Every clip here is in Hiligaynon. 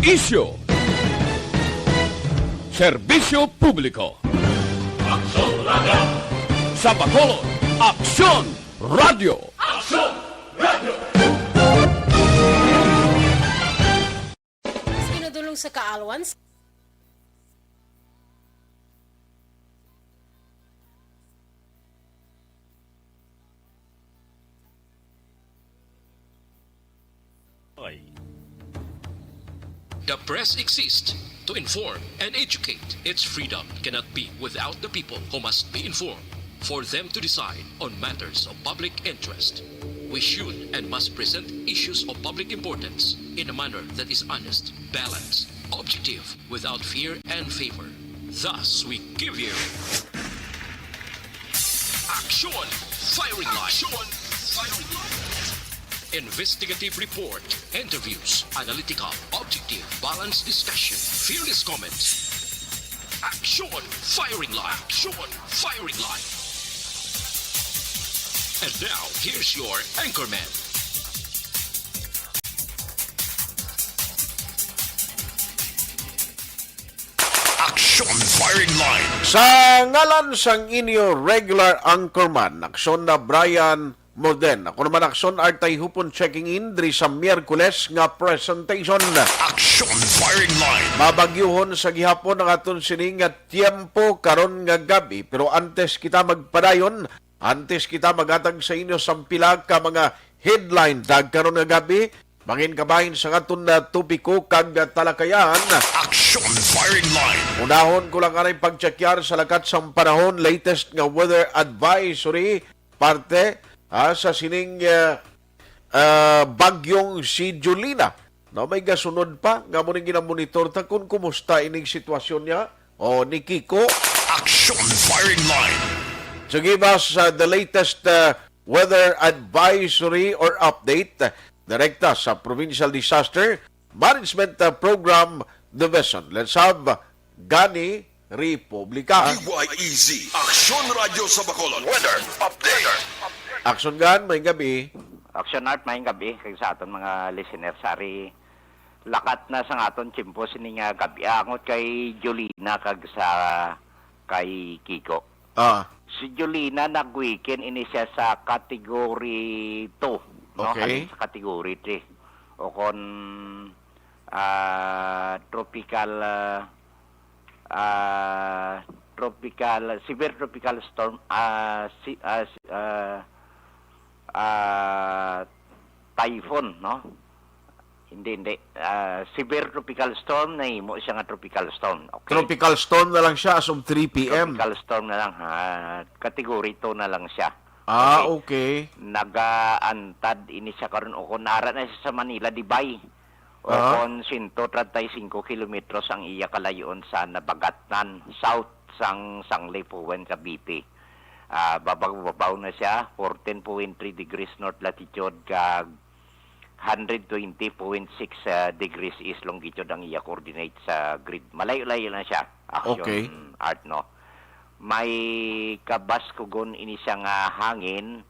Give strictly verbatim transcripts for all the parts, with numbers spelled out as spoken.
Isyu. Serbisyo publiko. Aksyon Radio. Sa Bacolod, Aksyon Radio. Aksyon Radio. Mas ginadulong sa kaalwan. The press exists to inform and educate. Its freedom cannot be without the people, who must be informed for them to decide on matters of public interest. We should and must present issues of public importance in a manner that is honest, balanced, objective, without fear and favor. Thus, we give you Action Firing Line. Action Firing Line. Investigative report, interviews, analytical, objective, balanced discussion, fearless comments. Action Firing Line. Action Firing Line. And now, here's your anchorman. Action Firing Line. Sa ngalan sang inyo regular anchorman, Aksyon na Brian Morden. Ako naman, Aksyon Artay Hupon, checking in diri sa Miyerkules nga presentation. Action Firing Line. Mabagyuhon sa gihapon ang aton sini nga tiyempo karon nga gabi. Pero antes kita magpadayon, antes kita maghatag sa inyo sang pila ka mga headline tag karon nga gabi, mangin kabahin sa aton na topiko kag talakayan. Action Firing Line. Unahon ko lang anay pagtsakyar sa lakat sang panahon, latest nga weather advisory parte, ah, sa sining, ah, ah, bagyong si Jolina. No, may gasunod pa nga mo ning ginamonitor ta kung kumusta ining sitwasyon niya. O, ni Kiko. Action Firing Line. To give us, uh, the latest, uh, weather advisory or update, uh, direkta sa Provincial Disaster Management, uh, Program Division. Let's have Gani Republika. D Y E Z, Aksyon Radio sa Bacolod. Weather update. Action Gan, may gabi. Action Art, may gabi kag sa aton mga listeners. Ari, lakat na sang aton tiyempo sini nga gabi, angot kay Jolina kag sa kay Kiko. Ah. Si Jolina nag-weaken ini siya sa category two, no? Okay. Halin sa category three. O kon, ah, tropical, ah, ah, tropical, severe tropical storm, ah, si, ah, si, ah, ah, typhoon, no? Hindi, hindi. Ah, severe tropical storm, nahimo siya nga tropical storm. Okay? Tropical storm na lang siya as of three P M. Tropical storm na lang, ha? Category two na lang siya. Ah, okay. Okay. Nagaantad ini siya karon, o kon ara na siya sa Manila, Dibay. O Ah. kon sento treinta y cinco kilometros ang iya kalayoon sa Nabagatnan, south sang Sangley, Puen, Cavite. Ah, babag-babaw na siya, fourteen point three degrees north latitude, kag hundred twenty point six, ah, degrees east longitude ang iya coordinate sa grid. Malayo-layo lang siya, Action Okay. Art, no? May kabaskugon ini siya nga hangin,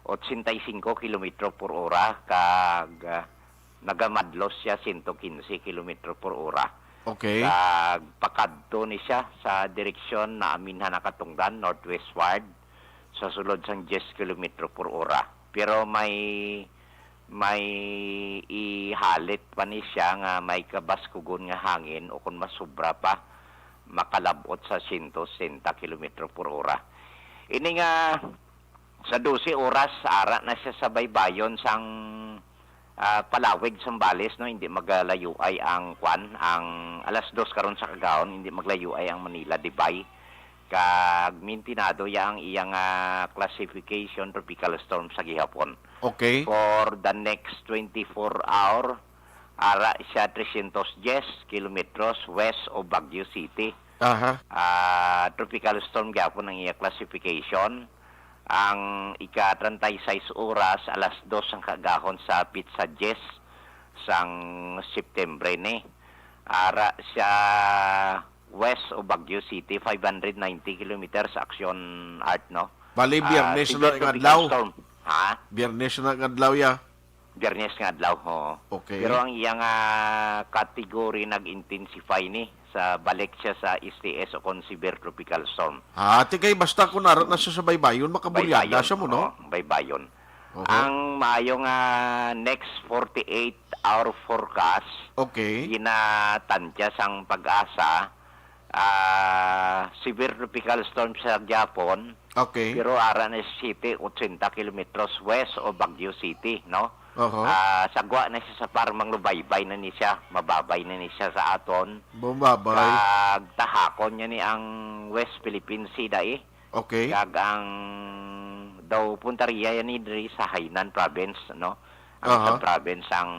ochenta y cinco kilometro por ora, kag, ah, nagamadlos siya sento quince kilometro por ora. Okay. Kag pakadto ni siya sa direksyon na aminhan nakatungdan, northwestward, sa sulod sang diyes kilometro por ora. Pero may, may ihalit pa ni siya nga may kabaskugon nga hangin, o kon mas sobra pa, makalab-ot sa sento sesenta kilometro por ora. Ini nga sa dose oras, ara na siya sa baybayon sang, ah, palawig, Zambales, no? Hindi maglayoay ang kwan, ang alas dos karon sa kagahon, hindi maglayoay ang Manila, Dibay. Kag mintinado ya ang iyang, ah, classification tropical storm sa gihapon. Okay. For the next twenty-four hour, ara siya trescientos diez kilometros west of Baguio City. Aha. Ah, tropical storm gyapon ang iya classification. Ang ika treinta y seis oras, alas dos ang kagahon sa pitsa diez sang September ni. Ara siya west of Baguio City, five hundred ninety kilometers, Action Art, no? Bali, Ah, Biyernes na severe ang tropical adlaw. Storm. Ha? Biyernes na ang adlaw, ya. Biyernes nga adlaw, oo. Okay. Pero ang iyang ah, category nag-intensify ni sa balik siya sa S T S o kon severe tropical storm. Ah, ti kay basta kung narat na siya sa baybayon, makabulyada Baybayon, siya mo, no? Oo, baybayon. Oho. Ang maayo nga next forty-eight hour forecast, Okay. ginatantya sang pag-asa, ah, severe tropical storm sa gyapon, Okay. pero ara na sa city, ochenta kilometros west o Baguio City, no? Oho. Ah, sagwa na siya sa par, manglubaybay na ni siya, mababay na ni siya sa aton. Bumbabay. Kag tahakon niya ni ang West Philippine Sea dai. Okay. Kag ang daw puntaria yan ni diri sa Hainan province, no? Ang Aha. sa province ang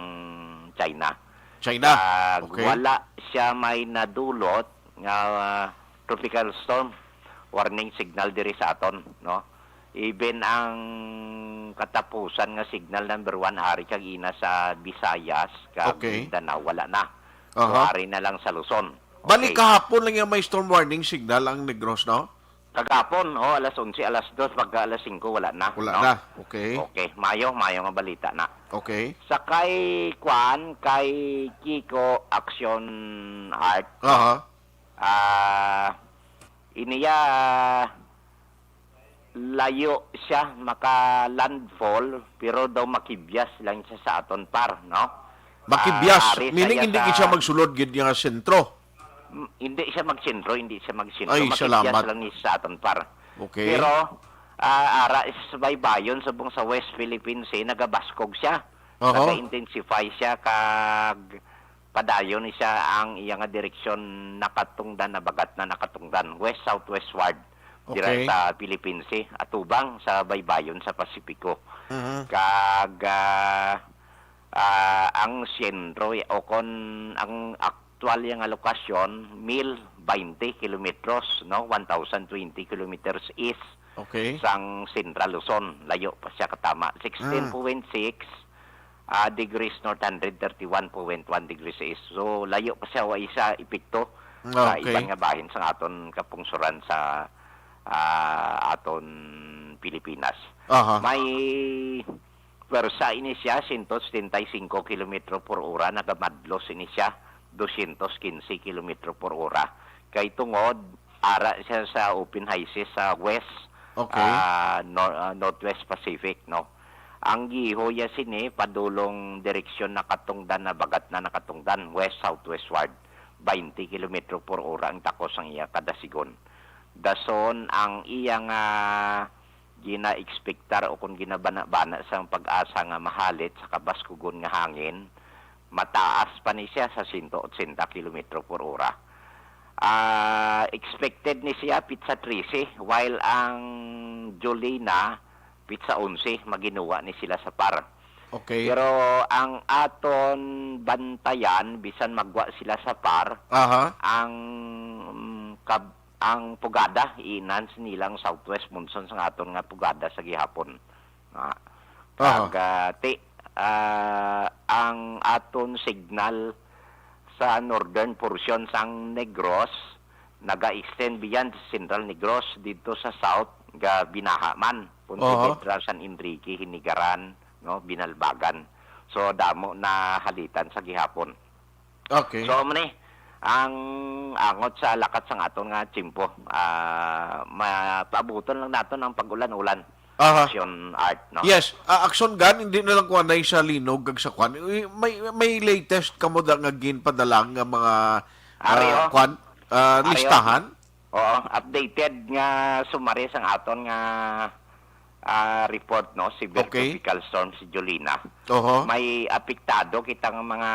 China. China. Kag Okay. wala siya may nadulot nga ah, tropical storm warning signal diri sa aton, no? Even ang katapusan nga signal number one ari kag ina sa Visayas kag Okay. Mindanao wala na. So, Aha. ari na lang sa Luzon. Bali Okay. kahapon lang yung may storm warning signal ang Negros, no? Kagapon, oh, alas onse, alas dos, pagka alas singko, wala na. Wala no? na. Okay. Okay, mayo, mayo nga balita na. Okay. Sa kay Kwan, kay Kiko Action Art, Aha. ah, iniya, layo siya maka-landfall, pero daw makibyas lang siya sa aton par, no? Makibyas, Ah, ari sa meaning iya hindi sa- gid siya magsulod gid nga sentro. Mm, hindi siya magsentro, hindi siya magsentro. Ay, Makibyas salamat. lang ni sa aton par. Okay. Pero ah, ara sa baybayon subong sa West Philippine Sea, nagabaskog siya. Oho. Naga-intensify siya kag padayon ni siya ang iya nga direksyon nakatungdan, nabagat na nakatungdan, west-southwestward. Dira Okay. sa Philippine Sea, atubang sa baybayon sa Pasipiko. Mhm. Kag ah, ah, ang sentro o kon ang aktual nga lokasyon, mil baynte kilometros, no? One thousand twenty kilometers east Okay. sang Central Luzon. Layo pa siya katama. Sixteen point six ah, degrees north, hundred thirty-one point one degrees east. So, layo pa siya, wa isa epekto sa Okay. iban nga bahin sa aton kapungsuran sa ah, aton Pilipinas. Aha. May pwersa ini siya, sento setenta y cinco kilometro por ora, nagamadlos ini siya, dosyentos quince kilometro por ora. Kay tungod, ara siya sa open high seas sa west, Okay. ah, nor- ah, northwest Pacific, no? Ang giho ya sini, padulong direksyon nakatungdan, nabagat na nakatungdan, west-southwestward, baynte kilometro por ora ang takos sang iya kada sigon. Dason ang iya nga gina-ekspektar o kung ginabana-bana sang pag-asa nga mahalit sa kabaskugon nga hangin, mataas pa ni siya sa sento otsenta kilometro por ora. Ah, expected ni siya pitsa trese, while ang Jolina pitsa onse, maginuwa ni sila sa par. Okay. Pero ang aton bantayan, bisan magwa sila sa par, Aha. ang mm, kab- ang pugada, i-enhance nila ang southwest monsoon sa aton nga pugada sa gihapon. Ah, Aha. kag ah, ti, ah, ang aton signal sa northern portion sang Negros naga-extend beyond Central Negros dito sa south, ga Binaha man, Aha. Pontevedra, San Enrique, Hinigaran, no, Binalbagan. So damo na halitan sa gihapon. Okay. So amo ni ang angot sa lakat sang aton nga tiyempo. Ah, mapaabuton lang naton ang pag-ulan-ulan. Aha. Action art, no? Yes, ah, action gun, hindi na lang kuanay sa linog kag sa kwan. Eh, May may latest kamo da nga ginpadala nga mga Ari, ah, oh. kwan, ah, Ari, oh. listahan? Oo, updated nga summary sang aton nga ah, report, no, severe Okay. tropical storm si Jolina. Oho. May apektado kita nga mga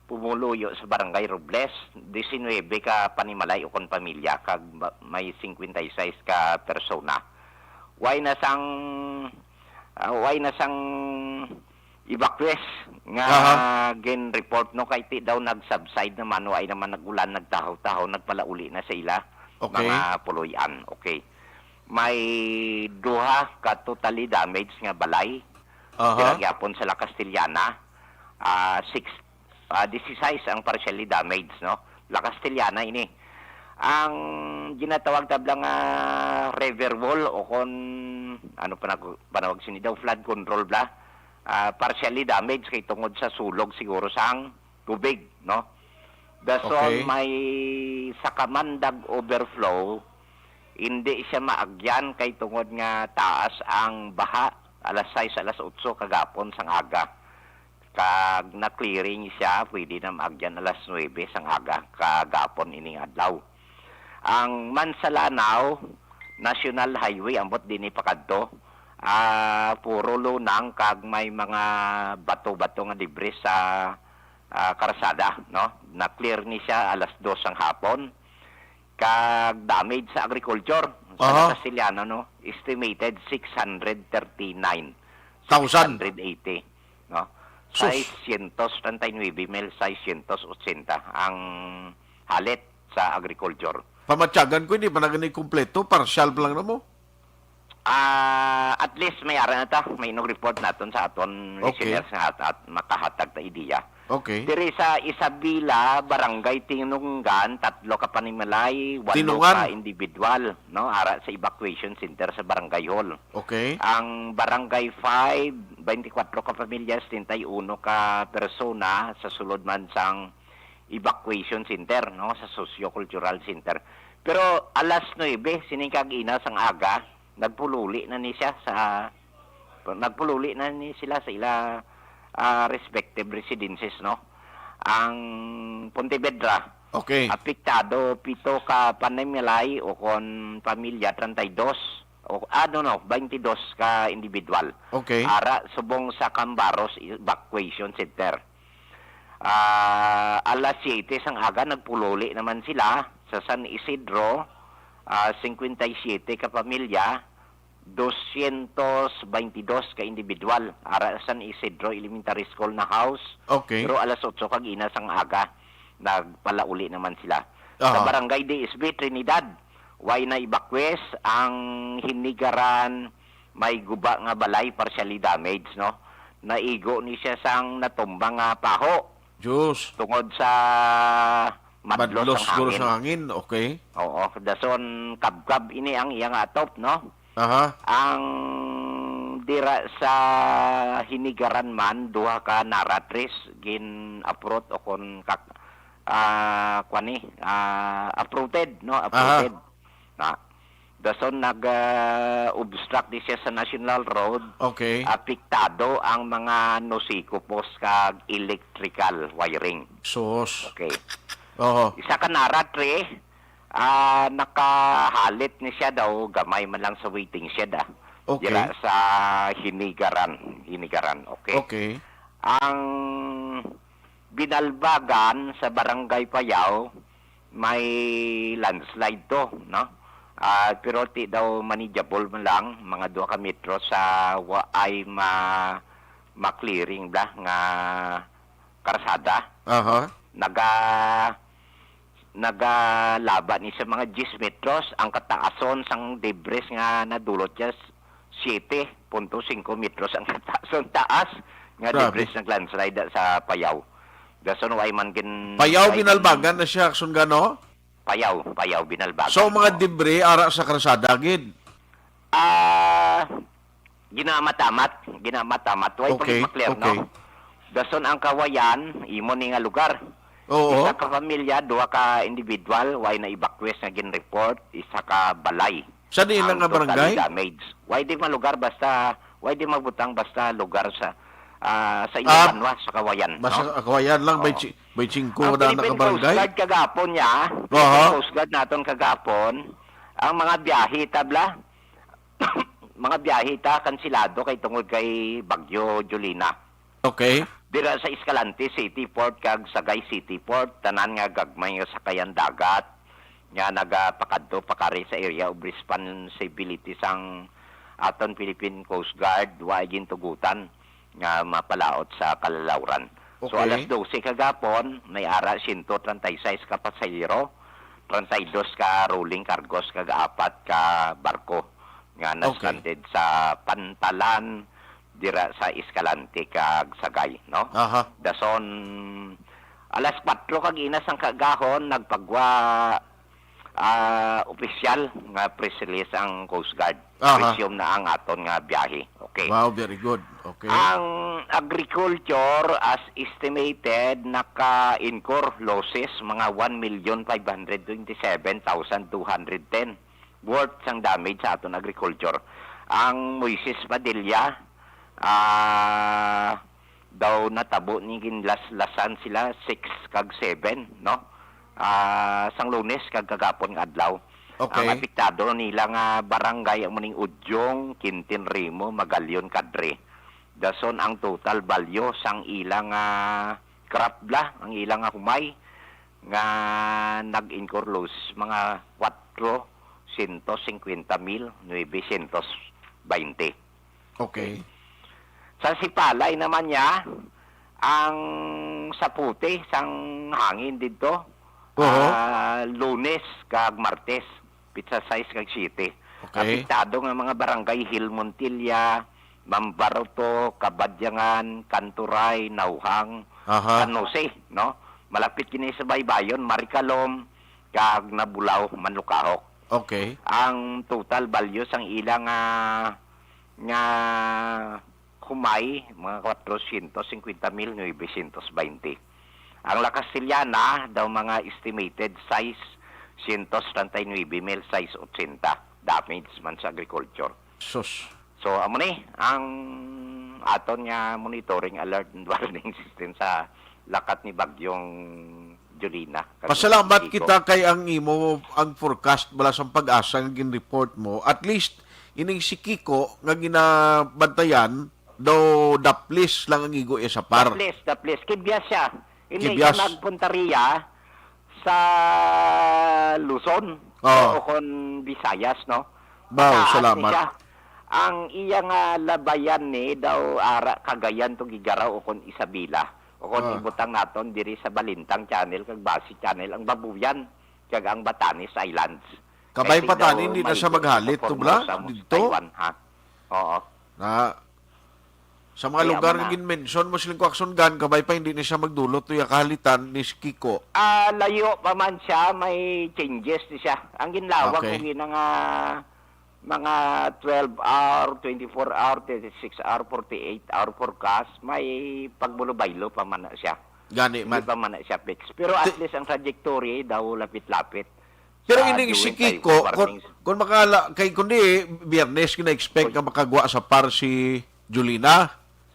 pumuluyo sa Barangay Robles, diecinuebe ka panimalay ukon pamilya kag ba- may cincuenta y seis ka persona. Way na sang ah, way na sang evacuees nga Aha. gin-report, no, kay ti daw nag-subside naman, way naman nag-ulan, nagtahaw-tahaw, nagpalauli na sa ila Okay. mga puloy-an. Okay. May duha ka totally damaged nga balay. Aha. Dira gyapon sa La Castellana, ah, six, ah, disisais ang partially damaged, no? La Castellana ini. Ang ginatawag tabla nga river wall o kon ano pa nag- panawag sini daw, flood control bla. ah, partially damaged kay tungod sa sulog siguro sang tubig, no? Dason Okay. may Sakamandag overflow, hindi siya maagyan kay tungod nga taas ang baha alas sais, alas otso kagapon sang aga. Kag na-clearing siya, pwede na maagyan alas nuwebe sang aga kagapon ining adlaw. Ang Mansa-Lanao National Highway, ambot dinhi pakadto, ah, puro lunang kag may mga bato-bato nga debris sa, ah, karsada, no? Na-clear ni siya alas dos sang hapon. Kag damage sa agriculture sa Aha. Castellano, no? Estimated six hundred thirty-nine, Thousand. six hundred eighty, no? Sus. Seiscientos treinta y nueve mil seiscientos ochenta ang halit sa agriculture. Pamatyagan ko, hindi pa na gani kompleto, partial pa lang na mo. Ah, at least may ara na ta, may inog report naton sa aton Okay. listeners nga at, at makahatag ta ideya. Okay. Diri sa Isabela, Barangay Tinungan, tatlo ka panimalay, walo Tinungan? ka individual, no, ara sa evacuation center sa Barangay Hall. Okay. Ang Barangay five, twenty-four ka pamilya, setenta y uno ka persona sa sulod man sang evacuation center, no, sa socio-cultural center. Pero alas nuebe sining kag-ina sang aga, nagpululi na ni siya sa, nagpululi na ni sila sa ila, ah, respective residences, no. Ang Pontevedra, Okay. apektado pito ka panimalay o kon pamilya, treinta y dos, o, ah, no, no, twenty-dos ka individual. Okay. Ara subong sa Cambaros Evacuation Center. Ah, alas siyete sang aga, nagpululi naman sila sa San Isidro, ah, cincuenta y siete ka pamilya, doscientos veintidós ka individual. Ara sa San Isidro Elementary School na house. Okay. Pero alas otso kag ina sang aga, nagpalauli naman sila. Sa Aha. Barangay D S B Trinidad, way na evacuees ang Hinigaran, may guba nga balay, partially damaged, no? Naigo ni siya sang natumba nga paho Diyos. tungod sa madlos Madlos sang siguro hangin. sa hangin, okay. Oo, dason kabkab ini ang iya nga atop, no? Aha. Ang dira sa Hinigaran man, duha ka nara trees gin-uproot o kon kak-, ah, kuwan ni, ah, uprooted, no? Aha. Uprooted. Na, dason nag, ah, obstruct di siya sa National Road. Okay. Apektado ang mga nosikopos kag electrical wiring. Sus. Okay. Oho. Isa ka nara tree, ah, nakahalit ni siya daw, gamay man lang sa waiting shed, ah. Okay. Dira sa Hinigaran, Hinigaran, okay. Okay. Ang Binalbagan sa Barangay Payaw, may landslide to, no? Ah, pero ti daw manageable man lang, mga dua ka metro sa wa ay ma-, ma-clearing bla nga karsada. Aha. Naga-, nagalaba ni sa mga diyes metros ang kataason sang debris nga nadulot niya, siyete punto singko metros ang kataason, taas nga Grabe. debris nag-landslide sa Payaw. Dason way man gin-, Payaw, way Binalbagan man na siya, Sungano? Payaw, Payaw, Binalbagan. So, mga Oo. debris, ara sa karsada, gid? Ah, ginaamat-amat, ginaamat-amat. Way pa Okay, gid ma-clear, okay. no? Dason ang Kawayan, imo ni nga lugar. Oo. Isa ka pamilya, duha ka individual, way na evacuees nga gin-report, isa ka balay. Sa diin lang Ang nga totally barangay? damage. Way di malugar basta, way di mabutang basta lugar sa, ah, sa Ah, ilang banwa, sa Kawayan, basta no? Kawayan lang, Oo. Bay Chi-, Bay Chingko Ang na Philippine nakabarangay? Coast Guard kagapon niya, Aha. Philippine Coast Guard naton kagapon, ang mga biyahe, tabla, mga biyahe ta, kansilado kay tungod kay Bagyo Jolina. Okay. Dira sa Escalante City Port kag Sagay City Port, tanan nga gagmay nga sakayan dagat nga nagapakadto pakari sa area of responsibility sang aton Philippine Coast Guard, wa ay gintugutan nga mapalaot sa kalalawran. So, Okay. alas dose kagapon, may ara siyento treinta y seis ka pasahero, treinta y dos ka rolling cargos, kag apat ka barko nga Okay. na-stranded sa pantalan dira sa Escalante kag Sagay, no? Aha. Dason, alas kwatro kag ina sang kaagahon, nagpagwa, ah, opisyal nga press release ang Coast Guard. Aha. Resume na ang aton nga biyahe. Okay. Wow, very good. Okay. Ang agriculture, as estimated, naka-incur losses mga one million five hundred twenty-seven thousand two hundred ten, worth sang damage sa aton agriculture. Ang Moises Padilla, ah, daw natabo ni ginlaslasan sila six kag seven, no? Ah, sang Lunes kag kagapon nga adlaw. Okay. Ang apektado nila nga barangay amo ning Udyong, Quintin Rimo, Magalion, Cadre. Dason ang total value sang ilang, ah, crop bala, ang ilang, ah, humay nga nag-incur loss mga kwatro syentos singkwenta mil nuwebe syentos baynte. Okay. Sa sipalay naman niya, ang saputi sang hangin didto, Oho. ah, Lunes kag Martes, pitsa sais kag siyete. Okay. Apektado nga mga barangay, Hill Montilla, Mambaroto, Kabadyangan, Kanturay, Nauhang, Aha. San Jose, no? Malapit kini sa baybayon, Maricalom, kag Nabulao, Manlukahok. Okay. Ang total value sang ila nga, nga humay, mga kwatro syentos singkwenta mil nuwebe syentos baynte. Ang La Castellana daw mga estimated sais syentos treinta y nuebe mil sais otsenta damage man sa agriculture. Sus. So, amo ni ang aton nga monitoring alert and warning system sa lakat ni Bagyong Jolina. Pasalamat Kiko. Kita kay ang imo, ang forecast bala sang PAGASA nga gin-report mo, at least ining si Kiko nga ginabantayan, daw daplis lang ang igo iya sa par. Daplis, daplis. Kibyas siya. Hindi Kibyas. Siya magpunta riya sa Luzon Oo. O kon Visayas, no? Wow, Mataas ni salamat. Siya. Ang iya nga labayan ni daw ara Cagayan to gigaraw o kon Isabela. O kon Ah. Ibutang naton diri sa Balintang Channel kag Basi Channel ang Babuyan kag ang Batanes Islands. Kabay Kay pa tani, daw hindi na siya maigo maghalit sa to, bla? Formosa mo sa Dito? Taiwan, ha? Oo. Na, sa mga Kaya lugar man nga na. Gin-mention mo, siling ko, Action Gun, kabay pa hindi na siya magdulot to ya kahalitan ni si Kiko. Ah, layo pa man siya, may changes ni siya. Ang ginlawag Okay. Ko gina nga mga twelve hour, twenty-four hour, thirty-six hour, forty-eight hour forecast, may pagbulubaylo pa man na siya. Gani Hindi man. Pa man na siya fix. Pero at Ti- least ang trajectory daw lapit-lapit Pero sa ining si during Kiko, time kung, warnings. Kung makala, kay kundi Biyernes, gina-expect nga makagwa sa par si Julina.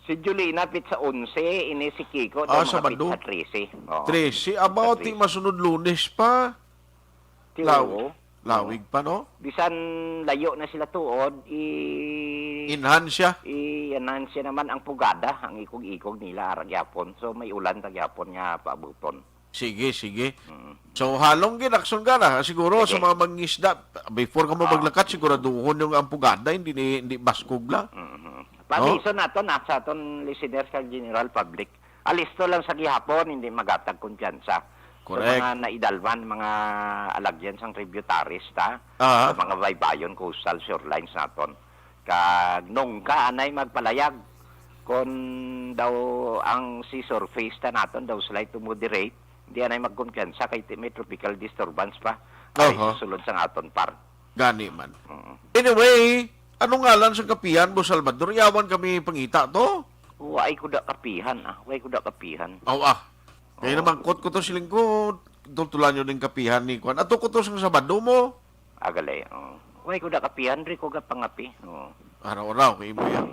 Si Julina, pit sa onse, ini si Kiko, Ah, daw mga Sabado. Pit sa trese. Oo. Trese, about Sa di trese. Masunod Lunes pa. Ti Law-, oo. Lawig pa, no? Bisan layo na sila tuod, i- Enhance siya. I-enhance siya naman ang pugada, ang ikog-ikog nila, ara gyapon. So, may ulan ta gyapon nga paabuton. Sige, sige. Mm. So, halong gid, Action Gun, ha? Siguro, Sige. Sa mga mangisda, before ka mo Ah. Maglakat, siguraduhon yung ang pugada, hindi ni, hindi baskog lang. Mhm. No? Pamiso nato na sa aton listeners kag general public. Alisto lang sa gihapon, hindi magatag kumpiyansa. Correct. Sa mga naidalman, mga alagyan sang tributaries, ta? Ah. Sa mga baybayon, coastal shorelines naton. Kag nungka anay magpalayag kon daw ang sea surface ta naton daw slight to moderate, di anay magkumpiyansa kay ti-, may tropical disturbance pa ari Aha. Sa sulod sang aton par. Gani man. Mm. Anyway, anong ngalan sa kapihan mo, Salvador? Yawan kami pangita to? Way ko da kapihan, ah. Way ko da kapihan. Aw, ah. Kaya Oo. Namangkot ko to, siling ko, tultulan nyo ning kapihan ni Kwan. Ato ko to sang Sabado mo. Agalay, oh. Way ko da kapihan, di ko gapangapi. Oh. Araw-araw, kay mo yan.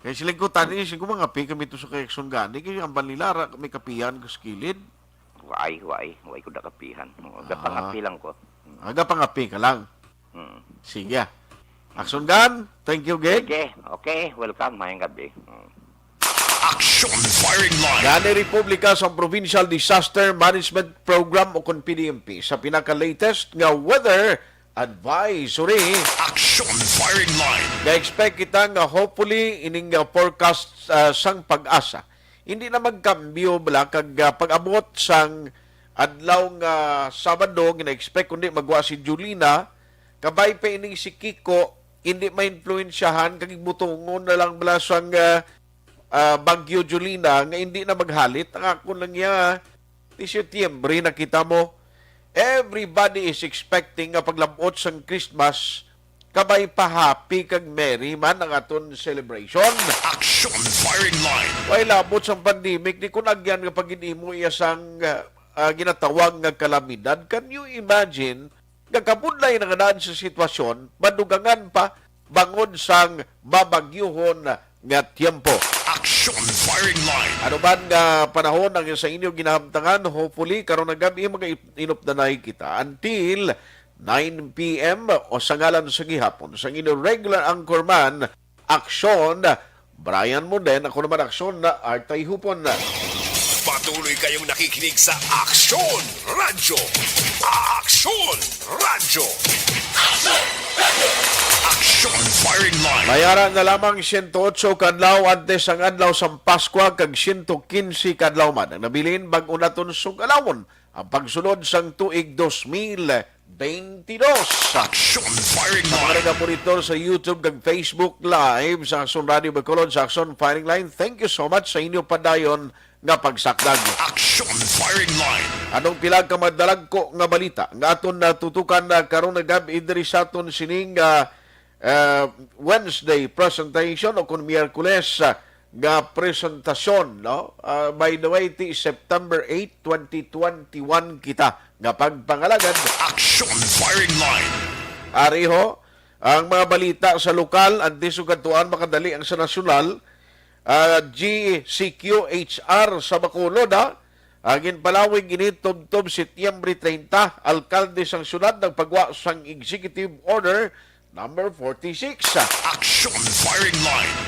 Kay siling ko, tani, siling ko, mangapi kami to sa kay Action Gani, kay ang balila, ra, may kapihan ka sa kilid. Way, way. Way ko da kapihan. Oh, Ah. Gapangapi lang ko. Ah, gapangapi ka lang. Mm. Sige. Action Gun, thank you, gid. Sige. Okay, welcome. Mayang gabi. Mm. Action Firing Line. Gani Republika sa Provincial Disaster Management Program o kon P D M P sa pinaka-latest nga weather advisory. Action Firing Line. Ga-expect kita nga hopefully ining nga forecast, ah, sang PAGASA hindi na magkambyo bala kag, ah, pag-abot sang adlaw nga Sabado, gina-expect kundi magwa si Julina, kabay pa ining si Kiko, hindi maimpluwensyahan kag butongon na lang bala sang, ah, ah, Bagyo Julina nga hindi na maghalit. Ang akon lang niya, ti Setyembre na kita mo. Everybody is expecting nga paglabot sang Christmas, kabay pa happy kag merry man ang aton celebration. Action Firing Line. Way labot sang pandemic, di ko nagyan nga pagin-imo iya sang, ah, ah, ginatawag nga kalamidad. Can you imagine nga kabudlay na nga daan sa sitwasyon, madugangan pa bangod sang mabagyuhon nga tiyempo? Action Firing Line. Ano man nga panahon ang sa inyo ginahamtangan, hopefully, karon nga gab-i mag-inupdanay kita until nine p m o sa ngalan sa gihapon sang inyo regular anchorman, Aksyon, Brian Monden. Ako naman, Aksyon, na Artay Hupon. Patuloy kayong nakikinig sa Aksyon Radyo. Aksyon Radyo. Aksyon Firing Line. May ara na lamang siyento otso ka adlaw antes ang adlaw sang Paskwa, kag siyento kinse ka adlaw man ang nabilin bag-o naton sug-alawon ang pagsulod sang tuig dos mil beintidos. Action Firing Sa mga Line. Nagamonitor sa YouTube kag Facebook Live sa Aksyon Radio Bacolod, sa Aksyon Firing Line, thank you so much sa inyo padayon nga pagsakdag. Action Firing Line. Anong pila ka madalagko nga balita nga aton natutukan na karon nga gab-i diri sa aton sining, ah, ah, Wednesday presentation o kon Miyerkules, ah, nga presentasyon, no? Ah, by the way, ti September eight, twenty twenty-one kita nga pagpangalagad. Action Firing Line. Ari ho, ang mga balita sa lokal, antes ug kadtuan makadali ang sa nasyonal, ah, G C Q H R sa Bacolod, ha? Ang ginpalawig ini tubtob Setyembre treinta, alkalde sang syudad nagpagwa sang Executive Order number forty-six. Action Firing Line.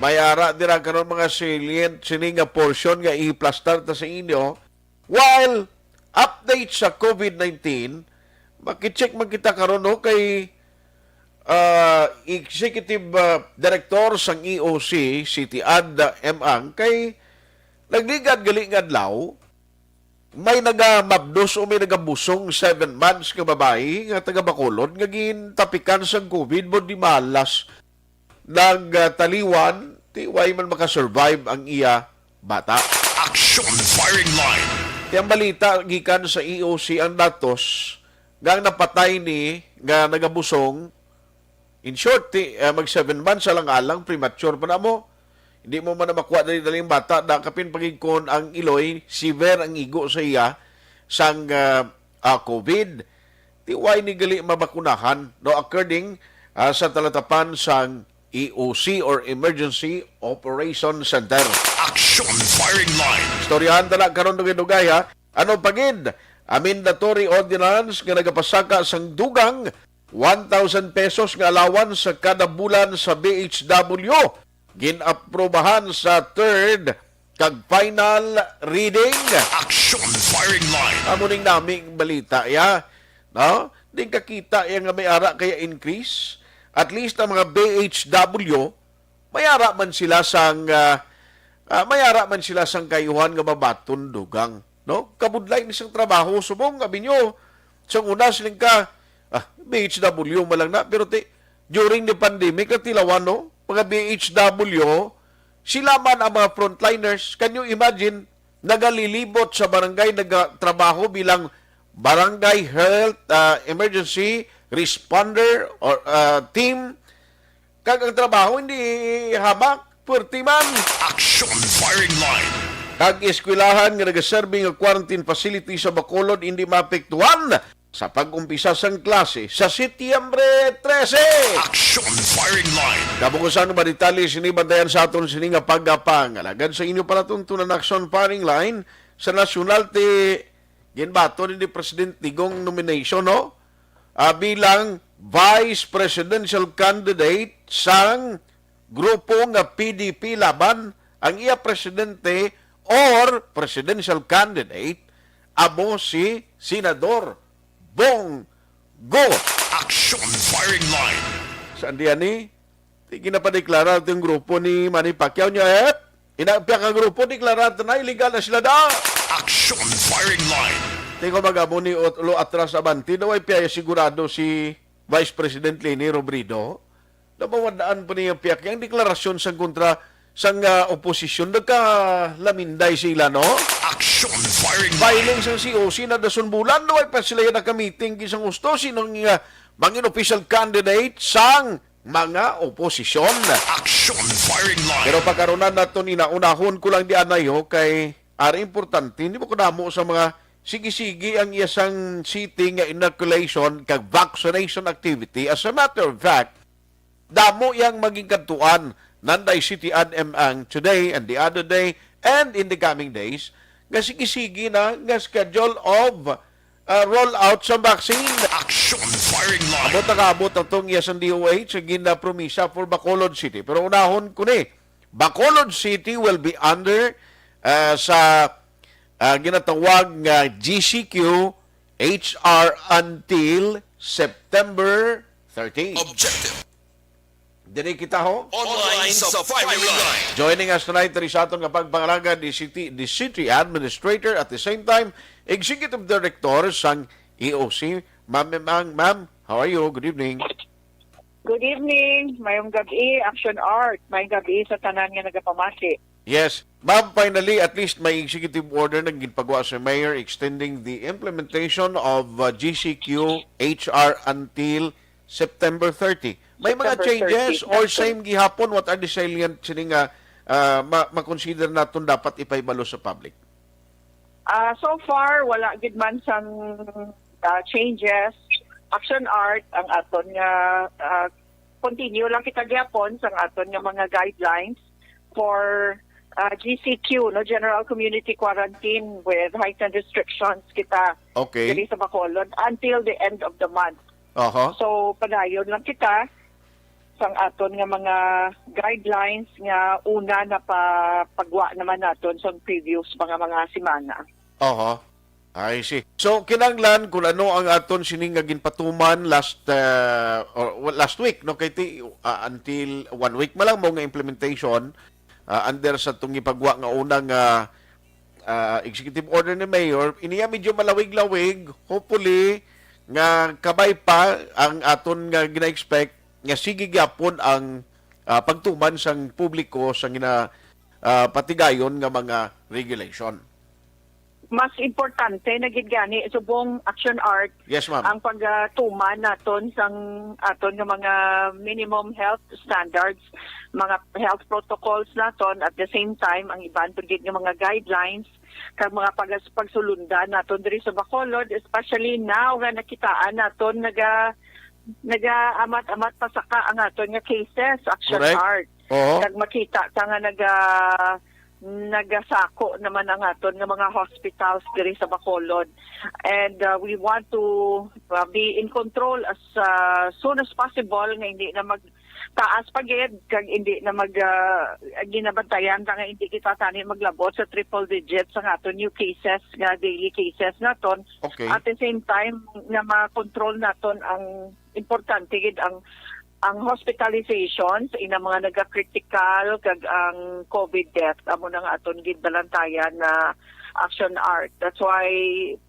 May ara dira karon mga salient sini nga portion nga iplastar ta sa inyo. While update sa covid nineteen, makicheck man kita karon, no, kay, ah, Executive, ah, Director sang E O C, si Tiad, ah, M. Ang, kay nagligad gali nga adlaw, may nagamabdos o may nagabusong seven months nga babayi nga taga Bacolod nga gintapikan sang covid, mo di malas nagtaliwan, ti way man makasurvive ang iya bata. Action Firing Line. Ti ang balita gikan sa E O C ang datos nga ang napatay ni nga nagabusong, in short, ti, eh, mag seven months, alang-alang, premature pa na mo. Hindi mo man na makuha dali-dali ang bata, da kapin pagigkon ang iloy, severe ang igo sa iya, sang, ah, ah, covid. Ti way ni gali mabakunahan, no, according, ah, sa talatapan sang E O C or Emergency Operation Center. Action Firing Line. Istoryahan ta na karon dugay-dugay, ha. Ano pa gid ang mandatory ordinance nga nagapasaka sang dugang one thousand pesos nga allowance sa kada bulan sa B H W? Gin-aprobahan sa third kag final reading. Action Firing Line. Amo ning naming balita, ya. No? Di ka kita ya nga may ara kaya increase. At least ang mga B H W, may ara man sila sang, ah, ah, may ara man sila sang kayuhan nga mabaton dugang, no? Kabudlay ni sang trabaho, subong, abi nyo, sang una, siling ka, ah, B H W man lang na, pero ti, during the pandemic, natilawan, no? Mga B H W, sila man ang mga frontliners. Can you imagine? Nagalilibot sa barangay, nagatrabaho bilang barangay health, ah, emergency responder or, ah, team. Kag ang trabaho hindi hamak, pwerti man. Action Firing Line. Kag eskwelahan nga nagaserbi nga quarantine facility sa Bacolod hindi maapektuhan sa pag-umpisa sang klase sa Setyembre trese. Action Firing Line. Kabukusan nga detalye sini, bantayan sa aton sini nga pagpangalagad sa inyo palatuntunan. Action Firing Line sa nasyonal ti ginbaton ni President Digong nomination, no? Ah, bilang vice presidential candidate sang grupo nga P D P Laban, ang iya presidente or presidential candidate amo si Senador Bong Go. Action Firing Line. Saan diyan ni? Ti ginapadeklara itong grupo ni Manny Pacquiao niya, eh? Ina, pia ka grupo, deklara na illegal na sila da. Action Firing Line. Ti ko magamo ni Ot-, Lo Atras Abante, daw ay pia sigurado si Vice President Leni Robredo. Nabawadaan pa niya pia ang deklarasyon sang kontra sang, ah, oposisyon. Nagkalaminday sila, no? Action Firing Line. Filing sang C O C na dason bulan, daw ay pa sila yung nakamiting kisang gusto. Sinong, ah, mangin official candidate sang mga oposisyon. Action Firing Line. Pero pagkarunan nato ni, naunahon ko lang di anayo kay ari importante, hindi mo kadamo sa mga sige-sige ang iya sang city nga inoculation kag vaccination activity. As a matter of fact, damo yang maging kadtuan nanday City Ad M ang today and the other day and in the coming days nga sige-sige na nga schedule of uh, roll out sa vaccine. Action Firing Line. Abot na kaabot ang tong iya sang D O H sa ginapromisa for Bacolod City. Pero unahon ko ni, Bacolod City will be under uh, sa uh, ginatawag nga G C Q H R until September thirty. Objective. Diri kita ho. Online sa Firing Line. Joining us tonight diri sa aton nga pagpangalaga, the city, the city administrator, at the same time, executive director sang E O C. Ma'am, ma'am, ma'am, how are you? Good evening. Good evening. Mayong gabi, Action Art. Mayong gabi sa tanan nga nagapamati. Yes. Ma'am, finally, at least may executive order na ginpagawa sa mayor extending the implementation of uh, G C Q H R until September thirty. May mga September changes thirty, or that's same gihapon? What are the salient sini nga uh, ma- ma-consider naton dapat ipahibalo sa public? Ah, so far, wala gid man sang ah, changes. Action Art ang aton nga ah, continue lang kita gyapon sang aton nga mga guidelines for ah, G C Q, no, General Community Quarantine with heightened restrictions kita Okay. diri sa Bacolod until the end of the month. Aha. So, padayon lang kita sang aton nga mga guidelines nga una na pa pagwa naman naton sa previous mga mga semana. Aha. I see. So, kinahanglan kung ano ang aton sini nga ginpatuman last uh, or well, last week, no, kay ti, uh, until one week man lang mo nga implementation uh, under sa tong ipagwa nga una nga uh, executive order ni Mayor, iniya medyo malawig-lawig, hopefully nga kabay pa ang aton nga gina-expect nga sige gyapon ang uh, pagtuman sang publiko sa gina uh, patigayon nga mga regulation. Mas importante na gid gani subong Action Art Yes, ma'am. ang pagtuman naton sang aton nga mga minimum health standards, mga health protocols naton, at the same time ang iban pa gid nga mga guidelines kag mga pag pagsulundan naton diri sa Bacolod, especially now nga nakitaan naton naga nagaamat-amat pa saka ang aton nga cases, Action Correct. Art. Oo. Kag makita ta nga naga nagasako naman ang aton nga mga hospitals diri sa Bacolod. And uh, we want to uh, be in control as uh, soon as possible nga hindi na mag taas pa gid kag hindi na mag uh, ginabantayan ta nga hindi kita tani maglabot sa triple digits ang aton new cases nga daily cases naton. Okay. At the same time nga ma-control naton ang importante gid ang ang hospitalizations ina mga naga-critical kag ang covid death amo na nga aton gid balantayan na Action Art. That's why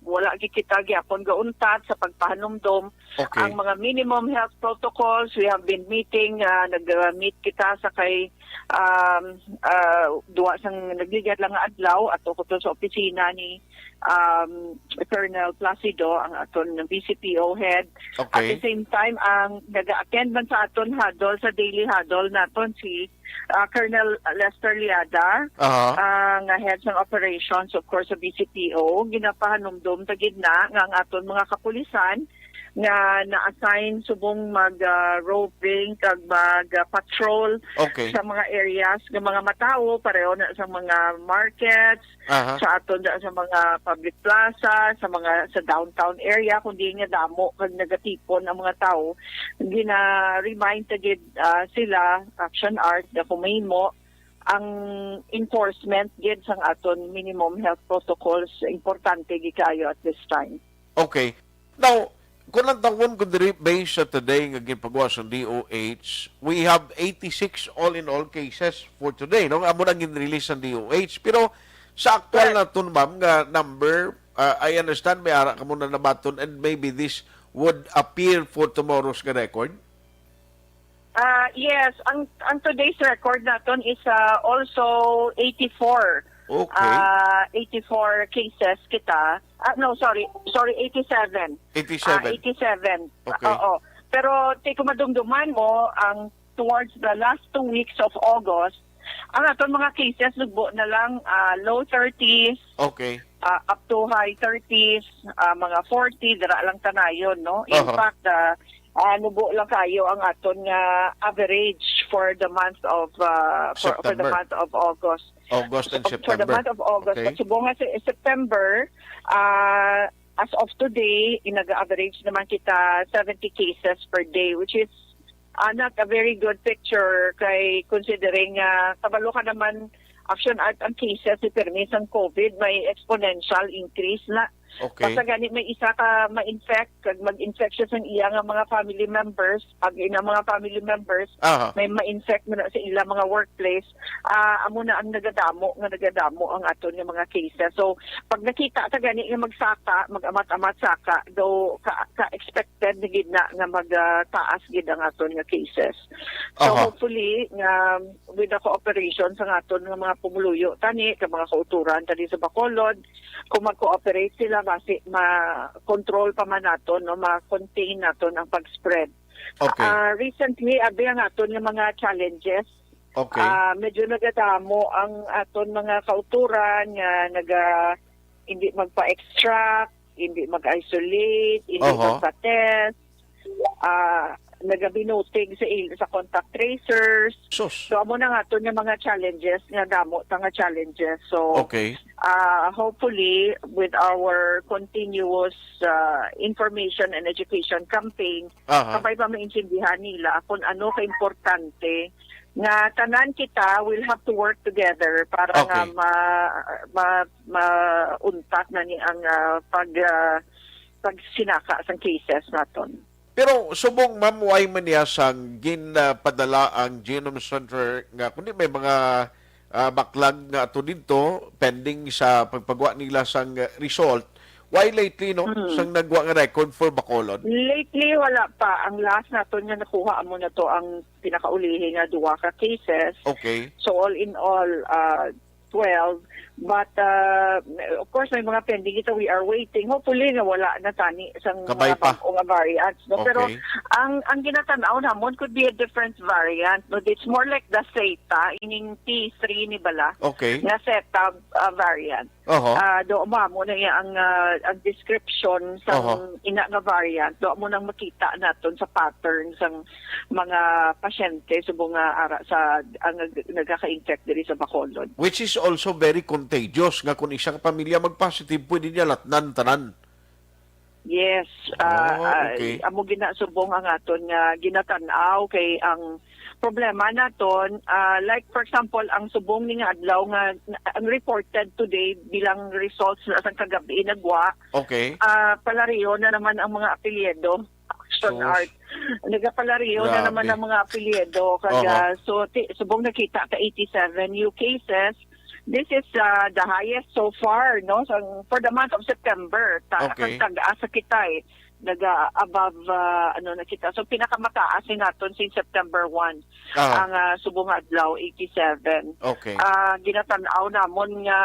wala gid kita gyapon gauntat sa pagpahanumdom Okay. ang mga minimum health protocols. We have been meeting, uh, nag-meet kita sa kay um, uh, duwa sang nagligad lang nga adlaw ato ko to sa opisina ni um, Colonel Placido, ang aton V C P O head. Okay. At the same time, ang nag-attend man sa aton huddle, sa daily huddle naton si uh, Colonel Lester Liada, uh-huh. uh, nga head ng operations, of course, sa V C P O. Ginapahanumdom ta gid na nga ang aton mga kapulisan nga na-assign subong mag uh, roving kag mag uh, patrol okay. sa mga areas nga mga matawo pareho na sa mga markets, Aha. sa aton da sa mga public plaza, sa mga sa downtown area kundi nga damo kag nagatipon ang mga tawo, gina-remind ta gid uh, sila Action Art na kung mahimo ang enforcement gid sang aton minimum health protocols importante gid kaayo at this time. Okay. Now, kung ang tawon ko diri based sa today nga ginpagawa sa D O H, we have eighty-six all in all cases for today, no? Amo na gin-release sa D O H. Pero sa aktual Correct. naton, ma'am, nga number, uh, I understand may ara ka muna nabaton and maybe this would appear for tomorrow's nga record. Ah, yes, ang ang today's record naton is ah, also eighty-four. Okay. Ah, eighty-four cases kita. Ah, no, sorry. Sorry, eighty-seven. Ah, eighty-seven. eighty-seven. Okay. Ah, oo. Pero ti kung madumduman mo, ang towards the last two weeks of August, ang aton mga cases nagbo na lang, ah, low thirties, Okay. ah, up to high thirties, ah, mga forty, dira lang tanayon, no? In Aha. fact, ah, ah, nubo lang kayo ang aton nga average for the month of, ah, for, for the September. month of August. August and So, for the September. month of August, Okay. subong nga si September, ah, as of today, inaga-average naman kita seventy cases per day, which is, ah, not a very good picture kay considering, ah, kabalo ka naman, Action Art, ang cases ni permi sang COVID may exponential increase na. Okay. Basta gani may isa ka ma-infect, kag mag-infect siya sa iya nga mga family members, pag ina mga family members, Aha. may ma-infect mo na sa ila mga workplace, ah, amo na ang nagadamo, nga nagadamo ang aton nga mga cases. So, pag nakita ta gani nga magsaka, mag-amat-amat saka, do ka, ka-expected na gid na nga mag, ah, taas gid ang aton nga cases. So, Aha. hopefully, nga with the cooperation sa aton nga mga pumuluyo tani, ka mga kauturan tani sa Bacolod, kung mag-cooperate sila, basi ma-control pa man naton, no, ma-contain naton ang pag-spread. Okay. Ah, recently, abi ang aton nga mga challenges. Okay. Ah, medyo nagadamo ang aton mga kauturan nga naga, hindi magpa-extract, hindi mag-isolate, hindi Oho. magpa-test. Ah, nagabinutig sa il-, sa contact tracers. Sus. So, amo na nga to nga mga challenges, nga damo ta nga challenges. So, Okay. ah, hopefully, with our continuous, ah, information and education campaign, Aha. kabay pa maintindihan nila kung ano ka-importante nga tanan kita will have to work together para nga Okay. ma-, ma-, mauntat na ni ang, ah, pag, ah, pagsinaka sang cases naton. Pero subong, ma'am, why man niya sang ginpadala ang Genome Center nga kundi may mga, ah, backlog nga ato didto pending sa pagpagwa nila sang result? Why lately, no? Mm. Sang nagwa nga record for Bacolod? Lately, wala pa. Ang last naton nga nakuha amo na to ang pinakaulihi nga duha ka cases. Okay. So, all in all, ah, twelve. But, ah, of course, may mga pending ito. We are waiting. Hopefully, nga wala na tani sang Kabay mga pa. bag-o nga variants, no? Pero Okay. ang, ang ginatanaw namon could be a different variant, no? It's more like the Zeta, ining P three ni bala, Okay. nga Zeta, ah, variant. Oho. Ah, do mo amo na iya ang, ah, ang description sang Oho. ina nga variant. Do mo nang makita naton sa pattern sang mga pasyente subong nga ara sa ang nag-, nagaka-infect diri sa Bacolod. Which is also very contagious nga kung isa ka pamilya mag-positive, pwede niya latnan tanan. Yes, ah, Oh, ah, okay. amo ginasubong ang aton nga ginatan-aw kay ang problema naton, ah, like for example, ang subong ni nga adlaw nga ang reported today bilang results na sang kagabi nagwa, Okay. ah, palareho na naman ang mga apelyido. Action Sus. Art. Nagapalareho na Grabe. naman ang mga apelyido. Kaya, Aha. so, ti-, subong nakita ka eighty-seven new cases. This is, ah, the highest so far, no? Sang, for the month of September, ta-, Okay. kag tag-asa kita, eh. Naga above, ah, ano na kita. So, pinakamataas ni naton since September one. Ah. Ang, ah, subong adlaw, eighty-seven. Okay. Ah, ginatan-aw namon nga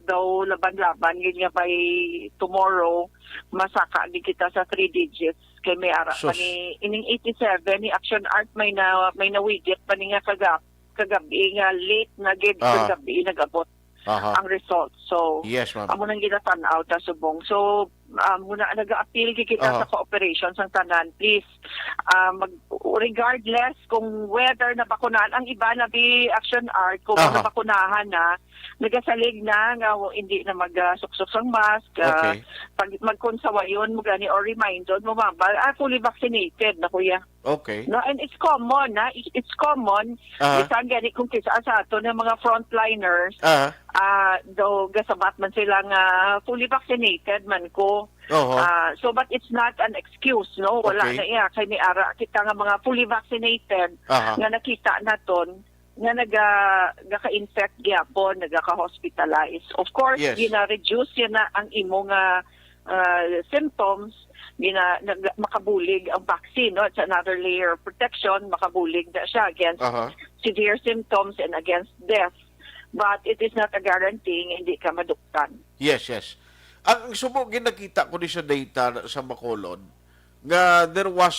daw laban-laban gid nga by tomorrow masaka gid kita sa three digits kay may ara pa Sus. ni ining eighty-seven ni Action Art may na, may nawigit pa ni nga kaga-, kagabi nga late na gid Ah. kagabi nag-abot Aha. ang result. So, Yes, ma'am. amo nang ginatan-aw ta subong. So, um, muna nag-appeal gid kita Aha. sa cooperation sang tanan. Please, ah, mag-, regardless kung whether nabakunahan ang iba na bi Action Art, kung Aha. nabakunahan na, nagasalig na nga hindi na magasuksok sang mask, ah, Okay. pag magkonsawayon mo gani or remindon mo mabal, ah, fully vaccinated na kuya. Okay. No, and it's common, na it's, it's common. Aha. Bisan gani kung kisa sa ato ng mga frontliners, Aha. ah, do gasabat man sila nga fully vaccinated man ko. Oho. Ah, so, but it's not an excuse, no? Wala Okay. na iya kay may ara kita nga mga fully vaccinated Aha. nga nakita naton nga naga-, nagaka-infect gyapon, nagaka-hospitalize. Of course, Yes. gina-reduce yan na ang imo nga, ah, symptoms, gina-, nag-, makabulig ang vaccine, no? It's another layer of protection, makabulig na siya against Aha. severe symptoms and against death. But it is not a guarantee nga hindi ka maduktan. Yes, yes. Ang, ang subo, ginakita ko ni sa data sa Bacolod, nga there was,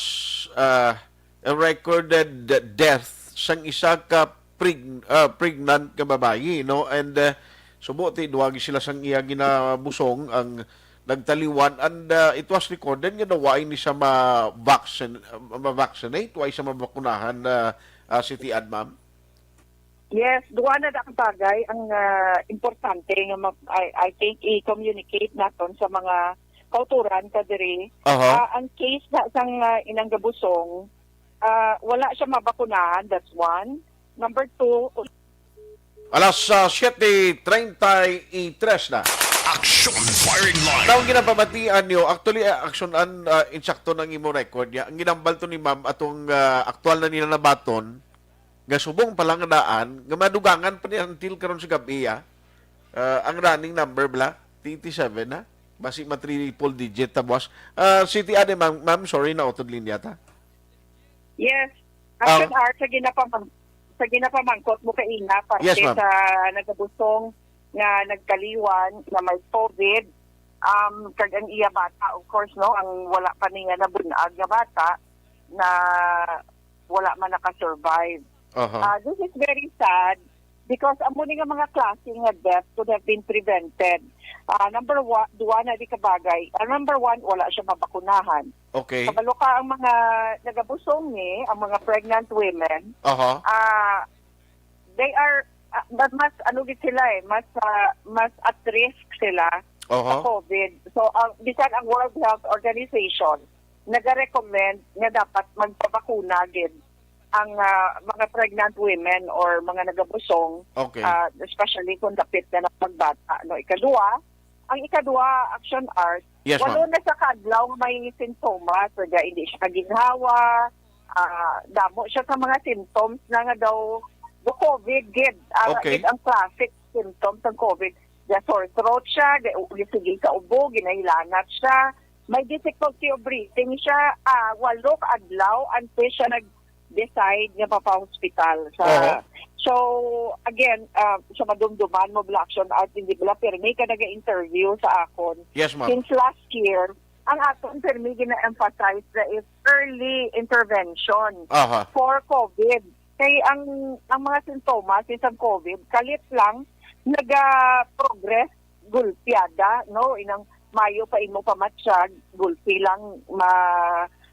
ah, a recorded death sang isa ka preg-, ah, pregnant nga babayi, no? And, ah, subo ti duha gid sila sang iya ginabusong ang nagtaliwan, and, ah, it was recorded nga daw wa ini siya ma-vaccin-, ah, ma-vaccinate, wa siya mabakunahan, ah, ah, Siti Ad, ma'am? Yes, duha na da ka bagay ang, ah, importante nga ma-, I, I think i-communicate naton sa mga kauturan ka diri. Aha. Ah, ang case na sang, ah, inang gabusong, ah, wala siya mabakunahan, that's one. Number two, Alas, ah, siete treinta y tres na. Action Firing Line. Ang ginapamatian niyo, actually, ah, action an, ah, insakto nang imo record niya. Ang ginambal to ni ma'am atong, ah, aktual na nila nabaton nga subong pa lang daan nga madugangan pa niya until karon sa gabi, ah. Ah, ang running number bala, twenty-seven na. Basi ma triple digit ta, boss. Ah, City Ade, ma'am, ma'am, sorry, nautod linya ta. Yes. Ah. Action Art, sa ginapamang-, sa ginapamangkot mo kaina, parte Yes, ma'am. sa nagabusong nga nagkaliwan nga may COVID, um, kag ang iya bata, of course, no, ang wala pa niya nabunag nga bata na wala man nakasurvive. Aha. Ah, this is very sad because amo ni nga mga klase nga death could have been prevented. Ah, number one, duwa na di kabagay. Ah, number one, wala siya mabakunahan. Okay. Kabalo ka ang mga nagabusong ni, ang mga pregnant women, Aha. ah, they are, ah, mas, mas ano gid sila eh, mas, ah, mas at risk sila sa Aha. COVID. So, ang, bisan ang World Health Organization, nagarecommend nga dapat magpabakuna gid ang, ah, mga pregnant women or mga nagabusong, Okay. ah, especially kung dapit na nang magbata, no? Ikaduha, ang ikaduha, Action Art, Yes, walo ma'am. na sa kadlaw may sintomas, kaya hindi siya kaginhawa, ah, damo siya sa mga symptoms na nga daw, daw COVID gid. Ah, Okay. gid ang classic symptoms ng COVID. The sore throat siya, ga-, sige ka ubo, ginahilanat siya, may difficulty of breathing siya, ah, walo ka adlaw until siya nag-decide nga mapa-hospital. So, Oho. so, again, ah, sa madumduman mo, Black Action Art, hindi bala pirmi ka naga-interview sa akon. Yes, ma'am. Since last year, ang aton pirmi gina-emphasize na is early intervention Aha. for COVID. Kay ang, ang mga sintomas sa COVID, kalit lang, naga-progress gulpiada, no? Inang mayo pa imo pamatsyag, gulpi lang ma,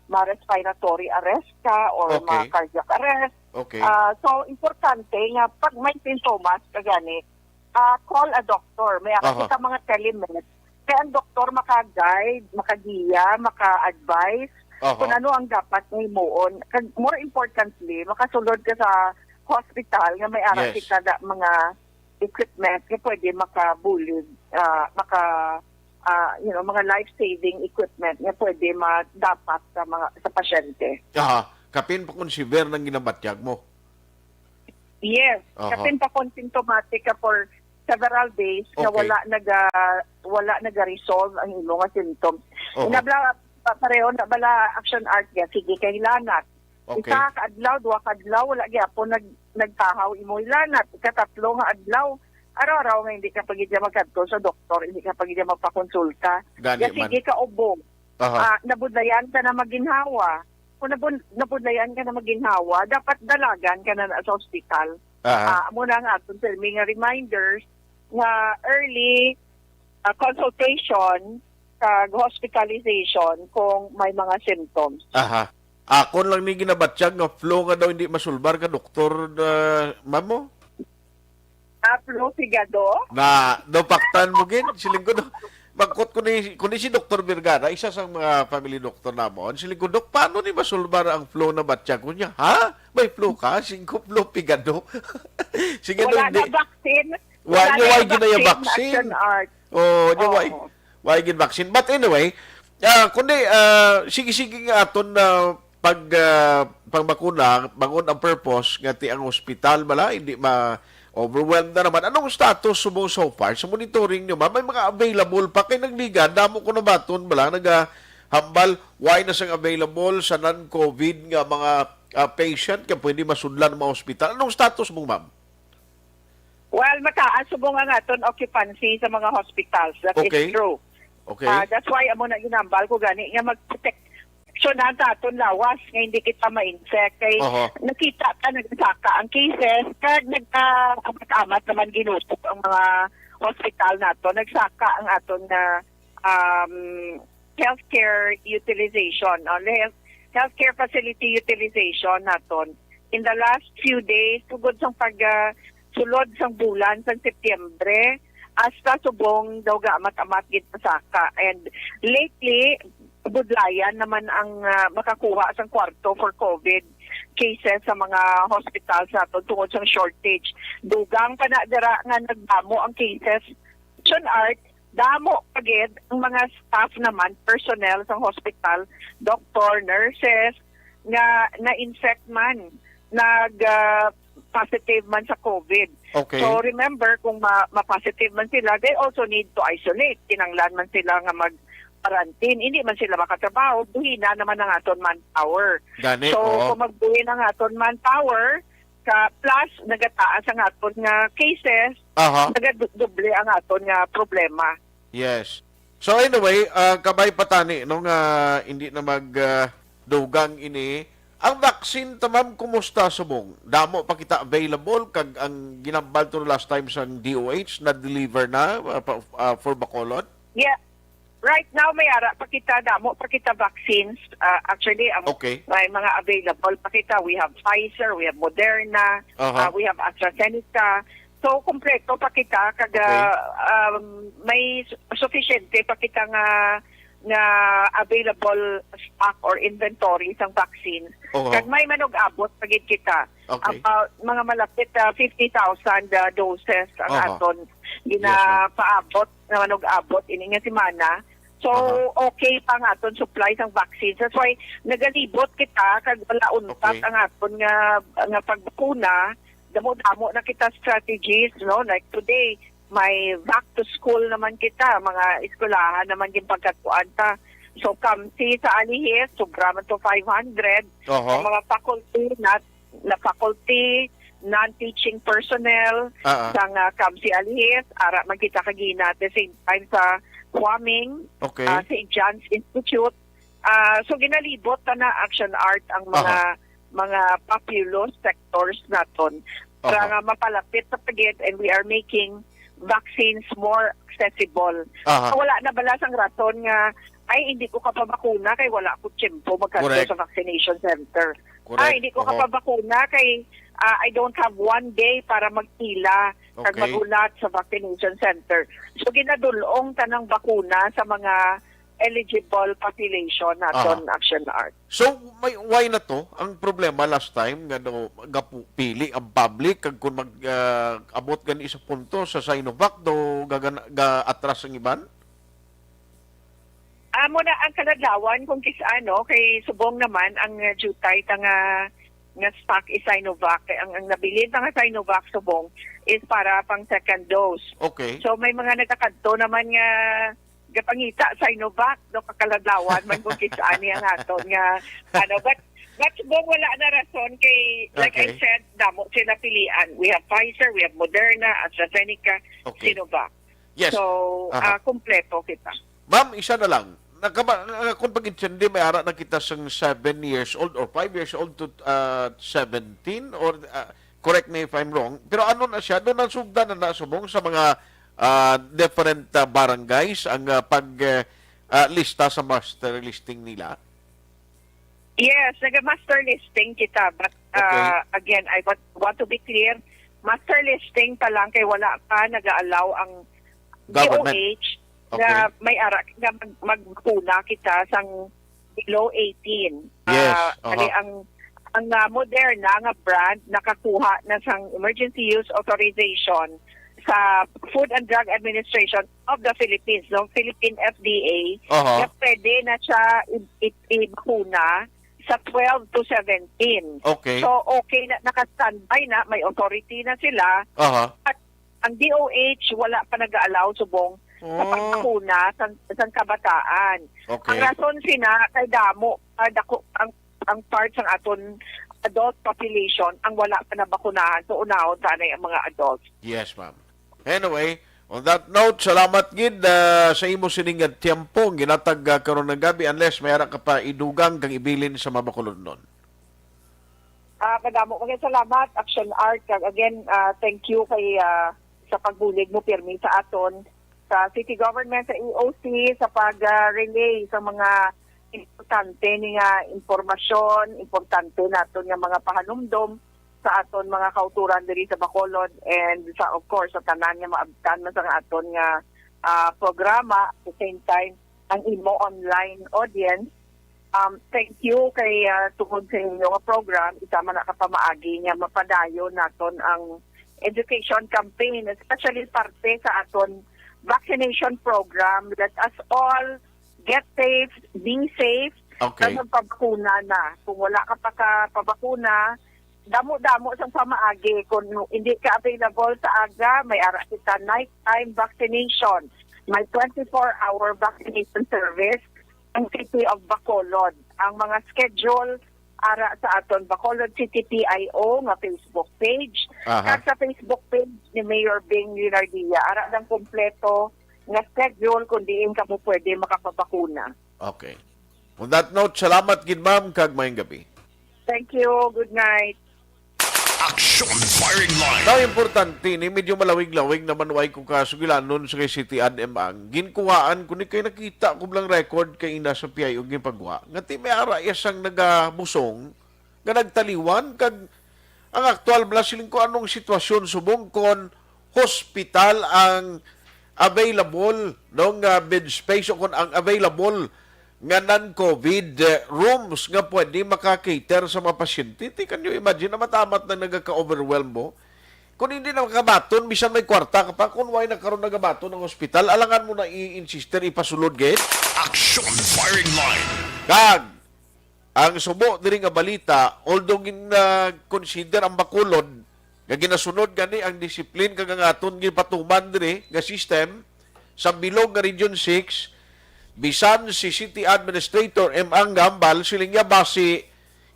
ma-respiratory arrest ka or Okay. ma-cardiac arrest. Okay. Ah, so, importante nga pag may sintomas ka gani, ah, call a doctor. May ara Aha. kita mga telemeds. Kaya ang doktor maka-guide, makagiya, maka-advise Aha. kung ano ang dapat nga himuon. Kag more importantly, makasulod ka sa hospital nga may ara Yes. kita da mga equipment nga pwede makabulig, ah, maka, ah, you know, mga life-saving equipment nga pwede madapat sa mga, sa pasyente. Aha, kapin pa kung severe nang ginabatyag mo. Yes, Aha. kapin pa kung symptomatic ka for several days nga Okay. wala naga-, wala naga-resolve ang imo nga symptoms. Oho. Inabla, pa-, pareho na bala, Action Art, nga sige kay lanat. Okay. Isa ka adlaw, duha ka adlaw, wala gyapon nag-, nagtahaw imo hilanat. Ikatatlo nga adlaw, araw-araw nga hindi ka pa gid magkadto sa doktor, hindi ka pa gid magpakonsulta. Gani Kaya man. sige ka ubo. Aha. Ah, nabudlayan ka na maginhawa. Kung nabun-, nabudlayan ka na maginhawa, dapat dalagan ka na, na sa ospital. Aha. Ah, amo na ang aton pirmi nga reminders nga early, ah, consultation kag hospitalization kung may mga symptoms. Aha. Akon lang ni ginabatyag nga flu nga daw hindi masulbar ka doktor, ah, ma'am mo? Ah, flu figado? Na, daw paktan mo gid, siling ko, no? Magkot ko ni, ko ni si Doktor Vergara, isa sa mga family doctor namon, siling ko, "Dok, paano ni masulbar ang flu na batyag?" Ko niya, "Ha? May flu ka?" Siling ko, "Flu figado." Sige, Wala daw, na di-, vaccine. Wa Wala niya, na wa yung ginaya vaccine, vaccine. Action Art. Oh, niya, wa, Oo. wa gin vaccine. But anyway, ah, kundi, ah, sige-sige nga aton na pag, ah, pangbakuna, bangod ang purpose nga ti ang ospital bala, hindi ma-overwhelmed na naman. Anong status subong so far sa monitoring nyo, ma'am? May mga available pa kay nagliga, damo ko nabaton bala, nagahambal, why na sang available sa non-COVID nga mga, ah, patient kay pwede masudlan ang mga ospital? Anong status mo, ma'am? Well, mataas subong ang aton occupancy sa mga hospitals. That Okay. is true. Okay. Ah, that's why amo na ginambal ko gani nga mag-protect Ito na sa aton lawas nga hindi kita ma-infect. Kay Oho. Nakita ta nagsaka ang cases, kag nagka-amat-amat naman ginutok ang mga hospital nato. Nagsaka ang aton nga, um, healthcare utilization, no? Health, healthcare facility utilization naton. In the last few days, tugod sang pag, ah, sulod sang bulan sang Setyembre, hasta subong daw gaamat-amat gid pasaka. And lately, budlayan naman ang, ah, makakuha sang kwarto for COVID cases sa mga hospitals naton tungod sang shortage. Dugang pa na dira nga nagdamo ang cases. Action Art, damo pa gid ang mga staff naman, personnel sang hospital, doktor, nurses, nga na-infect man, nag, ah, positive man sa COVID. Okay. So, remember, kung ma-, ma-positive man sila, they also need to isolate. Kinanglan man sila nga mag-quarantine. Hindi man sila makatrabaho, buhina naman ang aton manpower. Gani, So, oo. Kung magbuhin ang aton manpower, ka, plus nagataas ang aton nga cases, Aha. Nagadoble ang aton nga problema. Yes. So anyway, ah, kabay pa tani, no, nga hindi na mag, ah, dugang ini. Ang vaccine ta, ma'am, kumusta subong? Damo pa kita available kag ang ginambal to last time sang D O H na-deliver na, ah, pa, ah, for Bacolod? Yeah. Right now, may ara pa kita, damo pa kita vaccines. Ah, actually, ang Okay. may mga available pa kita. We have Pfizer, we have Moderna, Aha. ah, we have AstraZeneca. So, kompleto pa kita. Kag, Okay. ah, um, may su-, sufisyente pa kita nga, nga available stock or inventory sang vaccines. Oho. Kag may manug-abot pa gid kita. Okay. About mga malapit, ah, fifty thousand, ah, doses ang Oho. aton Yes, ma'am. ginapaabot nga manug-abot ini nga semana. So, Aha. okay pa ang aton supply sang vaccines. That's why nagalibot kita kag wala untat Okay. ang aton nga, nga pagbakuna. Damo-damo na kita strategies, no? Like today, may back to school naman kita, mga eskwelahan naman yung pagkatuan ta. So, kamsi sa Alihis, sobra man to five hundred. Oho. Ang mga faculty, not na faculty, non-teaching personnel, Ah, ah. sang, ah, kamsi Alihis, ara man kita kagina at the same time sa Huaming, Okay. ah, Saint John's Institute. Ah, so ginalibot ta na Action Art ang mga, Aha. mga populous sectors naton para Aha. nga mapalapit sa pagid, and we are making vaccines more accessible. Aha. So, wala na bala sang rason nga, "Ay, hindi ko kapabakuna kay wala ko tiyempo magkadto Correct. sa vaccination center. Correct. Ay, hindi ko Oho. kapabakuna kay, ah, I don't have one day para magpila kag Okay. maghulat sa vaccination center." So, ginadulong tanang bakuna sa mga eligible population naton, Aha. Action Art. So, may, why na to? Ang problema last time, nga daw gapili ang public, kag kung mag, ah, abot gani sa punto sa Sinovac, daw gagan-, ga-atras ang iban? Amo na ang kaladlawan kung kis-, ano, kay subong naman ang, uh, jutay ta nga, nga stock is Sinovac. Kay ang, ang nabilin ta nga Sinovac subong is para pang second dose. Okay. So, may mga nagakadto naman nga gapangita Sinovac, no, kakaladlawan man kung kis-, ani ang aton nga, ano, but, but subong wala na rason kay, like I Okay. said, damo sila pilian. We have Pfizer, we have Moderna, AstraZeneca, Okay. Sinovac. Yes. So, Aha. ah, kompleto kita. Ma'am, isa na lang. Nakaba-, na-, kung pag-intindi, may ara na kita sang seven years old or five years old to, ah, seventeen, or, ah, correct me if I'm wrong, pero ano na siya, doon ang sugdan na nasubong sa mga, ah, different, ah, barangays ang, ah, pag, eh, ah, lista sa master listing nila? Yes, naga-master listing kita, but, Okay. ah, again, I want, want to be clear, master listing pa lang kay wala pa naga-allow ang Government. D O H Okay. nga may ara nga mag-, magbakuna kita sang below eighteen. Yes, Ah, aha. kani ang, ang, ah, Moderna nga brand nakakuha na sang emergency use authorization sa Food and Drug Administration of the Philippines, no? Philippine F D A, Aha. nga pwede na siya i-, i-, ibakuna sa twelve to seventeen. Okay. So, okay na, naka-standby na, may authority na sila. Aha. At ang D O H wala pa nag-allow subong sa Oh. pagbakuna sang, sang kabataan. Okay. Ang rason sina kay damo, ah, dako ang, ang part sang aton adult population ang wala pa nabakunahan. So, unahon tanay ang mga adults. Yes, ma'am. Anyway, On that note, salamat gid, ah, sa imo sining nga tiyempo nga ginatag, ah, karon nga gabi, unless may ara ka pa idugang kag ibilin sa mga Bacolodnon. Ah, kadamo kay salamat, Action Art. Kag again, ah, thank you kay, ah, sa pagbulig mo pirmi sa aton, sa city government, sa E O C, sa pag-relay sa mga importante ni nga impormasyon, importante naton nga mga pahanumdom sa aton mga kauturan diri sa Bacolod, and sa, of course, sa tanan nga maabtan man sa aton nga, ah, programa. At the same time, ang imo online audience. Um, thank you kay, ah, tungod sa inyo nga program, isa man na ka pamaagi nga mapadayon naton ang education campaign, especially parte sa aton vaccination program. Let us all get safe, be safe, Okay. Kag magpabakuna na. Kung wala ka pa kapabakuna, damo-damo sang pamaagi. Kung hindi ka available sa aga, may ara kita nighttime vaccination. May twenty-four hour vaccination service ang City of Bacolod. Ang mga schedule ara sa aton Bacolod City P I O nga Facebook page, Aha. Kag sa Facebook page ni Mayor Bing Leonardia, ara ang kompleto nga schedule kung diin kamo pwede makapabakuna. Okay. On that note, salamat gid, ma'am, kag maayong gabi. Thank you. Good night. Action Firing Line. Now, importante ni, medyo malawig-lawig naman, way ko kasugilanon sa kay City Ad M ang ginkuhaan ko ni, kay nakita ko lang record kay ina sa P I O ginpagwa nga ti may ara iya sang nagabusong nga nagtaliwan, kag ang aktual bala siling ko anong sitwasyon subong kon hospital ang available, no, nga bed space o kon ang available nga non-COVID, eh, rooms nga pwede maka-cater sa mga pasyente. Ti, can you imagine, na matamat na nagaka-overwhelm mo? Kung hindi na makabaton, bisan may kwarta ka pa, kung why na karon nagabaton ang hospital, alangan mo na i-insister, ipasulod gid. Action Firing Line. Kag ang subo diri nga balita, although gina-consider ang Bacolod nga ginasunod gani ang disiplin kag ang aton ginpatuman diri nga system sa bilog nga Region six, bisan si City Administrator M. Ang Gambal, siling niya, basi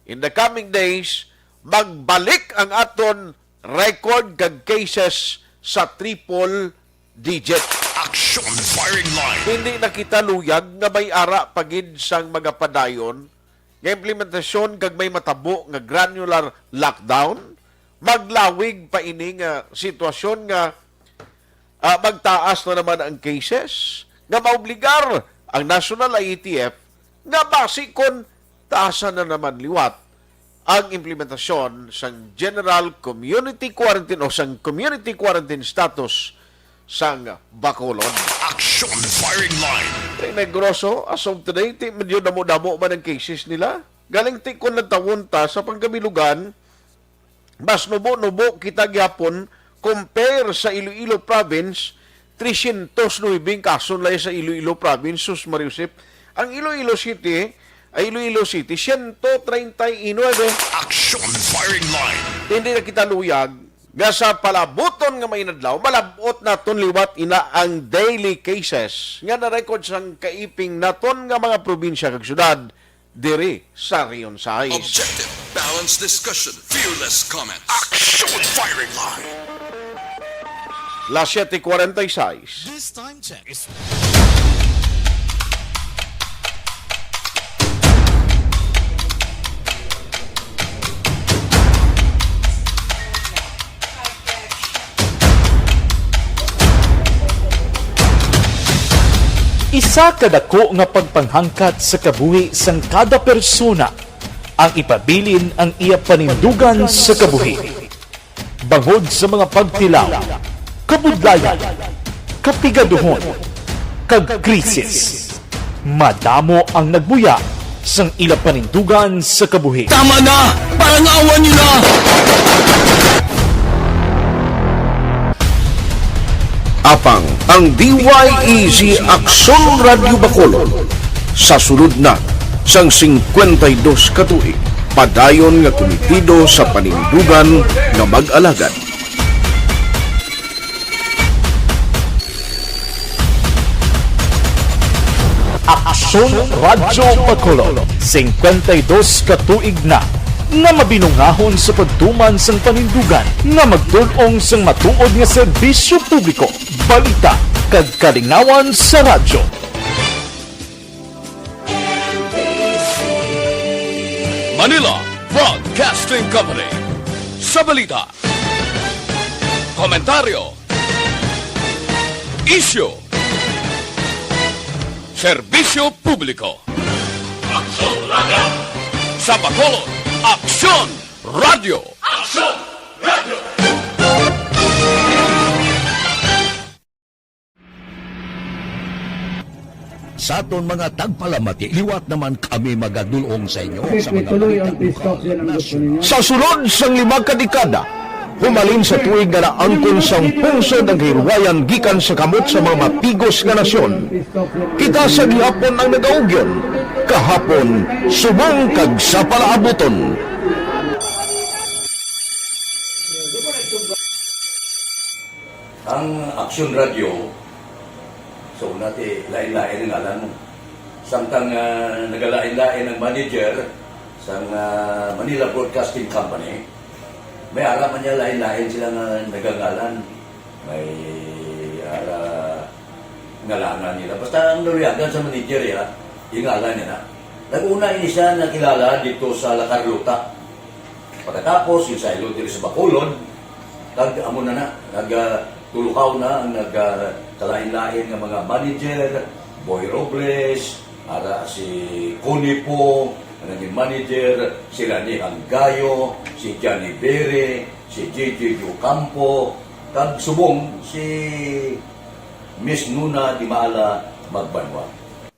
in the coming days magbalik ang aton record kag cases sa triple digit. Action Firing Line. Hindi na kita luyag nga may ara pa gid sang magapadayon nga implementasyon kag may matabo nga granular lockdown. Maglawig pa ini nga sitwasyon nga, ah, magtaas na naman ang cases nga maobligar ang National I A T F nga basi kon taasan na naman liwat ang implementasyon sang general community quarantine o sang community quarantine status sang Bacolod. Action Firing Line. Kay Negros, as of today, ti medyo damo-damo man ang cases nila. Galing ti kon nagtawon ta sa pangkabilugan, mas nubo-nubo kita gyapon compare sa Iloilo Province, trescientos nuebe ang kaso nila sa Iloilo Province, sus Maria Josep. Ang Iloilo City, ay Iloilo City, siyento treinta y nuebe. Action Firing Line. Hindi na kita luyag nga sa palabuton nga mainadlaw, malab-ot naton liwat ina ang daily cases nga na-record sang kaiping naton nga mga probinsya kag syudad diri sa Region sais. Objective, balanced discussion, fearless comments. Action Firing Line. Las siete cuarenta y seis. This time check is Isa ka dako nga pagpanghangkat sa kabuhi sang kada persona ang ipabilin ang iya panindugan sa kabuhi. Bangod sa mga pagtilaw, kabudlayan, kapigaduhon, kag krisis, madamo ang nagbuya sang ila panindugan sa kabuhi. Tama na! Parang awan nyo na! Apang ang D Y E Z Aksyon Radyo Bacolod sa sulod na sang singkwenta y dos ka tuig, padayon nga kumitido sa panindugan nga mag-alagad. Aksyon Radyo Bacolod, singkwenta y dos ka tuig na. nga mabinungahon sa pagtuman sang panindugan nga magdul-ong sang matuod nga serbisyo publiko, balita, kag kalingawan sa radyo. Manila Broadcasting Company. Sa balita, komentaryo, isyu, serbisyo publiko. Aksyon Radio. Sa Bacolod, Aksyon Radio. Aksyon Radio. Sa aton mga tagpalamati, liwat naman kami magadul-ong sa inyo sa mga balita. Sa sulod sang lima ka dekada, humalin sa tuig nga naangkon sang pungsod ang kahilwayan gikan sa kamot sa mga mapigos nga nasyon, kita sa gihapon ang nagaugyon, kahapon, subong kag sa palaabuton. Ang Aksyon Radio, so, una ti, lain-lain ang ngalan mo. Samtang, ah, nagalain-lain ang manager sang, ah, Manila Broadcasting Company, may ara man niya lain-lain sila nga nagangalan. May ara ngalanan nila. Basta ang naluyagan sa manager, ya, yung ngalan niya na. Nag-una ini siya nakilala dito sa La Carlota. Pagkatapos, yung sa Ilog diri sa Bacolod, kag amo na na, nag, ah, tulukaw na ang nag, ah, kalain-lain nga mga manager, Boy Robles, ara si Connie Pong, ang naging manager, si Rani Anggayo, si Johnny Bere, si J J Ocampo, kag subong si Miss Nuna Di Maala Magbanwa.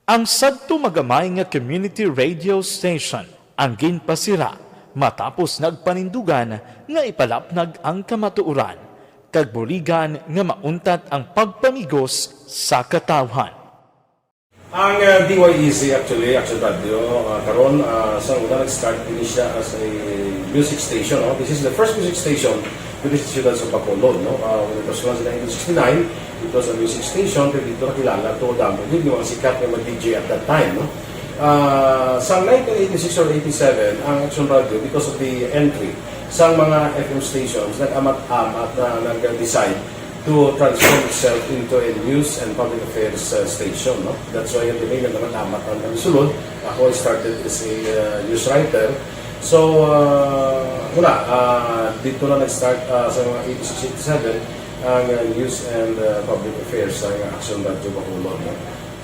Ang sadto magamay nga community radio station ang ginpasira matapos nagpanindugan nga ipalapnag ang kamatuoran kag buligan nga mauntat ang pagpamigos sa katawhan. Ang, uh, D Y E Z, actually, Action Radio, uh, karon, uh, sa una nag-start ini siya as a music station, no? This is the first music station with the Siyudad sa Bacolod, no? Uh, when it was launched in nineteen sixty-nine, it was a music station, pero dito nakilala to, damo yun yung mga sikat na mag-D J at that time, no? Ah, sa nineteen eighty-six or eighty-seven, ang Action Radio, because of the entry sa mga F M stations, nag-amat-amat na nag-decide to transform itself into a news and public affairs, uh, station, no? That's why yung name na naman amat ang nagsulod. Ako, I started as a, uh, news writer. So, uh, wala, uh, dito na nag-start, uh, sa mga eighty-six, eighty-seven, ang, uh, news and, uh, public affairs sa Action Radio Bacolod, no?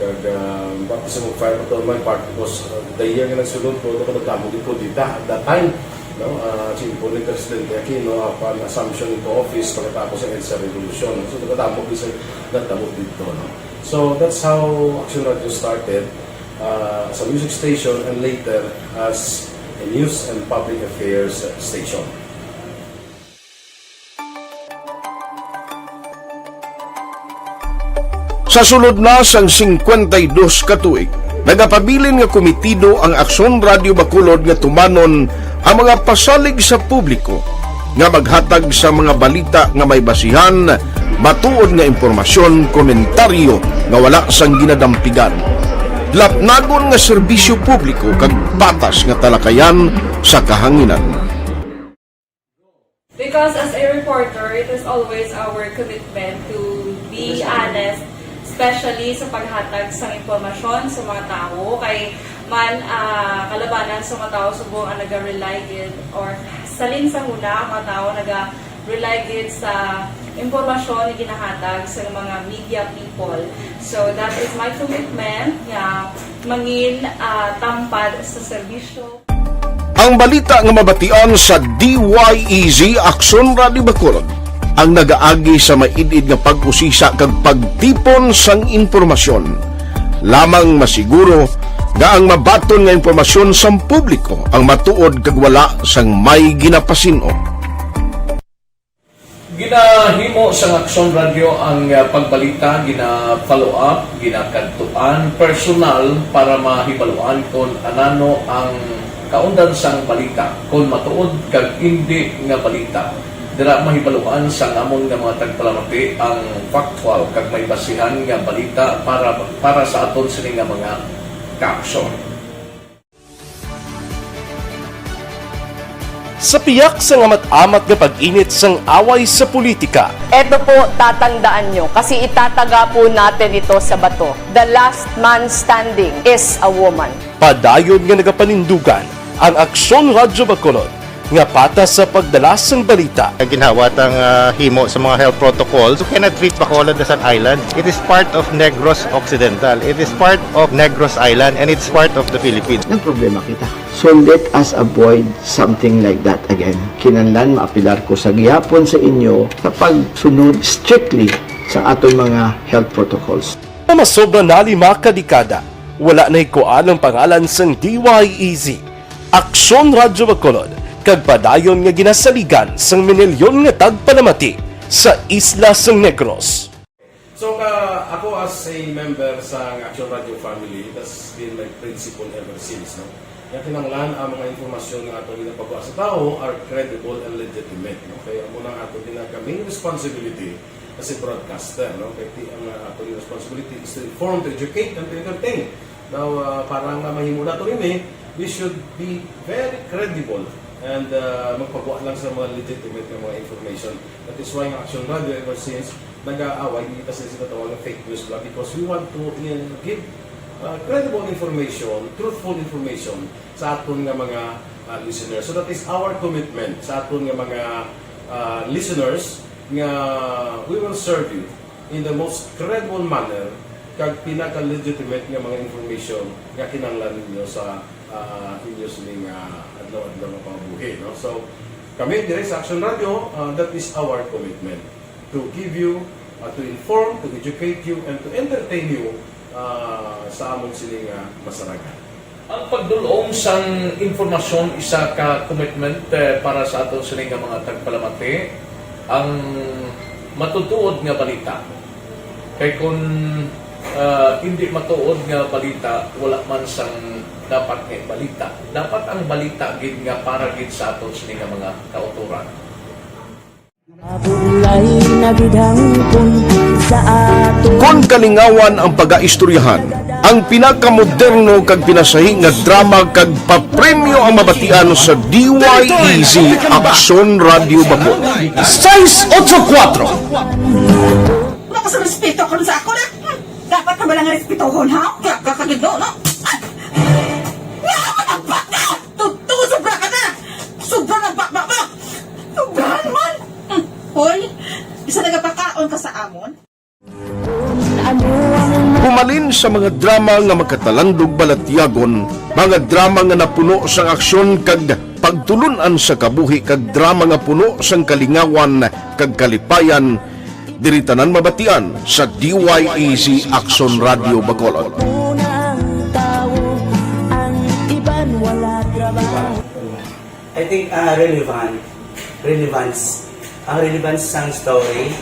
Kag, ah, baptism of fire pa to my part because, ah, the year nga nagsulod ko, ako nagdamo gid ko dita at that time, no? Ah, si Impo ni Presidente Aquino, upon assumption into office, pagkatapos sa EDSA Revolution. So, nagdamo gid sa nagdamo dito, no? So, that's how Action Radio started, ah, as a music station and later as a news and public affairs station. Sa sulod na sang singkwenta y dos ka tuig, nagapabilin nga komitido ang Aksyon Radio Bacolod nga tumanon ang mga pasalig sa publiko nga maghatag sa mga balita nga may basihan, matuod nga impormasyon, komentaryo nga wala sang ginadampigan, lapnagon nga serbisyo publiko kag patas nga talakayan sa kahanginan. Because as a reporter, it is always our commitment to be honest, especially sa paghatag sang impormasyon sa mga tawo. Kay man, ah, kalabanan sa mga tawo subong ang naga-rely gid, or salin sa huna ang mga tawo naga-rely gid sa impormasyon nga ginahatag sa mga media people. So that is my commitment nga mangin, ah, tampad sa serbisyo. Ang balita nga mabatian sa D Y E Z Aksyon Radio Bacolod ang nagaagi sa maid-id nga pag-usisa kag pagtipon sang impormasyon. Lamang masiguro nga ang mabaton nga impormasyon sang publiko ang matuod kag wala sang may ginapasin-o. Ginahimo sang Aksyon Radio ang, ah, pagbalita, gina-follow up, ginakadtuan personal para mahibaluan kon anano ang kaundan sang balita, kon matuod kag indi nga balita. Dira mahibaluan sang amon nga mga tagpalamati ang factual kag may basihan nga balita para, para sa aton sini nga mga kaaksyon. Sa piyak sang amat-amat nga pag-init sang away sa politika, Eto po, tatandaan nyo, kasi itataga po natin ito sa bato. The last man standing is a woman. Padayon nga nagapanindugan ang Aksyon Radyo Bacolod nga patas sa pagdala sang balita. Ang ginhawa tang, ah, himo sa mga health protocols, you cannot treat Bacolod as an island. It is part of Negros Occidental. It is part of Negros Island, and it's part of the Philippines. Nagproblema kita. So let us avoid something like that again. Kinahanglan maapilar ko sa gihapon sa inyo sa pagsunod strictly sa aton mga health protocols. Nga masobra na lima ka dekada, wala nahikuan ang pangalan sang D Y E Z, Aksyon Radyo Bacolod, kag padayon nga ginasaligan sang minilyon nga tagpalamati sa isla sang Negros. So, ka, ako as a member sa Action Radio family, that's been my principle ever since, no? Nga kinahanglan ang mga impormasyon nga ato ginapagawa sa tawo are credible and legitimate, no? Kaya amo na ang ato ginaka main responsibility as a broadcaster, no? Kay ti-, ang, uh, ato responsibility is to inform, to educate, and to entertain. Now, uh, para nga mahimo nato ini, we should be very credible and, uh, magpagawa lang sa mga legitimate nga mga information. That is why ang Action Radio ever since nag-aaway, hindi ta sila ginatawag nga fake news blog because we want to, uh, give, uh, credible information, truthful information sa aton nga mga, uh, listeners. So that is our commitment sa aton nga mga, uh, listeners, nga we will serve you in the most credible manner kag pinaka-legitimate nga mga information nga kinahanglan ninyo sa, ah, inyo sining, ah, adlaw-adlaw nga pangabuhi, no? So, kami diri sa Action Radio, ah, that is our commitment to give you, ah, to inform, to educate you, and to entertain you, ah, sa amon sining, ah, masaragan. Ang pagdul-ong sang impormasyon isa ka commitment, eh, para sa aton sini nga mga tagpalamati, ang matutuod nga balita. Kay kun, ah, indi matuod nga balita, wala man sang dapat nga balita. Dapat ang balita gid nga para gid sa aton sini nga mga kautoran. Mabulay na gid hangpon sa aton. Kon kalingawan ang pagaistoryahan, ang pinakamoderno kag pinasahi nga drama kag papremyo ang mabatian sa D Y E Z Aksyon Radyo Bacolod. Sais otso kuwatro. Wala ka sa respeto karon sa ako na. Dapat na ba lang respetohon, ha? Kaya kakagido, no? Ay! Nga, matapat ka! Totoo, sobra ka na! Sobra na ba, ba, ba? Sobrahan man! Hmm. Hoy, isa nagapakaon ka sa amon? Humalin sa mga drama nga makatalandog balatyagon, mga drama nga napuno sang aksyon kag pagtulon-an sa kabuhi kag drama nga puno sang kalingawan kag kalipayan, diri tanan mabatian sa D Y E Z Aksyon Radyo Bacolod. I think, ah, relevant, relevance, ang relevance sang story,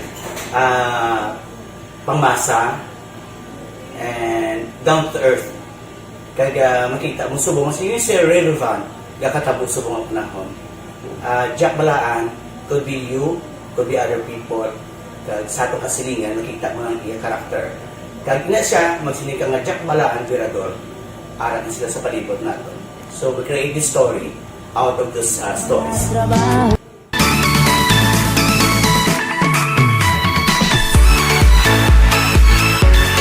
ah, pangmasa, and down to earth. Kag, ah, makita mo subong, mas you say relevant, gakatabo subong ang panahon. Ah, Jack Balaan could be you, could be other people. Kag sa atong kasilingan, makita mo ang iya character. Kag ina siya, magsiling ka nga Jack Balaan, Virador, ara na sila sa palibot nato. So, we create this story out of those, ah, stories.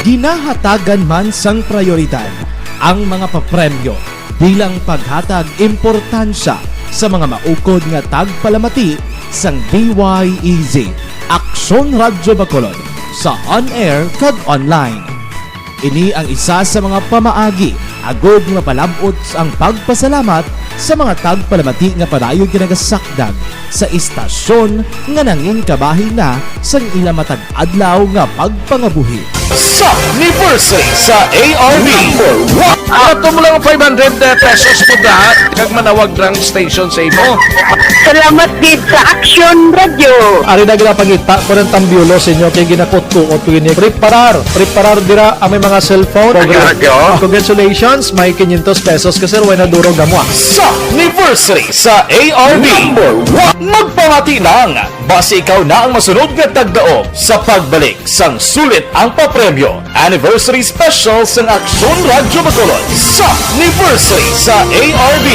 Ginahatagan man sang prayoridad ang mga papremyo bilang paghatag importansya sa mga maukod nga tagpalamati sang D Y E Z Aksyon Radyo Bacolod sa on-air kag online. Ini ang isa sa mga pamaagi agod nga mapalab-ot ang pagpasalamat sa mga tagpalamati nga padayon ginagasakdag sa istasyon nga nangin kabahin na sang ila matag adlaw nga pagpangabuhi. Sa anniversary sa A R B. Number one. Ato mo lang five hundred pesos mo da, kag manawag lang station sa imo. Salamat gid sa Action Radio. Ari na ginapangita ko ng tambyulo sa inyo kay ginakutkuot ko ini. Preparar, preparar dira ang may mga cellphone. Radyo. Congratulations, may quinientos pesos ka, sir. Way na duro gamwa. Sa anniversary sa A R B. Number one. Magpamati lang. Basi ikaw na ang masunod nga tagdaog sa pagbalik sang sulit ang papremyo. Anniversary Special sang Aksyon Radyo Bacolod sa anniversary sa A R B.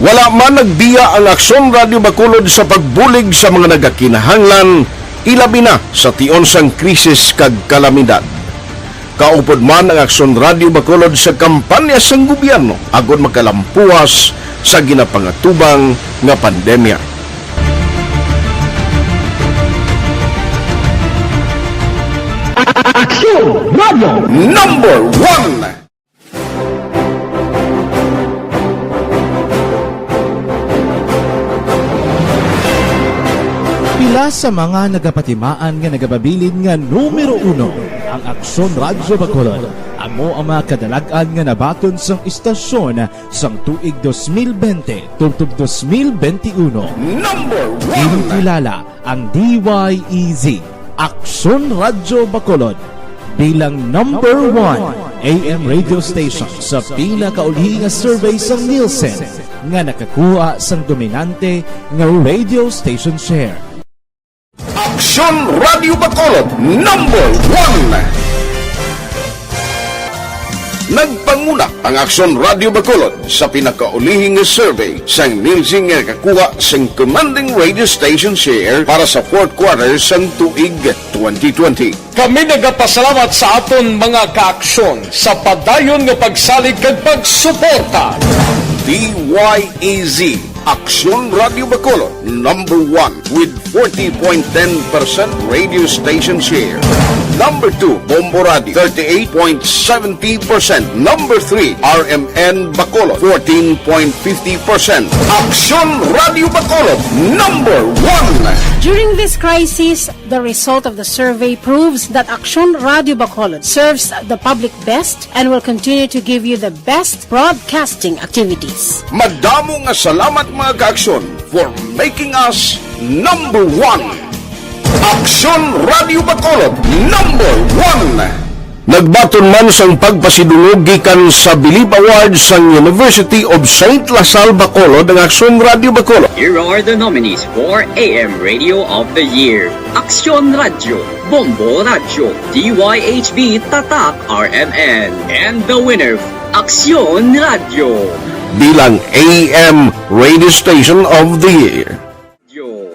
Wala man nagbiya ang Aksyon Radio Bacolod sa pagbulig sa mga nagakinahanglan, ilabi na sa tion sang krisis kag kalamidad. Kaupod man ang Aksyon Radio Bacolod sa kampanya sang gobyerno agod makalampuwas sa ginapangatubang nga pandemya. Aksyon Radio Number One. Pila sa mga nagapatimaan nga nagapabilin nga numero uno ang Aksyon Radyo Bacolod. Amo ang mga kadalag-an nga nabaton sang istasyon sang tuig dos mil bente tubtob dos mil bente uno. Number one. Ginkilala ang D Y E Z, Aksyon Radyo Bacolod, bilang number one A M radio station sa pinakaulihi nga survey sang Nielsen nga nakakuha sang dominante nga radio station share. Aksyon Radio Bacolod, number one. Nagpanguna ang Aksyon Radio Bacolod sa pinakaulihi nga survey sang Nielsen nga nakakuha sing commanding radio station share para sa fourth quarter sang tuig twenty twenty. Kami nagapasalamat sa aton mga kaaksyon sa padayon nga pagsalig kag pagsuporta. D Y E Z, Aksyon Radio Bacolod, number one with forty point ten percent radio station share. Number two, Bombo Radio, thirty-eight point seventy percent. Number three, R M N Bacolod, fourteen point fifty percent. Aksyon Radio Bacolod, number one. During this crisis, the result of the survey proves that Aksyon Radio Bacolod serves the public best and will continue to give you the best broadcasting activities. Madamo nga salamat, mga kaaksyon, for making us number one. Aksyon Radio Bacolod, number one. Nagbaton man sang pagpasidungog gikan sa Bilib Awards sang University of Saint La Salle Bacolod ang Aksyon Radio Bacolod. Here are the nominees for A M Radio of the Year: Aksyon Radio, Bombo Radio, D Y H B Tatak R M N, and the winner, Aksyon Radio. Bilang A M Radio Station of the Year. Yo.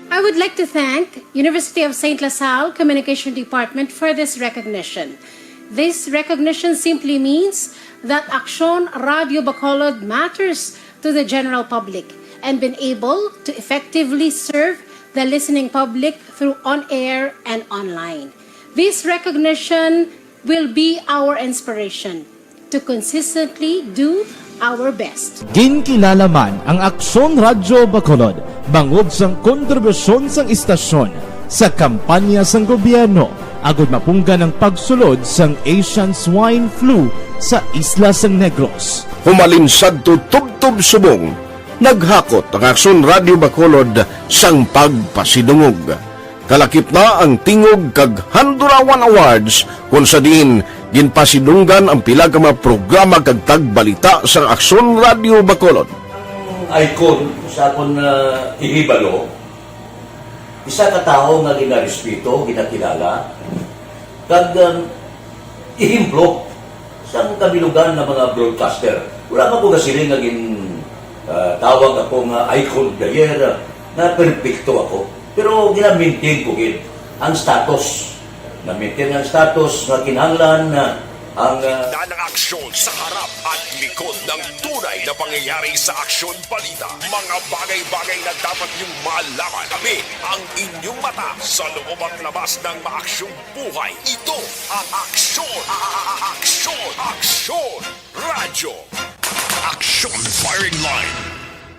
I would like to thank University of Saint La Salle Communication Department for this recognition. This recognition simply means that Aksyon Radio Bacolod matters to the general public and been able to effectively serve the listening public through on-air and online. This recognition will be our inspiration to consistently do our best. Ginkilala man ang Aksyon Radyo Bacolod bangod sang kontribusyon sang istasyon sa kampanya sang gobyerno agud mapunggan ang pagsulod sang Asian Swine Flu sa isla sang Negros. Humalin sadto tubtob subong, naghakot ang Aksyon Radyo Bacolod sang pagpasidungog. Kalakip na ang Tingog kag Handurawan Awards, kon sa diin ginpasidunggan ang pila ka mga programa kag tagbalita sang Aksyon Radyo Bacolod. Ang icon sa akon, ah, ihibalo, isa ka tawo nga ginarespeto, ginakilala, kag, um, ehemplo sang kabilugan nga mga broadcaster. Wala pa ko gasiling nga gin, ah, tawag ako nga icon of the year, ah, nga perpekto ako. Pero gina-maintain ko gid ang status. Na-maintain ang status nga kinahanglan, ah, ang, ah, Daan ang aksyon sa harap at likod ng tunay na pangyayari sa aksyon balita. Mga bagay-bagay na dapat niyong malaman. Kami ang inyong mata sa loob at labas ng maaksyong buhay. Ito ang Aksyon, a-, a-, a-, Aksyon, Aksyon Radyo. Aksyon Firing Line.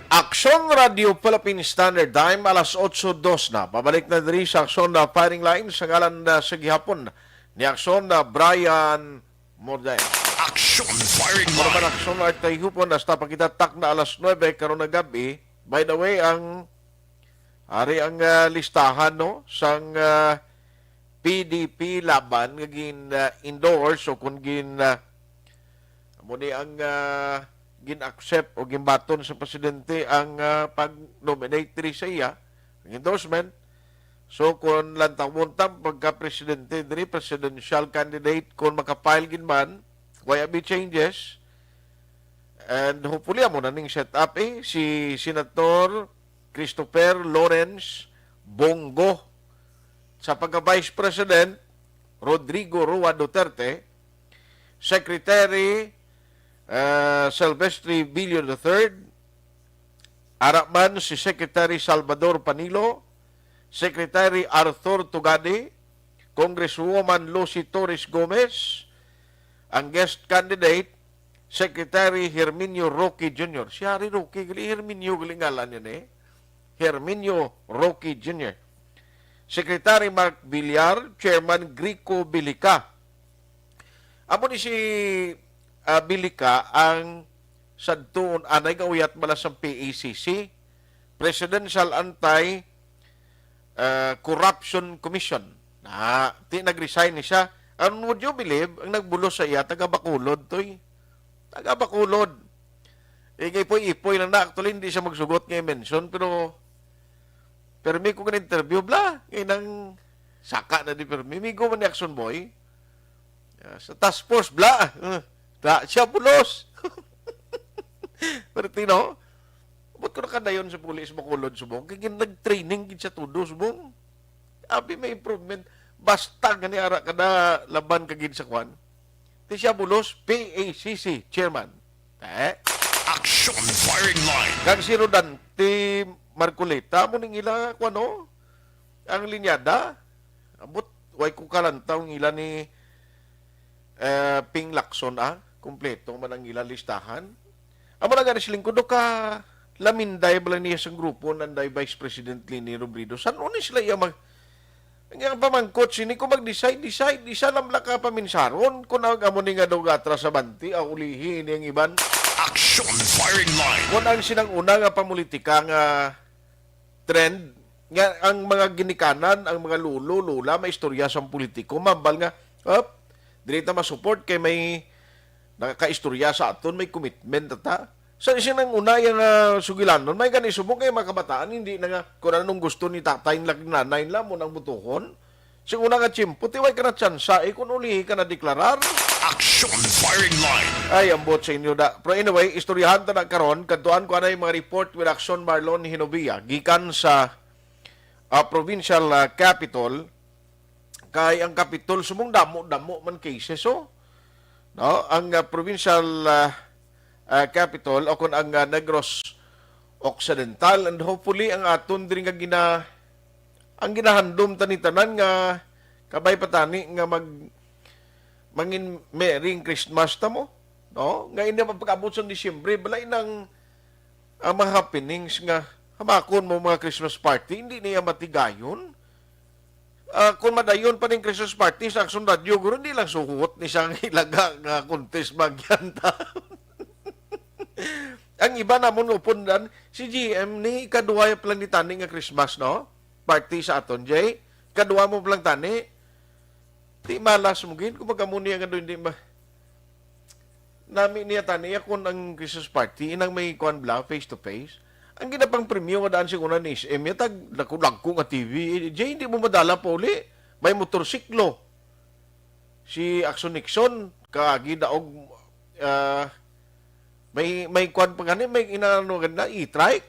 Aksyon Radyo Philippine Standard Time, alas otso dos na. Pabalik na diri sa Aksyon na Firing Line sa ngalan na sa gihapon ni Aksyon na Brian Morday. Aksyon Firing Line. Ano man Aksyon na tayo hupon, hasta pa kita takna alas nuebe karon nga gab-i. By the way, ang Ari ang, ah, listahan, no, sang, ah, P D P Laban nga gin-endorse o kung gin, ah, amo ni ang, ah, gin-accept o ginbaton sa presidente ang, ah, pag-nominate diri sa iya, ang endorsement. So, kung lantawon ta pagka-presidente diri, presidential candidate, kung makapile gid man, way abi changes, And hopefully, amo na ning set up, eh, si Senator Christopher Lawrence Bong Go. Sa pagka-Vice President, Rodrigo Roa Duterte, Secretary, uh, Silvestre Villo the third, ara man si Secretary Salvador Panilo, Secretary Arthur Tugade, Congresswoman Lucy Torres Gomez, ang guest candidate, Secretary Herminio Roque Junior Si Harry Roque, gali Herminio, gali ngalan niya, eh. Herminio Roque Junior Secretary Mark Villar, Chairman Grico Bilica. Amo ni si, ah, Bilica ang sadtuon anay nga uyat bala sa P A C C, Presidential Anti, ah, Corruption Commission. Na, ti nag-resign ni siya. And would you believe, ang nagbulos sa iya, taga Bacolod, toy. Taga Bacolod. Eh, kay Ipoy-Ipoy lang na. Actually, hindi siya magsugot nga i-mention, pero permi ko nga interview, bla. Kay nang saka na di permi. Migo man ni Action Boy. Ah, sa task force, bla. Ah, ta, siya bulos. Pero tino, ba't ko nakadayon sa pulis Bacolod subong? Kay gin-, nag-training gid siya todo subong. Abi may improvement. Basta gani ara ka na laban ka gid sa kwan. Ti siya bulos, P A C C chairman. Eh? Action firing line. Kag si Rodante Marcoleta, mo ning ila, kwan, no? Ang linyada, abot, way ko kalantaw ang ila ni, eh, Ping Lacson, ah. Kompleto man ang ila listahan. Amo na gani siling ko, do ka laminday bala niya sa grupo nanday Vice President Leni Robredo. San-o ni sila iya mag-, ang iyang pamangkot sini ko mag-decide, decide, isa lang lang ka paminsaron. Kung ang amo ni nga daw gatra sa banti, ah, ulihi ini ang iban. Action firing line. Kung ang sinang una nga pamulitika nga trend, nga ang mga ginikanan, ang mga lolo, lola, may istorya sa politiko, mambal nga, "Up, dili ta ma-support kay may nakakaistorya sa aton, may commitment ta." Sa isin ang una, yang, ah, sugilanon, may gani subong kay mga kabataan, hindi na nga, kung anong gusto ni tatay nila, nanay nila, mo nang butuhon. Sa una nga tiyempo, tiway ka na tsansa, eh, kung ulihi ka na deklarar. Action firing line. Ay, ambot sa inyo, da. Pero anyway, istoryahan ta na karon, kadtuan ko anay mga report with Action Marlon Hinovia, gikan sa, ah, provincial, ah, capital, kay ang capital, sumong damo-damo man cases, oh. No? Ang, ah, provincial, ah, ah, capital, o kung ang, ah, Negros Occidental, and hopefully, ang aton diri nga gina-, ang ginahandom tani tanan nga kabay pa tani nga mag-, mangin Merry Christmas ta mo, no? Nga hindi man pag-abot sa Disyembre, balay nang ang mga happenings nga hamakon mo mga Christmas party, hindi niya matigayon. Ah, kung madayon pa ning Christmas party sa Action Radio, guro, hindi lang suhot ni siyang ilaga nga contest magyan ta. Ang iba namon nga upundan, si G M ni ikaduha pa lang ni tani nga Christmas, no? Party sa aton, Jay. Ikaduha mo pa lang tani. Di malas mo gid kung magamo niya nga doon, di ma-, nami niya tani, iya kun ang Christmas party, inang may kuan bla, face to face. Ang ginapang premyo nga daan siguro ni S M, ya tag lagko-lagko nga T V. Eh, Jay, hindi mo madala pa uli. May motorsiklo. Si Action Nixon, kaagi daog, ah, may, may kuan pa gani, may inano gani na, e-trike.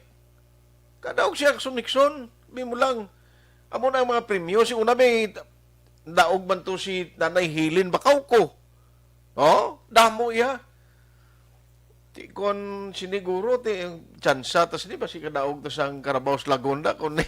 Kadaog si Action Nixon, bi mo lang. Amo na ang mga premyo. Si una may daog man to si Nanay Helen Bacauco. Oh, damo iya. Ti kon siniguro, ti, tsansa, tas di ba si kadaog to sang Carabao's Laguna, kon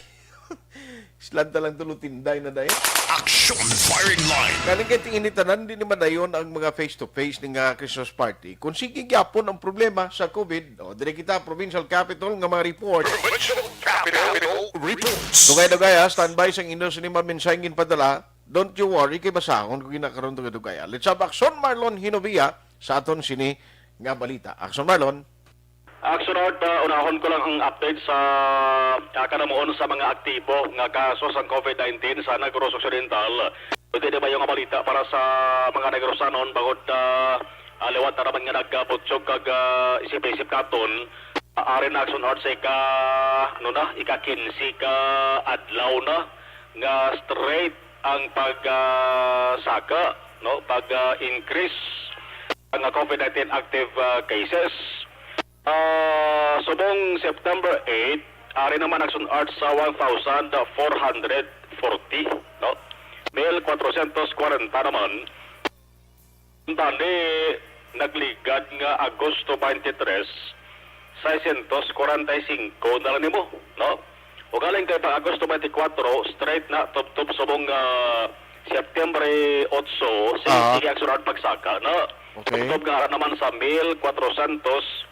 islan ta lang tulo tinday na dahil. Action firing line. Kani kay ti ini tanan, di ni madayon ang mga face-to-face ni nga Christmas party. Kung sige gyapon ang problema sa COVID, o, diri kita, provincial capital nga mga report. Provincial Capital Reports. Dugay-dugay, ha, standby sang inyo sini mga mensaheng ginpadala. Don't you worry, kay basahon ko ginakaron dugay-dugay, ha. Let's have Action Marlon Hinovia sa aton sini nga balita. Action Marlon. Action Art, ah, unahon ko lang ang update sa, ah, kanamuon sa mga aktibo nga kaso sang COVID nineteen sa Negros Occidental. Pwede na ba yung balita para sa mga Negrosanon bangod, ah, ah, liwat na naman nga nagkabutyog kag, ah, isip-isip katon? Ah, ari na Action Art sa ika, ano na, ika kinse ka adlaw na nga straight ang pag, ah, saka, no, pag, ah, increase ang COVID nineteen active, ah, cases. Ah, subong September eight, ari naman ang sun-art sa one thousand four hundred forty, no? Mil kwatrosyentos kwarenta naman. Tani, nagligad nga Agosto twenty-three, seiscientos kwarenta y cinco na lang nimo, no? Ugaling kay pag Agosto twenty-four, straight na tubtob subong, ah, September eight, sige, Ah. sige ang sun-art pagsaka, no? Okay. Tubtob nga ara naman sa mil kwatrosyentos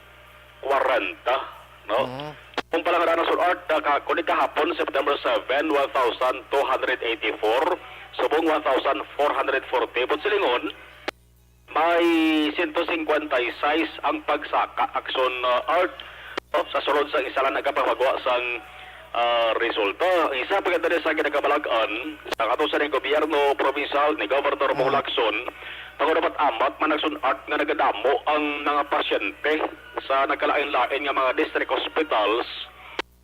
kwarenta, no? Mhm. Kung pala nga na sun-art, ah, ka, kundi kahapon, September seven, one thousand two hundred eighty-four, subong one thousand four hundred forty. But silingon, may siyento singkwenta y sais ang pagsaka action, ah, art, no? Sa sulod sang isa lang nagapamagwa sang, ah, resulta. Isa pa gid sa ginakabalag-an sa katusan ni gobyerno provincial ni Governor Bong Mm. Lacson, pag-unamat-amat man nagsun-art nga nagadamo ang mga pasyente sa nagkalain-lain nga mga district hospitals,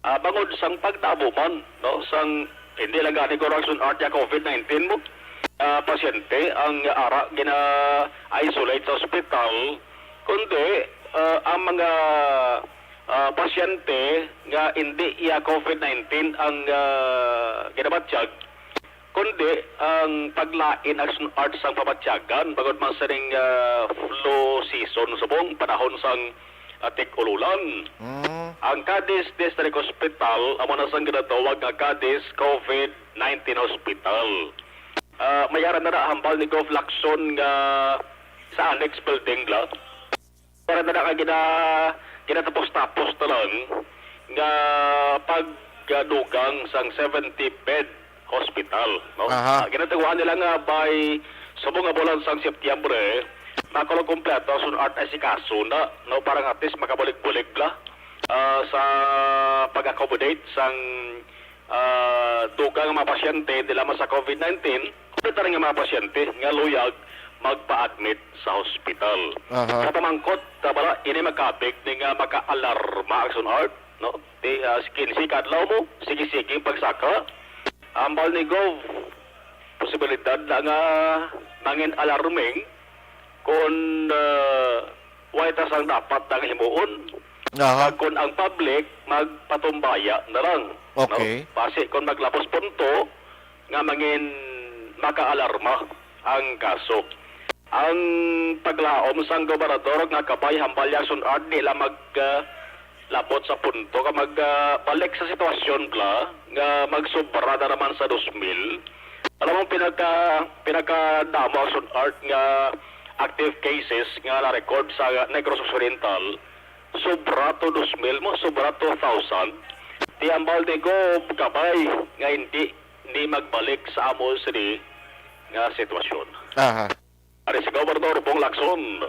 ah, bangod sang pagdamo man, no, sang hindi lang gani ko sun-art ya covid nineteen mo, ah, pasyente ang ara gina-isolate sa ospital, kundi, ah, ang mga, ah, pasyente nga hindi ya covid nineteen ang, ah, ginabatyag, kundi ang paglain ang sun-art sang pabatyagan bangod man sining, ah, flu season subong panahon sang, ah, tig-ululan. Mm. Ang Cadiz District Hospital amo na sang ginatawag nga Cadiz covid nineteen Hospital. Ah, may ara na na hambal ni Gov Lacson nga sa annex building la. Para na nga gina-, ginatapos-tapos na lang nga pagdugang sang seventy bed hospital, no? Aha. Ah, ginatuguan nila nga by subong nga bulan sang Setyembre, makulo kompleto ang sun-art asikaso na, no, para nga at least makabulig-bulig bla, ah, sa pag-accommodate sang, ah, dugang nga mga pasyente, hindi lamang sa covid nineteen, kundi tanan nga mga pasyente nga luyag magpa-admit sa hospital. Aha. Sa pamangkot, ta bala, ini magkabig ni nga maka-alarma ang sun-art, no? Di, ah, kinse ka adlaw mo, sige-sige ang pagsaka. Ambal ni Gov, posibilidad na nga mangin alarming kung, ah, way ta sang dapat nga himuon. Aha. Kag kung ang public magpatumbaya na lang, no? Okay. Basi kung maglapos punto nga mangin makaalarma ang kaso. Ang paglaom sang gobernador nga kabay hambal ya sun-art nila mag, ah, labot sa punto ka mag, ah, balik sa sitwasyon bla nga magsubra na naman sa dos mil. Alam mo, pinaka, pinakadamo ang sun-art nga active cases nga na-record sa Negros Occidental, sobra to dos mil mo, sobra two thousand. Ti ambal ni Gob kabay nga hindi ni magbalik sa amo sini nga sitwasyon. Aha. Ari si Gobernador Bong Lacson.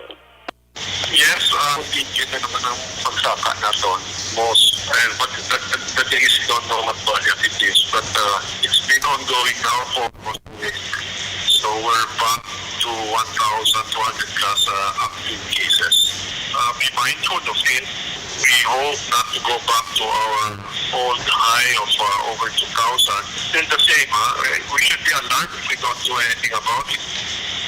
Yes, uh, tigil na naman ang pagsaka naton. Most, and but the, the, the thing is, we don't know what variant it is. But, uh, it's been ongoing now for almost two weeks. So we're back to one thousand two hundred plus, uh, active cases. Uh, be mindful of it. We hope not to go back to our old high of, uh, over two thousand. Still the same, huh? We should be alert if we don't do anything about it.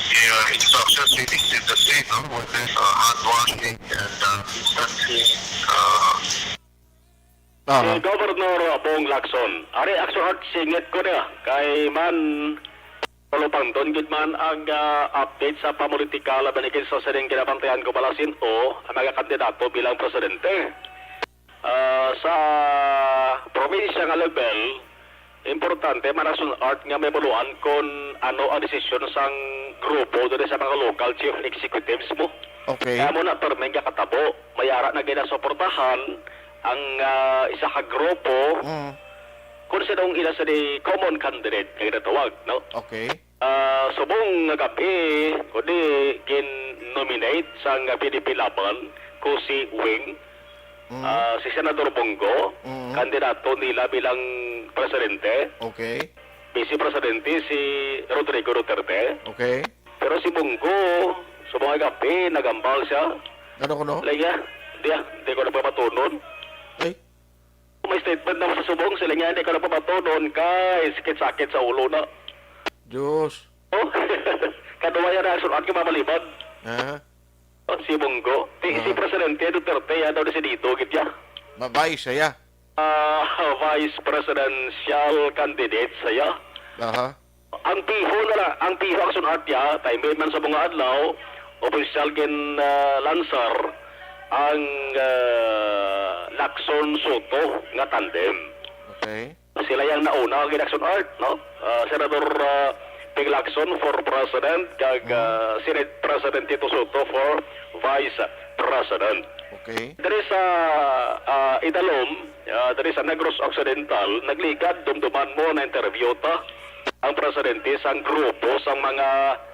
The, uh, instructions really still the same, no? With, uh, hand washing and, uh, distancing, uh, Ah. Si Governor Bong Lacson, ari actually singit ko niya kay man palupangdon gid man ang, ah, update sa pamulitikal, labi na gid sa sining ginabantayan ko bala sin-o ang mga kandidato bilang presidente. Ah, sa probinsya nga level, importante man ang sun-art nga may buluan kon ano ang desisyon sang grupo diri sa mga local chief executives mo. Okay. Kaya mo na permi nga katabo, may ara na ginasuportahan ang, ah, isa ka grupo Mm. kung sinong ila sa di common candidate nga ginatawag, no? Okay. Ah, subong nga gab-i, kundi gin-nominate sang P D P Laban ko si Wing, Mm. ah, si Senador Bongo, Mm. kandidato nila bilang presidente. Okay. Vice Presidente si Rodrigo Duterte. Okay. Pero si Bongo, subong nga gab-i, nagambal siya. Ano kuno? Laya, di, di ko nagpapatunon. Ay. May statement naman sa subong sila nga, "Hindi ko nagpapatunon kay sakit-sakit sa ulo na." Diyos. Oh, kaduwa yan ang sulat ka mamalibad. Ah. Oh, si Bong Go. Ti, si Ah. Presidente Duterte, ya daw desidido gid ya. Ma-vice siya. Ah, vice presidential candidate siya. Aha. Ang piho na la-, ang piho Action Art ya, timing man sa mga adlaw, opisyal gin, ah, lansar ang, ah, Lacson Soto nga tandem. Okay. Sila yang nauna ang Action Art, no? Ah, Senador, ah, Ping Lacson for President, kag, Mm. ah, Senate President Tito Soto for Vice President. Okay. Diri sa, ah, Idalom, ah, diri sa Negros Occidental, nagligad, dumduman mo, na-interview ta ang presidente sang grupo sang mga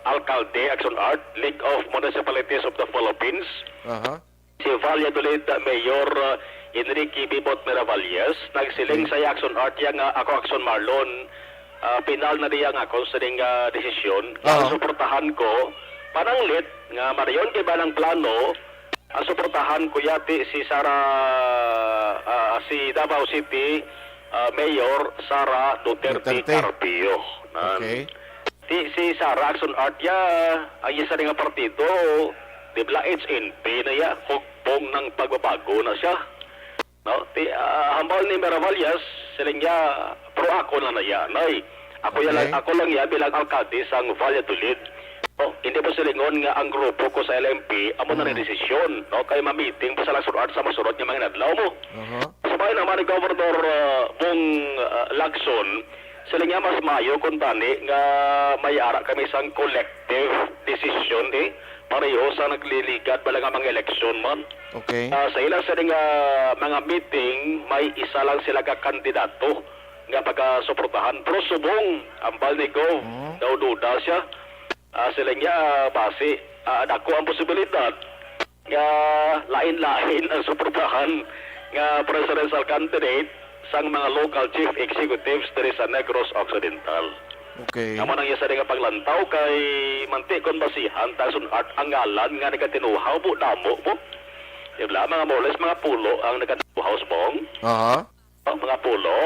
alkalde, Action Art, League of Municipalities of the Philippines. Aha. Si Valladolid Mayor, uh, Enrique Bibot Miravalles, nagsiling Okay. sa Action Art ya nga ako, Action Marlon, uh, pinal na niya nga ako sining, uh, desisyon. Kaya Oo. suportahan ko, pananglit nga marayon kay balang plano, ang suportahan ko yati si Sara, uh, si Davao City, uh, Mayor Sara Duterte Duterte. Carpio. Nan. Okay. Ti, si Sara Action Art ya, ang isa nga partido, di bala, H N P na ya, hugpong ng pagbabago na siya. No? Ti, ah, hambal ni Miravalles, siling niya, pro ako lang na ya, nay. Ako ya lang, Okay. ako lang ya bilang alkalde sang Valladolid. No? Hindi mo silingon nga ang grupo ko sa L M P, amo na Mm. ni desisyon, no? Kay ma-meeting pa sa Action Art sa masunod nga mga adlaw mo. Aha. Sa bayan naman ni Governor, ah, Bong, ah, Lacson, sila nga mas maayo kung tani nga may ara kami sang collective decision, eh. Pareho sa nagliligad bala nga mga eleksyon man. Okay. Ah, sa ila sa nga mga meeting, may isa lang sila ka kandidato nga pagasuportahan. Pero subong, ambal ni Gov, Mm. daw duda siya. Ah, sila nga, basi, ah, dako ang posibilidad nga lain-lain ang suportahan nga presidential candidate sang mga local chief executives diri sa Negros Occidental. Okay. Amo nang isa nga paglantaw kay manti kon basihan ta Action Art ang ngalan nga nagatinuhaw po damo po. Di ba, mga more or less, mga pulo ang nagatinuhaw sa Bong. Aha. Ang mga pulo,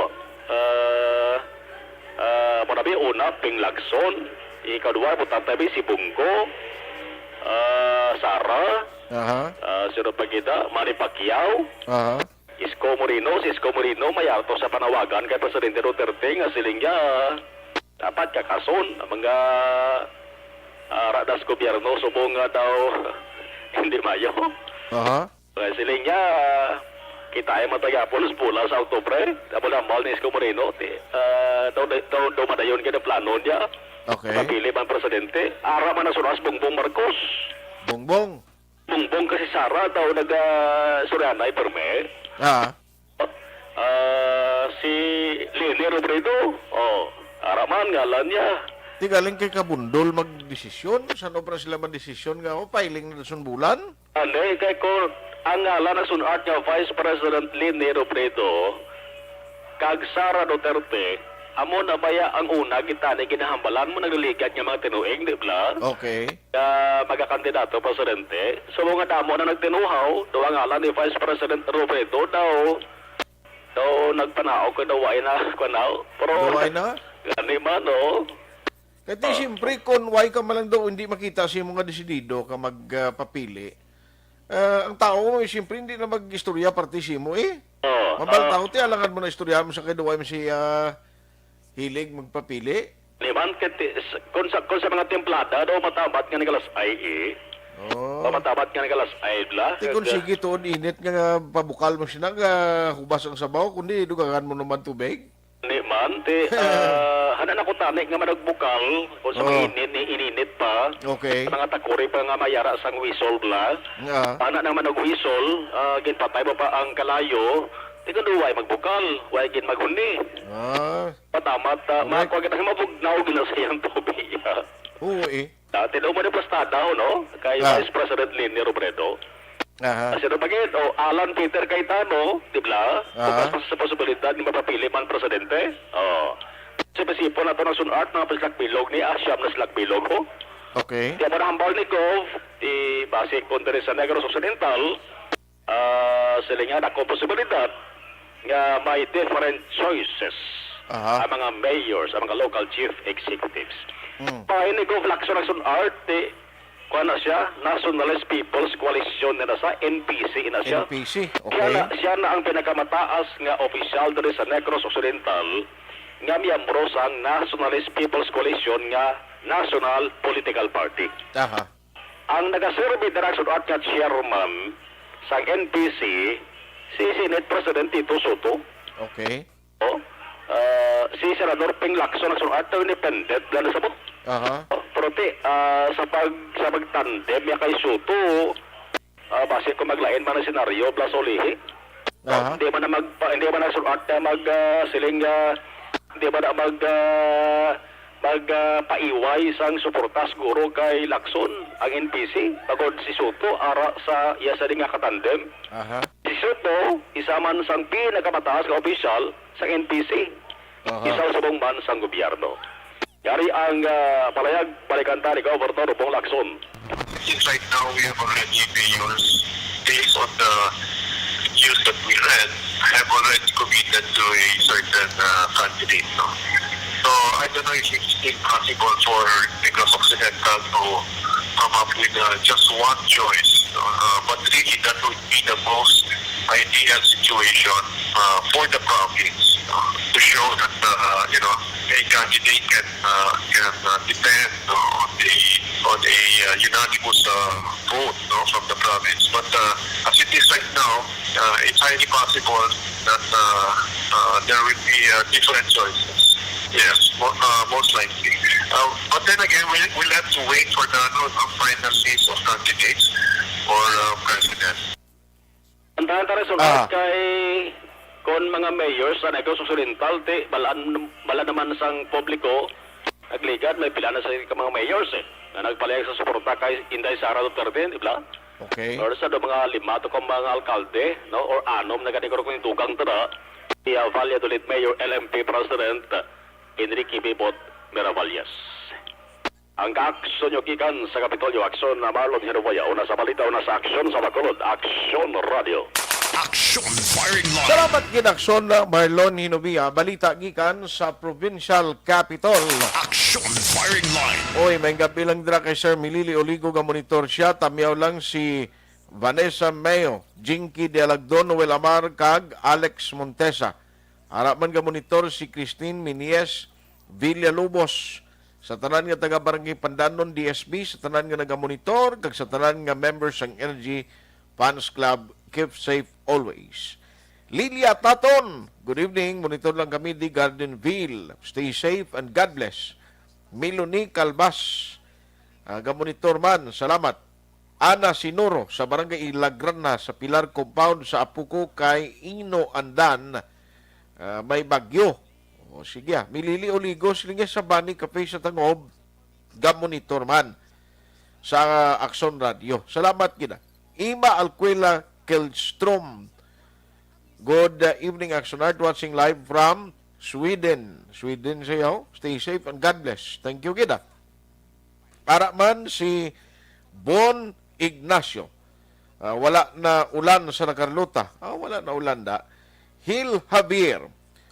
ah, ah, mo na bi, una, Ping Lacson. Ikaduha, mo tatay bi, si Bong Go, ah, Sara, Aha. ah, sino pa gid, ah, Manny Pacquiao, Aha. Isko Moreno. Si Isko Moreno, may ato sa panawagan kay Presidente Duterte nga siling niya, dapat kakason ang mga, ah, radas gobyerno, subong nga daw hindi mayo. Aha. Kaya sila nga, kita ay matagapon sa pula sa Oktubre. Amo na, mahal ni Isko Moreno, ti, ah, daw, daw, daw madayon ka na plano niya. Okay. Mapili man presidente. Ara man ang sunas Bongbong Marcos. Bongbong. Bongbong kasi Sara daw naga-, Sorianay, perme. Ah. Ah, si Leni Robredo. Oh, ara man, ngalan niya. Ti galing kay kabundol magdesisyon. San obra sila magdesisyon nga, oh, filing na sunbulan? Ande, kay ko, ang ngalan na sunart nga Vice President Leni Robredo kag Sara Duterte, amo na baya ang una gitani ginahambalan mo nagliligad nga mga tinuing, di bala? Okay. Nga magakandidato presidente. So, mga damo na nagtinuhaw, daw ang ngalan ni Vice President Robredo daw, daw nagpanaog ko daw, why na, kuwan na, pero Daw why na? Gani man, oh. Kay ti, Ah. siyempre, kung why ka man lang daw hindi makita sa imo nga desidido ka mag, ah, papili, ah, ang tao, eh, siyempre, hindi na mag-istorya parte sa imo, eh. Oo, Mabal ah. Tao, ti, alangan mo na istorya mo sa kay Duway mo si, ah, hilig magpapili. Di man, kay ti-, s-, kung sa, kung sa mga templada, daw matabat nga nagalas-ay, eh. Oh. O matabat nga nagalas-ay, bla. Ti, kung Kag- sige, tuod init nga pabukal mo siya, nga hubas ang sabaw, kundi dugangan mo naman tubig. Di man, ti, ah, hana na ko tani nga managbukal, o sa Oh. mga init, ni ininit pa. Okay. Sa mga takuri pa nga mayara sang whistle, bla. Ah. Hana na manag-whistle, ah, ginpatay mo pa ang kalayo, ti, kung duway magbukal, way gin maghuni. Ah. Patamat, ah, Correct. Makuha kita nga mabugnaw, ginasayang tubig, ah. Oo, eh. Dati daw mo na plastada, no? Kay Ah. Vice President Leni Robredo. Aha. Kasi daw pagid, oh, Alan Peter Cayetano, di bala? Aha. Bukas pa sa posibilidad nga mapapili man presidente. Oh. Sa prinsipyo na to ng sunart, mga paslak bilog ni Asyam na slak bilog, oh. Okay. Kaya mo na hambal ni Gov, di base kung diri sa Negros Occidental, ah, sila nga dako posibilidad nga may different choices Aha. ang mga mayors, ang mga local chief executives. Mm. Pahin ni Gov Lacson ang sunart, eh, Kuan na siya, Nationalist People's Coalition na sa N P C na siya. N P C, okay. Siya na, siya na ang pinakamataas nga opisyal diri sa Negros Occidental nga miyembro sang Nationalist People's Coalition nga national political party. Aha. Ang nagaserbi dira sa sulat nga chairman sang N P C, si Senate President Tito Soto. Okay. Oh, ah, si Senador Ping Lacson nagsulat, independent lang sa bot. Aha. Oh, pero ti, ah, sa pag, sa pagtandem niya kay Soto, ah, basi kung maglain man ang senaryo, plus ulihi. Aha. Hindi man na mag, pa- hindi man na sulat na mag, ah, siling, ah, hindi man na mag, ah, mag, ah, paiway sang suporta siguro kay Lacson ang N P C, pagod si Soto, ara sa iya sa nga katandem. Aha. Si Soto, isa man sang pinakamataas nga opisyal sang N P C, Aha. isa subong man sang gobyerno. Yari ang, ah, palayag, palikanta ni Governor Bong Lacson. Since right now we have already mayors, based on the news that we read, have already committed to a certain, uh, candidate, no? So, I don't know if it's still possible for Negros Occidental to come up with, uh, just one choice, no? Uh, but really, that would be the most ideal situation, uh, for the province, no? To show that, uh, you know, a candidate can, uh, can, uh, depend, no, on the, on a, uh, unanimous, uh, vote, no, from the province. But, uh, as it is right now, uh, it's highly possible that, uh, uh, there will be, uh, different choices. Yes, mo- uh, most likely. Uh, but then again, we'll, we'll have to wait for the, ano, the final list of candidates for, uh, president. Ang tahan tayo sa Ah. kay kon mga mayor sa Negros Occidental, ti, balaan, bala naman sang publiko, nagligad, may pila na sa ka mga mayors, eh, na nagpalayag sa suporta kay Inday Sara Duterte, di ba? Okay. Or sa do mga lima to kang mga alkalde, no? Or anom na gani ko rin dugang to na, si, ah, Valladolid Mayor L M P President Enrique Bibot Miravalles. Ang kaaksyon nyo gikan sa Kapitolyo, aksyon na Marlon Hinuboya, una sa balita, una sa aksyon sa Bacolod, Aksyon Radio. Action Firing Line. Salamat gid, Aksyon na Marlon Hinubia. Balita gikan sa Provincial Capitol. Action Firing Line. Oy, may gabi lang dira kay Sir Milili Oligo nga monitor siya. Tamyaw lang si Vanessa Mayo, Jinky De Alagdon, Noel Amar, kag Alex Montesa. Ara man nga monitor si Christine Minies Villalobos. Sa tanan nga taga Barangay Pandanon D S B, sa tanan nga nagamonitor, kag sa tanan nga members sang Energy Fans Club, keep safe always. Lilia Taton, good evening. Monitor lang kami di Gardenville. Stay safe and God bless. Miloni Calvas, ah, gamonitor man. Salamat. Ana Sinuro sa Barangay Ilagrana sa Pilar Compound sa apo ko kay Ino Andan, ah, may bagyo. O, sige, ah. Milili Oligos, lingi sa Bani Cafe sa Tangob, gamonitor man sa Aksyon Radio. Salamat gid, ah. Ima Alcuela Kelstrom. Good, uh, evening, Action Art. Watching live from Sweden. Sweden sayo. Stay safe and God bless. Thank you gid, ah. Ara man si Bon Ignacio. Ah, wala na ulan sa Carlota. Ah, wala na ulan da. Hil Javier,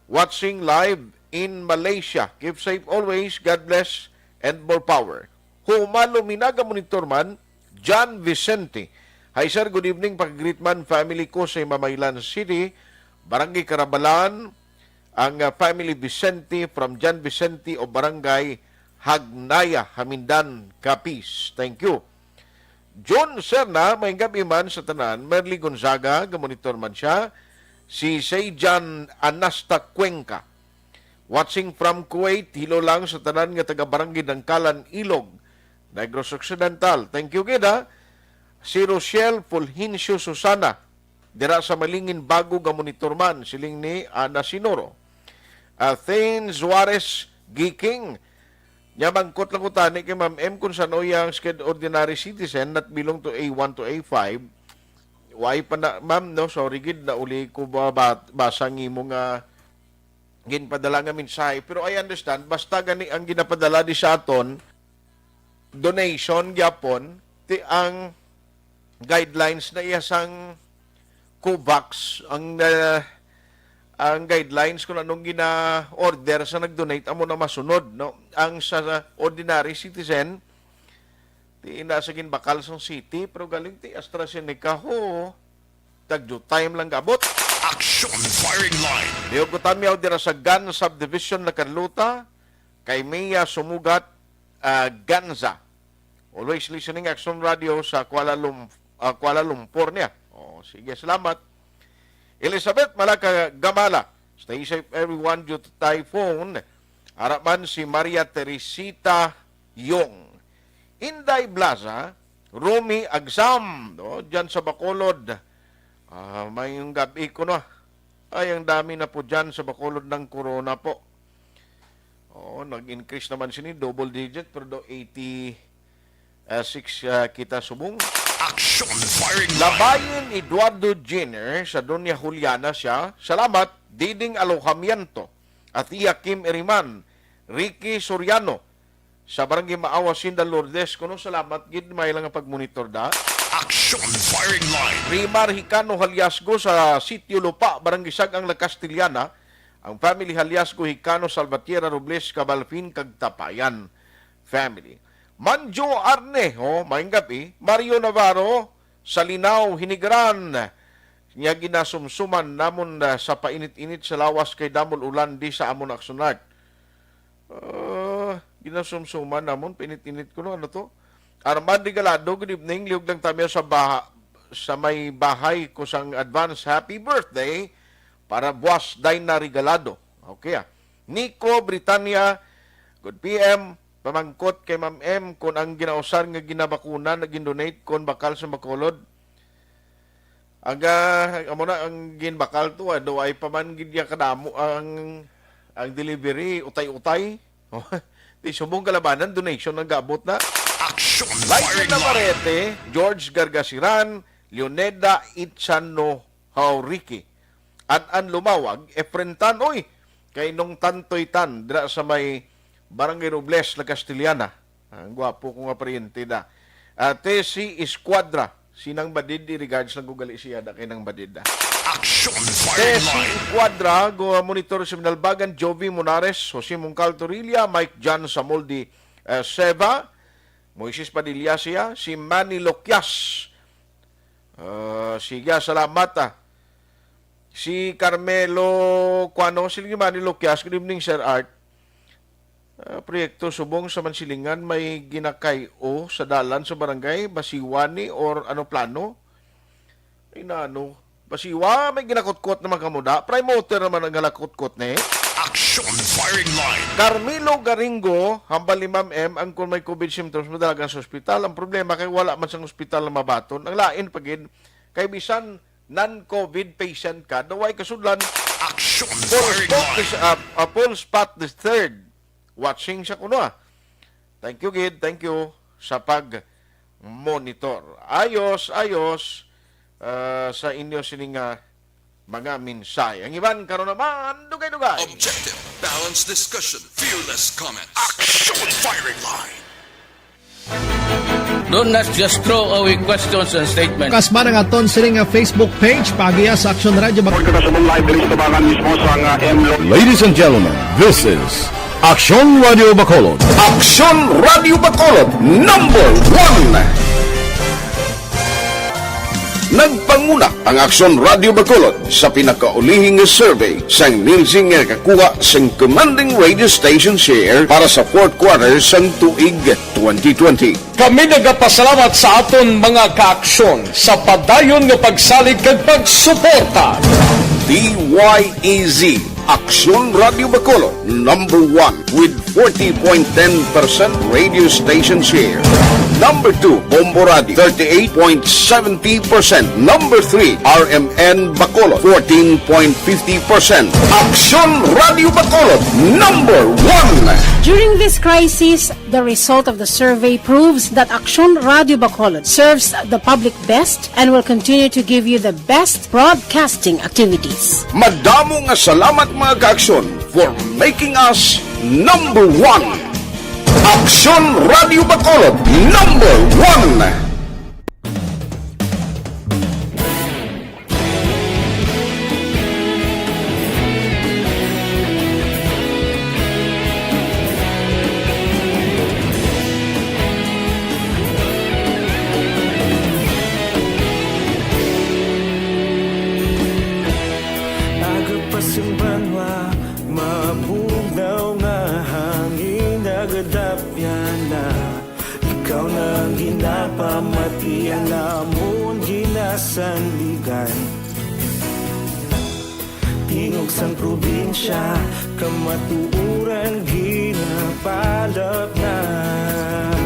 watching live in Malaysia. Keep safe always. God bless and more power. Humalo Minaga, monitor man, John Vicente. Hi, sir. Good evening. Pag-greet man family ko sa Mamaylan City, Barangay Carabalan, ang, uh, family Vicente from John Vicente o Barangay Hagnaya, Hamindan, Capiz. Thank you. John Serna, may gabi man sa tanan. Merly Gonzaga, gamonitor man siya. Si Seijan Anasta Cuenca. Watching from Kuwait, hilo lang sa tanan nga taga Barangay Dangkalan, Ilog, Negros Occidental. Thank you gid, ha. Si Rochelle Fulgencio Susana, dira sa Malingin, Bago, gamonitor man, siling ni Ana Sinoro. Athene Suarez Giking, nya mangkot lang ko tani kay Ma'am M kung san-o yang sked ordinary citizen not belong to A one to A five. Why pa na, ma'am, no? Sorry gid, nauli ko ba, ba, basa ang imo nga ginpadala nga mensahe. Pero I understand, basta gani ang ginapadala di sa aton, donation gyapon, ti ang guidelines na iya sang COVAX, ang, ah, ang guidelines kung anong gina-order sa nag-donate, amo na masunod, no? Ang sa ordinary citizen, Di na sa ginbakal sang city, pero galing ti AstraZeneca, ho. Tagyo time lang gabot. Action Firing Line. Liog ko tamyaw dira sa Gan Subdivision, La Carlota, kay Mia Sumugat, ah, Ganza. Always listening Action Radio sa Kuala Lum-, ah, Kuala Lumpur niya. Oh, sige, salamat. Elizabeth Malaka Gamala, "Stay safe everyone due to typhoon." Ara man si Maria Teresita Yong. Inday Blaza, Romy Agsam, no? Diyan sa Bacolod. Ah, may yung gabi ko, no? Ay, ang dami na po diyan sa Bacolod ng corona po. Oo, nag-increase naman sini, double digit, pero do eighty, ah, six, ah, kita subong. Action Firing Line. Labayin Eduardo Junior sa Doña Juliana siya. Salamat, Diding Alojamiento, Atia Kim Iriman, Ricky Soriano, sa Barangay Maawa, Sinda Lourdes. Kuno, salamat gid, may lang ang pagmonitor da. Action Firing Line. Rimar Hicano Haliasgo sa Sitio Lupa, Barangay Sagang, La Castellana. Ang family Haliasgo Hicano Salvatierra Robles, Cabalfin, kag Tapayan family. Manjo Arne, oh, maayong gabi. Mario Navarro, Salinaw, Hinigaran. Niya ginasumsuman namon, ah, sa painit-init sa lawas kay damol ulan di sa amon Action Art. Ah, ginasumsuman namon, painit-init ko, no? Ano to? Armand Regalado, good evening. Liog lang tamyaw sa baha-, sa may bahay ko sang advance happy birthday para buwas Dina Regalado. Okay, ah. Nico Britania, good P M. Pamangkot kay Ma'am M kung ang ginausar nga ginabakuna na gindonate kon bakal sa Bacolod. Ang, ah, amo na ang ginbakal to, ah, do ay pa man gid ya kadamo ang, ang delivery, utay-utay. Di subong kalabanan, donation ang gaabot na. Action Lyson Firing Line. Navarrete, George Gargasiran, Leoneda Itzano Hauriki, An-an Lumawag, Efren Tan, oy, kay nung Tantoy Tan, dira sa may Barangay Robles, La Castellana. Ang gwapo ko nga paryente da. Ah, Tessie Escuadra, si Nang Badid, i-regards lang ko gali siya da kay Nang Badid, ah. Action Firing Tessie Line. Escuadra, go monitor sa Minalbagan, Jovi Monares, Jose Mungcal Torilla, Mike John Samoldi, eh, Seva, Moises Padilla siya, si Manny Loquias. Ah, sige, salamat, ah. Si Carmelo Cuano, si Manny Loquias, good evening, Sir Art. Ah, proyekto subong sa Mansilingan may ginakay-o sa dalan sa barangay, basiwani or ano plano? Ay, nano, basiwa, may ginakutkot naman kamo da. Promoter naman ang galakutkot ni. Action Firing Line. Carmelo Garingo, hambal ni Ma'am M, ang kung may covid symptoms, madalagan sa ospital. Ang problema kay wala man sang ospital na mabaton. Ang lain pa gid, kay bisan non-covid patient ka, daw ay kasudlan. Action Paul Firing Spot Line. Is, uh, uh, Paul Spot the third. Watching siya kuno, ah. Thank you, gid. Thank you sa pag-monitor. Ayos, ayos, ah, sa inyo sini nga mga mensahe. Ang iban karon naman, dugay-dugay. Objective, balanced discussion, fearless comment. Action Firing Line. Don't not just throw away questions and statements. Kasma nga aton sini nga Facebook page, paagiha sa Action Radio Bac- Report ko na sa mong live diri sa Tabangan mismo sa nga M Lo- Ladies and gentlemen, this is Action Radio Bacolod. Action Radio Bacolod, number one. Nagpanguna ang Action Radio Bacolod sa pinakaulihi nga survey sang Nielsen nga nakakuha sang commanding radio station share para sa fourth quarter sang tuig twenty twenty. Kami nagapasalamat sa aton mga kaaksyon sa padayon nga pagsalig kag pagsuporta. D Y E Z, Aksyon Radio Bacolod, number one with forty point ten percent radio station share. Number two, Bombo Radio, thirty-eight point seventy percent. Number three, R M N Bacolod, fourteen point fifty percent. Aksyon Radio Bacolod, number one. During this crisis, the result of the survey proves that Aksyon Radio Bacolod serves the public best and will continue to give you the best broadcasting activities. Madamo nga salamat, mga kaaksyon, for making us number one. Aksyon Radio Bacolod, number one. Lamon ginasanligan, tingog sang probinsya, kamatuoran ginapalapnag.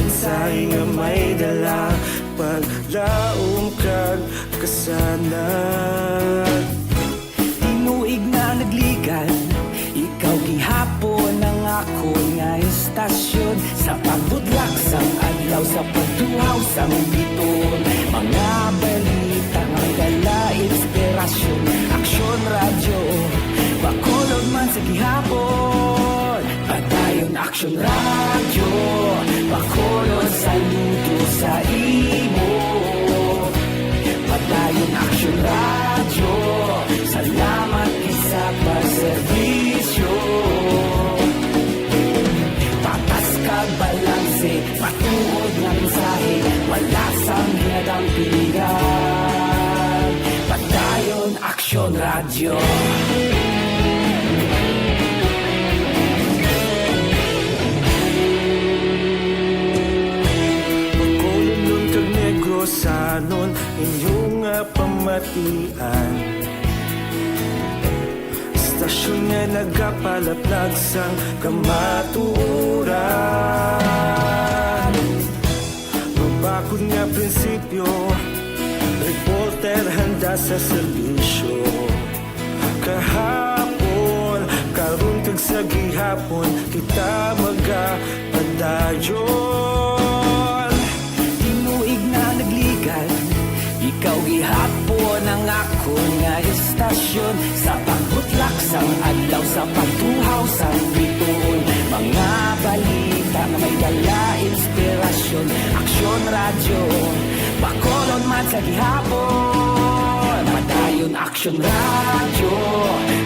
Mensahe nga may dala, paglaom kag kasanag. Tinuig na nagligan, ikaw gihapon ang akon nga istasyon. Sa pagbutlak sang adlaw, sa pagtuhaw sang biton, mga balita nga may dala inspirasyon. Aksyon Radyo, Bacolod man sa gihapon. Padayon Aksyon Radyo, Bacolod, saludo sa imo. Padayon Aksyon Radyo, salamat gid sa pagserbisyo. Patas kag balanse, matuod nga mensahe, wala sang ginadampigan. Padayon Aksyon Radyo. Bacolodnon kag Negrosanon, inyo nga pamatian. Istasyon nga nagapalaplag sang kamatuoran. Mabakod nga prinsipyo, reporter handa sa serbisyo. Kahapon, karon kag sa gihapon, kita magapadayon. Tinuig na nagligan, ikaw gihapon ang akon nga istasyon. Sa pagbutlak sang adlaw, sa pagtuhaw sang biton, mga balita nga may dala inspirasyon. Aksyon Radyo, Bacolod man sa gihapon. Padayon Aksyon Radyo,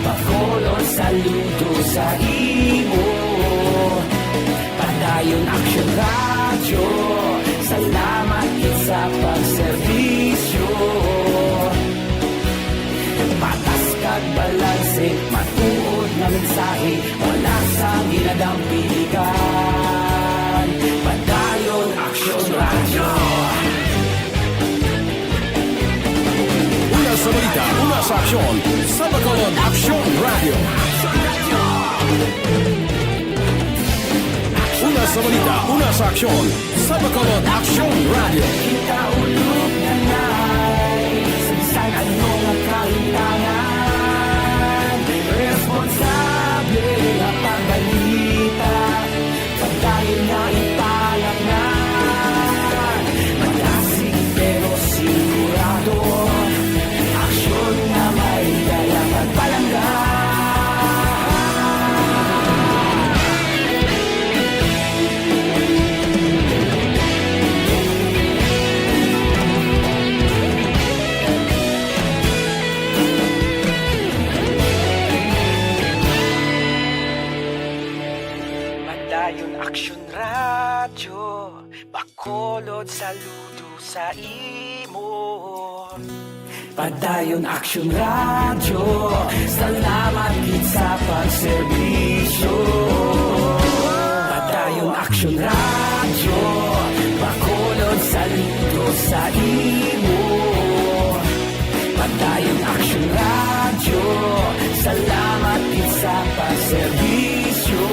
Bacolod, saludo sa imo. Padayon Aksyon Radyo, salamat gid sa pagserbisyo. Patas kag balanse, matuod nga mensahe, wala sang ginadampigan. Padayon Aksyon Radyo. Una sa balita, una sa aksyon, sa Bacolod Aksyon Radyo. Una sa balita, una sa aksyon, sa Bacolod Aksyon Radyo. Kita ulog na nai, sa bisan ano nga kahintangan, responsable nga pagbalita, padayon nga ipalapngan. Malasig pero sigurado, aksyon nga may dala pagpalangga. Padayon Aksyon Radyo, Bacolod, saludo sa imo. Padayon Aksyon Radyo, salamat gid sa pagserbisyo. Padayon Aksyon Radyo, Bacolod, saludo sa imo. Padayon Aksyon Radyo, salamat gid sa pagserbisyo.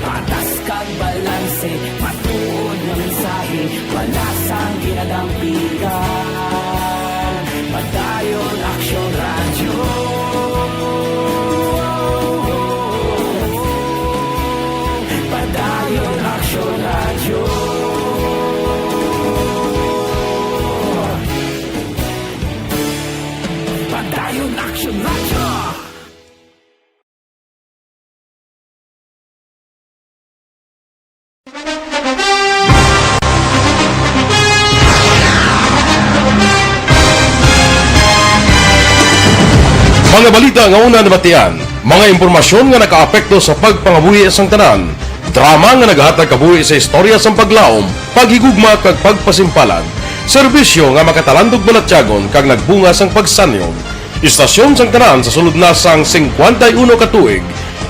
Patas kag balanse, matuod nga mensahe, wala sang ginadampigan. Padayon Aksyon Radyo. Padayon Aksyon Radyo. Padayon Aksyon Radyo. Mga balita nga una nabatian, mga impormasyon nga nakaapekto sa pagpangabuhi sang tanan, drama nga nagahatag kabuhi sa istorya sang paglaom, paghigugma kag pagpasimpalan, serbisyo nga makatalandog balatyagon kag nagbunga sang pagsanyog. Istasyon sang tanan sa sulod na sang singkwenta y uno ka tuig,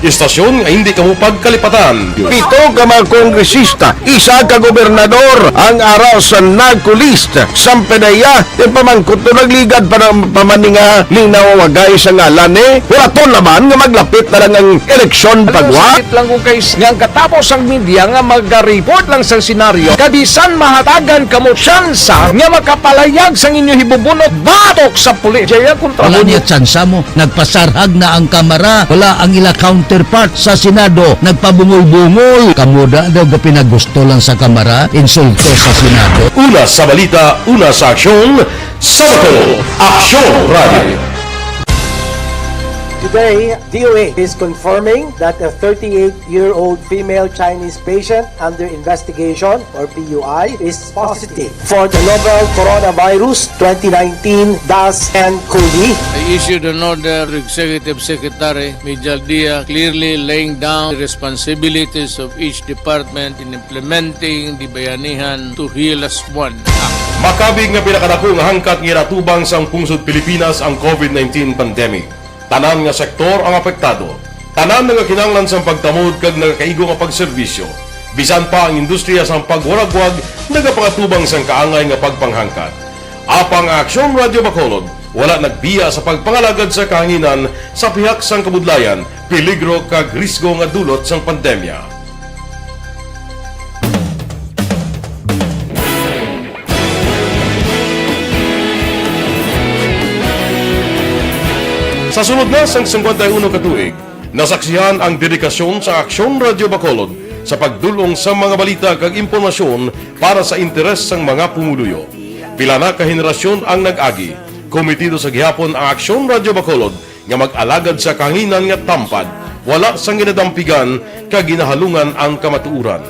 Istasyon nga hindi kamo pagkalipatan. Pito ka mga kongresista, isa ka gobernador ang ara sa narco list. Sampanaya, ipamangkot to nagligad pa ng pamaninga ni nawawagay sa ngalan ni Huraton naman nga maglapit na lang ang eleksyon pagwa. Sakit lang ko, guys, nga ang katapos ang media nga mag-report lang sa senaryo, kabisan mahatagan kamo tsansa nga makapalayag sang inyo hibubunot batok sa pulis. Jaya kontra Wala mo. Niya tsansa mo. Nagpasarhag na ang Kamara. Wala ang ila counterpart sa Senado. Nagpabungol-bungol. Kamo da daw ga pinagusto lang sa Kamara, insulto sa Senado. Una sa balita, una sa aksyon, sa Bacolod, Aksyon Radio. Today, D O A is confirming that a thirty-eight-year-old female Chinese patient under investigation, or P U I, is positive for the novel coronavirus twenty nineteen dash N cov. I issued an order to Executive Secretary Mijal Dia, clearly laying down the responsibilities of each department in implementing the Bayanihan to Heal As One Act. Makabig nga pinakadako nga hangkat nga ginatubang sang pungsod Pilipinas ang covid nineteen pandemic. Tanan nga sektor ang apektado. Tanan nga kinahanglan sang pagtamod kag nagakaigo nga pagserbisyo. Bisan pa ang industriya sang pagwaragwag nagapangatubang sang kaangay nga pagpanghangkat. Apang ang Aksyon Radio Bacolod wala nagbiya sa pagpangalagad sa kahanginan sa pihak sang kabudlayan, peligro kag risgo nga dulot sang pandemya. Sa sulod na sang singkwenta y uno ka tuig, nasaksihan ang dedikasyon sa Aksyon Radio Bacolod sa pagdul-ong sa mga balita kag impormasyon para sa interes sang mga pumuluyo. Pila na ka henerasyon ang nag-agi. Komitido sa gihapon ang Aksyon Radio Bacolod nga mag-alagad sa kahanginan nga tampad, wala sang ginadampigan kag ginahalungan ang kamatuoran.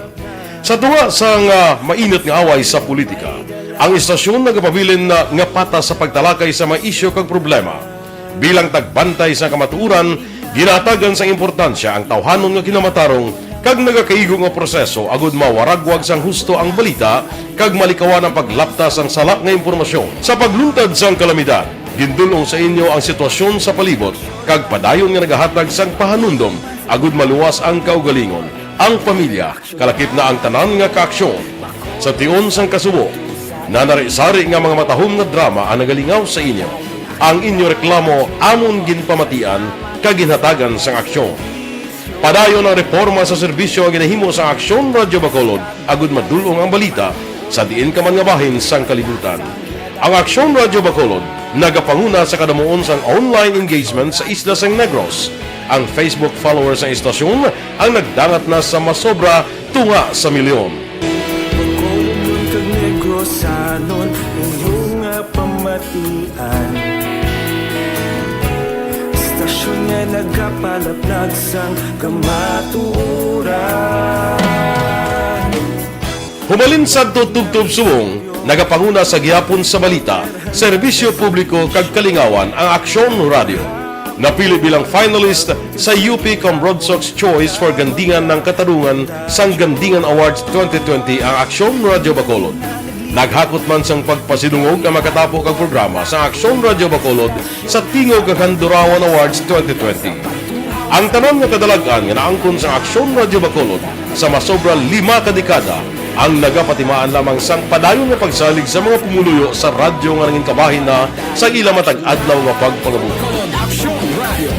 Sa tunga sang, ah, mainit nga away sa politika, ang istasyon nagapabilin na nga patas sa pagtalakay sa mga isyu kag problema. Bilang tagbantay sa kamatuoran, ginahatagan sang importansya ang tawhanon nga kinamatarong kag nagakaigo nga proseso agud mawaragwag sang husto ang balita kag malikawan ang paglapta sang sala nga impormasyon. Sa pagluntad sang kalamidad, gindul-ong sa inyo ang sitwasyon sa palibot kag padayon nga nagahatag sang pahanumdom agud maluwas ang kaugalingon, ang pamilya, kalakip na ang tanan nga kaaksyon. Sa tion sang kasubo, nanari-sari nga mga matahom nga drama ang nagalingaw sa inyo. Ang inyo reklamo amon ginpamatian kag ginhatagan sang aksyon. Padayon ang reporma sa serbisyo nga ginahimo sang Aksyon Radio Bacolod agud madul-ong ang balita sa diin ka man nga bahin sang kalibutan. Ang Aksyon Radio Bacolod nagapanguna sa kadamuon sang online engagement sa isla sang Negros. Ang Facebook followers sang istasyon ang nagdangat na sa masobra tunga sa milyon. Bacolod kag Negrosanon, inyo nga pamatian. Istasyon nga nagapalaplag sang kamatuoran. Humalin sadto tubtob subong, nagapanguna sa gihapon sa balita, serbisyo publiko kag kalingawan ang Aksyon Radio. Napili bilang finalist sa U P Comrade Sox Choice for Gandingan ng Katarungan sang Gandingan Awards twenty twenty ang Aksyon Radio Bacolod. Naghakot man sang pagpasidungog ang makatapo kag programa sa Aksyon Radio Bacolod sa Tingog kag Handurawan Awards twenty twenty. Ang tanan nga kadalag-an nga naangkon sa Aksyon Radio Bacolod sa masobra lima ka dekada ang nagapatimaan lamang sang padayon nga pagsalig sa mga pumuluyo sa radyo nga nangin kabahin na sa ila matag adlaw nga pagpangabuhi. Aksyon Radio.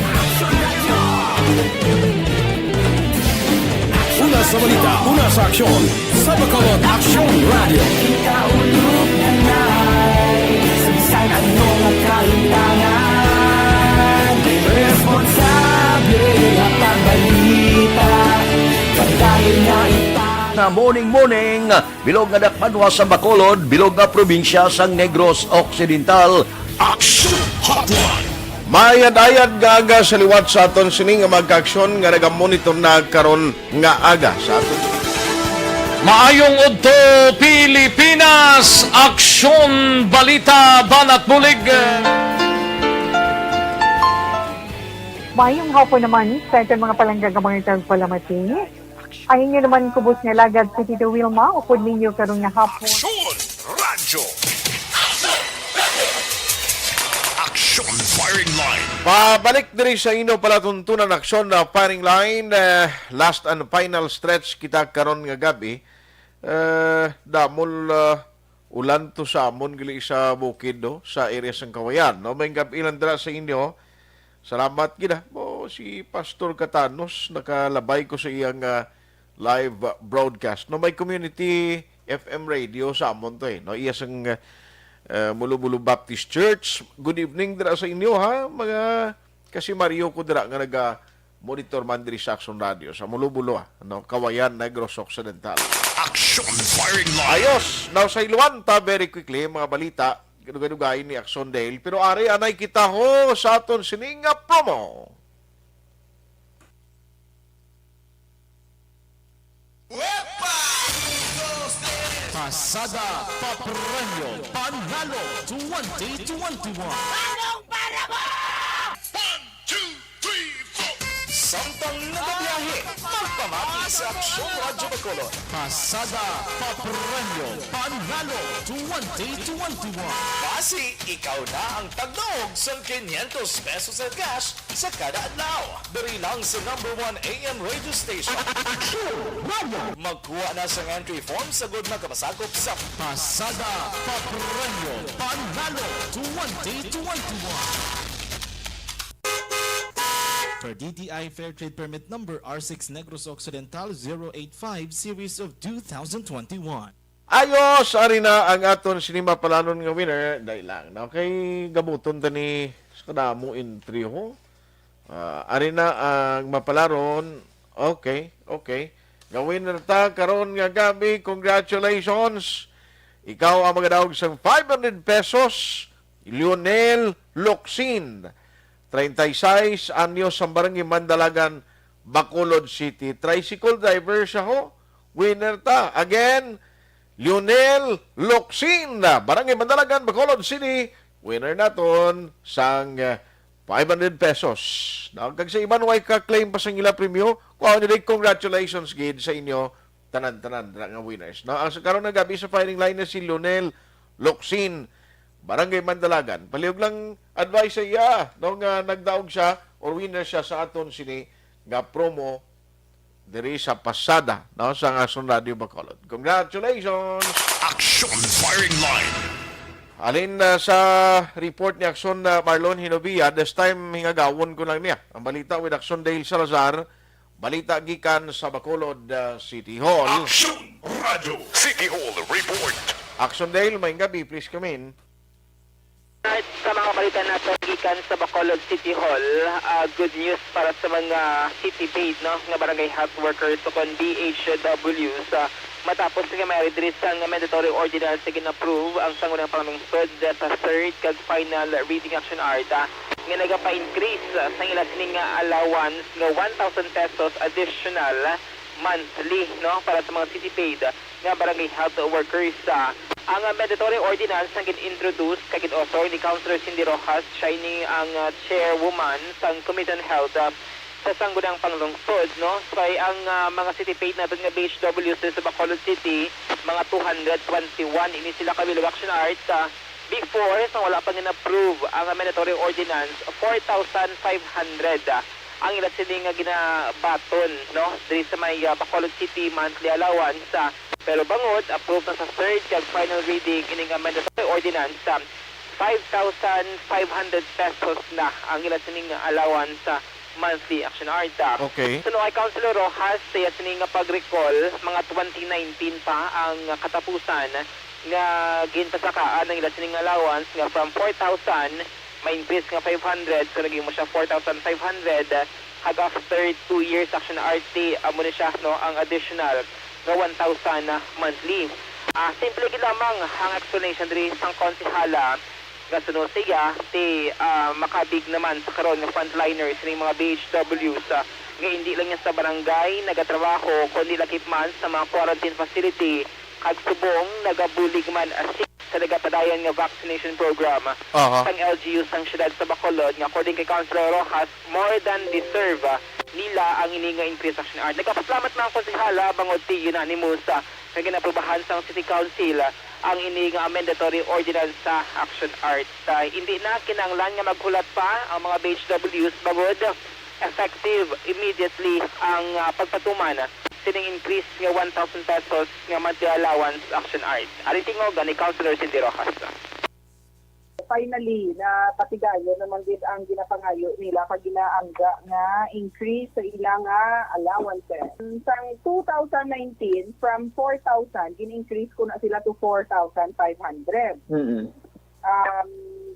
Una sa balita, una sa aksyon, sa Bacolod Aksyon Radio. Kita ulog na nai, sa bisan ano nga kahintangan, responsable nga pagbalita, pagdali na ita. Na morning, morning, bilog nga dakbanwa sa Bacolod, bilog nga probinsya sang Negros Occidental. Action Hotline. Maayad-ayad nga aga sa liwat sa aton sini nga mga kaaksyon nga nagamonitor na karon nga aga sa aton. Maayong udto, Pilipinas! Aksyon, balita, banat bulig. Maayong hapon naman sa aton mga palangga nga mga tagpalamati. Ang inyo naman kubos nga alagad si Tito Wilma, upod ninyo karon nga hapon. Aksyon Radyo. Aksyon Fire Pabalik diri sa inyo palatuntunan, aksyon na firing line. Eh, last and final stretch kita karon nga gabi. Eh, damol, ah, ulan to sa amon gali sa bukid, no, sa area sang Kawayan, no. May gabi lang dira sa inyo. Salamat gid, ah. Mo si Pastor Katanos, nakalabay ko sa iyang, ah, live, ah, broadcast, no. May community F M radio sa amon to, eh, no. Iya sang, ah, Mulo-Mulo Baptist Church. Good evening dira sa inyo, ha, mga kasi Mario ko dira nga naga monitor man diri sa Aksyon Radio sa Mulo-Mulo, ah, no, Kawayan, Negros Occidental. Action firing line. Ayos, now sa Iluanta, very quickly, mga balita, dugay-dugay ni Aksyon Dale. Pero ari, anay kita ho sa aton sining nga promo. Pasada Papremyo Panalo twenty twenty-one. Anong para mo? One, two, three, four. Samtang nagabiyahe, magpamati sa Aksyon Radyo Bacolod. Pasada Papremyo Panalo twenty twenty-one. Basi ikaw na ang tagdaog sang quinientos pesos sa cash sa kada adlaw. Diri lang sa number one A M radio station. Aksyon Radyo. Magkuha na sang entry form sa gud makapasakop sa Pasada Papremyo Panalo twenty twenty-one. Per D T I Fair Trade Permit Number R six Negros Occidental zero eight five Series of two thousand twenty-one. Ayos, ari na ang aton sini mapalanon nga winner. Dali lang, no? Kay gabuton ta ni sa kadamo entry, ho. Ah, ari na ang mapalaron. Okay, okay. Nga winner ta karon nga gabi. Congratulations. Ikaw ang magadaog sang five hundred pesos. Lionel Locsin, treinta y seis anyos, sa Barangay Mandalagan, Bacolod City. Tricycle driver siya, ho. Winner ta. Again, Lionel Locsin, Barangay Mandalagan, Bacolod City. Winner naton sang, eh, five hundred pesos. Na, kag sa iban, way ka-claim pa sang ila premyo, kuha nyo, congratulations gid sa inyo tanan-tanan dira nga winners, no? Ang sa karon nga gabi sa firing line na si Lionel Locsin, Barangay Mandalagan. Palihog lang advice sa iya, no, nga nagdaog siya or winner siya sa aton sini nga promo diri sa pasada, no, sa Aksyon Radio Bacolod. Congratulations! Action firing line. Alin, ah, sa report ni Aksyon, ah, Marlon Hinovia, this time hingagawon ko lang niya. Ang balita with Aksyon Dale Salazar, balita gikan sa Bacolod, ah, City Hall. Action Radyo City Hall Report. Aksyon Dale, maayong gabi, please come in. Sa mga balita naton gikan sa Bacolod City Hall, ah, good news para sa mga city paid, no, nga barangay health workers o kon B H Ws, ah, matapos nga may diri sang mandatory ordinance nga gin-approve ang Sangguniang Panglungsod sa third kag final reading action art, ah, nga nagapa-increase, ah, sa ila sining nga allowance nga one thousand pesos additional monthly, no, para sa mga city paid nga barangay health workers. Ah, ang mandatory ordinance nga gin-introduce kag gin-author ni Councilor Cindy Rojas, siya ini ang, ah, chairwoman sang Committee on Health, ah, sa Sangguniang Panglungsod, no? Kay ang, ah, mga city paid naton nga B H Ws sa Bacolod City, mga two hundred twenty-one ini sila ka bilog action art, ah, before, sa wala pa gin-approve ang mandatory ordinance, four thousand five hundred, ah, ang ila sini nga ginabaton, no, diri sa may, ah, Bacolod City monthly allowance, ah, pero bangod approve na sa third kag final reading ining amended ordinance, ah, five thousand five hundred pesos na ang ila sining allowance, ah, monthly action art, ah. Okay. Suno kay Councilor Rojas, sa iya sini nga pag-recall, mga twenty nineteen pa ang katapusan nga ginpasakaan ang ila sining allowance nga from four thousand ma-increase nga five hundred, so naging mo siya four thousand five hundred, kag after two years action art, amo ni siya, no, ang additional nga one thousand monthly. Ah, simple gid lamang ang explanation diri sang konsehala nga suno siya ti, ah, makabig naman sa karon nga frontliners ning mga B H Ws, ah, nga indi lang niya sa barangay nagatrabaho kundi lakip man sa mga quarantine facility kag subong nagabulig man, ah, sa nagapadayon nga vaccination program Aha. sang L G U sang siyudad sa Bacolod, nga according kay Councilor Rojas, more than deserve, ah, nila ang ini nga increase action art. Nagapasalamat mga konsehala bangod ti unanimous, ah, nga ginaprubahan sang City Council, ah, ang ini nga amendatory ordinance sa Action Art. Ah, hindi na kinahanglan nga maghulat pa ang mga B H Ws bangod effective immediately ang, ah, pagpatuman sining increase nga one thousand pesos nga monthly allowance sa Action Art. Ari tingog ni Councilor Cindy Rojas. Finally, napatigayon naman gid ang ginapangayo nila pag ginaangga nga increase sa ilang, ah, allowances. Sang two thousand nineteen, from four thousand, gin-increase ko na sila to four thousand five hundred. Mm-mm. Um,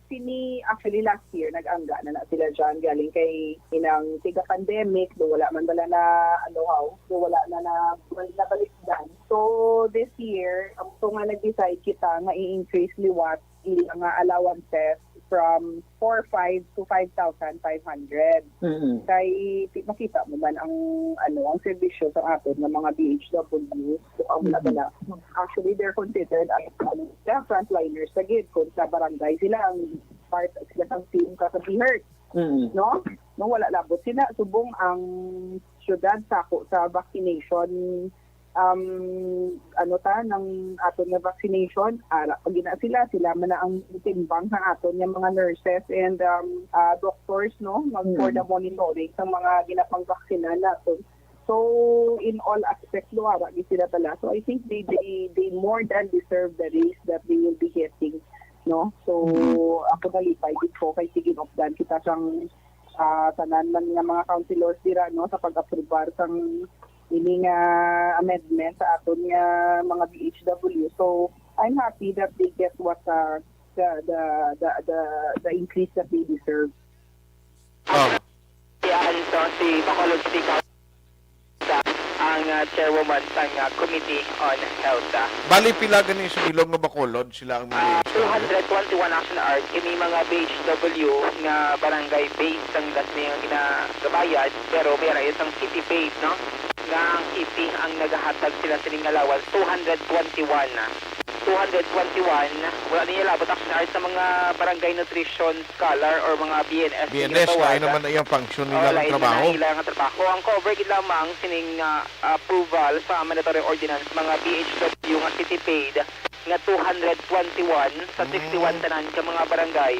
sini, actually, last year, nag-angga na na sila dyan. Galing kay inang tiga-pandemic, do wala man bala na, ano, how, do wala na na, nabalik dyan. So, this year, ang ito nga nag-decide kita nga i-increase liwat ila nga allowances from four five to five thousand five hundred. Mm-mm. Kay ti-, makita mo man ang, ano, ang serbisyo sa aton nga mga B H W, so, ang wala Mm-mm. bala. Actually, they're considered as, ano, sila, frontliners sa gid. Kung sa barangay sila, ang part sila sa team ka sa BHERT, Mm-mm. no? No, wala labot sila. Subong ang syudad sako sa vaccination, um, ano ta, ng aton nga vaccination, ara pa gina sila, sila man na ang timbang sa aton nga mga nurses and, um, ah, doctors, no, mag, for the Mm. monitoring sa mga ginapangbaksinan naton. So, in all aspects, luwara gid sila pala. So, I think they, they, they more than deserve the raise that they will be getting, no? So, Mm. ako nalipay gid ko kay sige, updan kita sang, ah, tanan man nga mga councilors dira, no, sa pag-aprobar sang ini nga amendment sa aton nga mga B H W. So, I'm happy that they get what, uh, the, the, the, the, the increase that they deserve. Oh. Si, ah, si Bacolod City Council, ang, ah, chairwoman sang, ah, Committee on Health, ah. Bali, pila gani sa bilog nga Bacolod sila ang Ah, may istorya? Two hundred twenty-one Action Art, kini mga B H W nga barangay-based ang das nga ginagabayan, pero may ara isang city-based, no? Nga ang city ang nagahatag sila sining allowance, two hundred twenty-one. Two hundred twenty-one, wala niya labot Action Art sa mga barangay nutrition scholar or mga B N S B N S, nga lain naman na iyang function nila nga trabaho. Lain na ila nga trabaho. Ang cover gid lamang sining, ah, approval sa mandatory ordinance, mga B H W nga city paid nga two hundred twenty-one sa Mm. sixty-one tanan ka mga barangay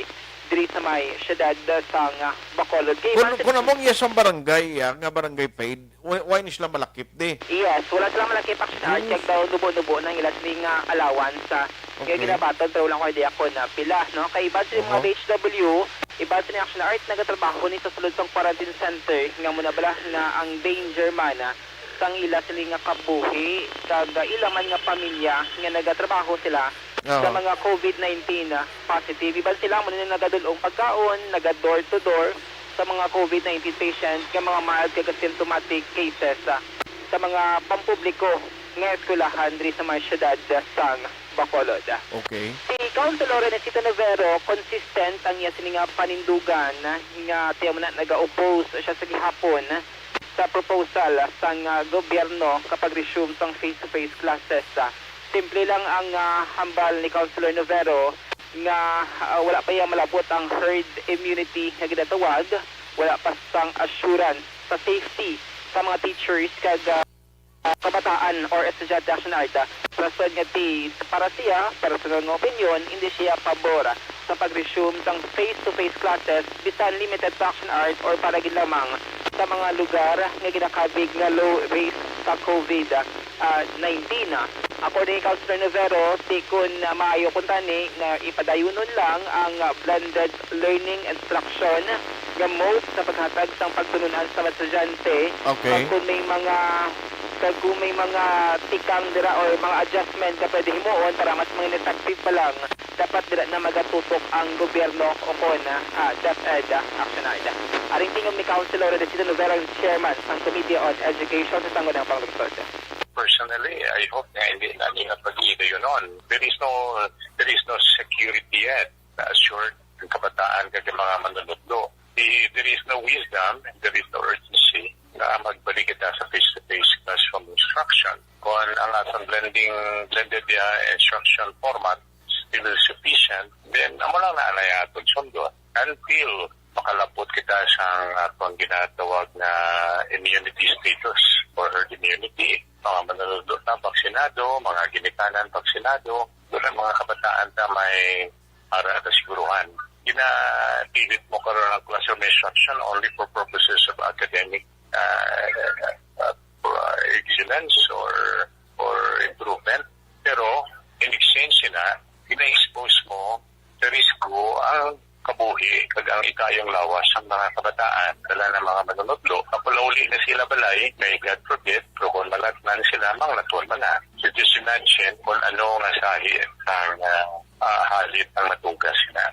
diri sa may siyudad sang, ah, Bacolod. Kay Kung, Martin kung among iya sang barangay, iya, nga barangay paid, Why, why ni sila malakip, di? Yes, wala sila malakip, Action Art, Yes. kag daw nubo-nubo nang ila sini nga allowance, ah, nga Okay. ginabaton, pero wala ko idea kung, ah, pila, no? Kay iban sa mga Oho. B H W, iban sa ni Action Art, nagatrabaho ni sa sulod sang quarantine center, nga muna bala nga ang danger man, ah, sang ila sini nga kabuhi, kag, ah, ila man nga pamilya nga nagatrabaho sila Ah. sa mga COVID nineteen, ah, positive. Iban sila, muna na nagadul-ong pagkaon, naga door to door, sa mga COVID nineteen patients nga mga mild kag asymptomatic cases, ah, sa mga pampubliko nga eskwelahan diri sa may siyudad sang Bacolod. Okay. Si Councilor Renesito Novero, consistent ang iya sini nga panindugan nga tiyaw na naga-oppose siya sa gihapon sa proposal sang, ah, gobyerno kapag resume sang face-to-face classes. Simple lang ang, ah, hambal ni Councilor Novero nga, ah, wala pa iya malabot ang herd immunity nga ginatawag, wala pa sang assurance sa safety sa mga teachers kag, ah, kabataan or estudyante, Action Art. Rason nga ti-, para siya, personal nga opinyon, hindi siya pabor sa pag-resume sang face-to-face classes, bisan limited sa Action Art or para gid lamang sa mga lugar nga ginakabig nga low risk sa COVID, ah, nineteen. According kay Councilor Novero, ti kun, ah, maayo kuntani nga ipadayunon lang ang, ah, blended learning instruction nga mode sa paghatag sang pagtulun-an sa mga estudyante, Okay. ah, kung may mga, kag kung may mga tikang dira or mga adjustment nga pwede himuon para mas mga effective pa lang, dapat dira na magatutok ang gobyerno o kon, ah, DepEd, ah, Action Art. Aring tingog ni Councilor Renesito Novero, ang chairman sang Committee on Education sa Sangguniang Pangulob. Personally, I hope nga hindi na nila pag-iidayonon. There is no, there is no security yet na assured ang kabataan kag ang mga manunodlo. Di, there is no wisdom, there is no urgency na magbalik kita sa face-to-face classroom instruction. Kung ang atong blending, blended, uh, instruction format still sufficient, then amo lang na anay atong sundon until Makalapot kita sa aton ginatawag na immunity status or herd immunity. Mga manunodlo na baksinado, mga ginikanan baksinado, wala mga kabataan na may ara kasiguruhan. Ginapilit mo karon ang classroom instruction only for purposes of academic uh, uh, excellence or or improvement. Pero in exchange sina, gina-expose mo sa risgo ang kabuhi kag ang ikayong lawas sang mga kabataan. Dala na mga manunodlo, mapalauli na sila balay, may God forbid, pero kung malatnan sila, manglatwan man na. So just imagine kung ano nga sahi ang ah, ah, halit ang matugas na.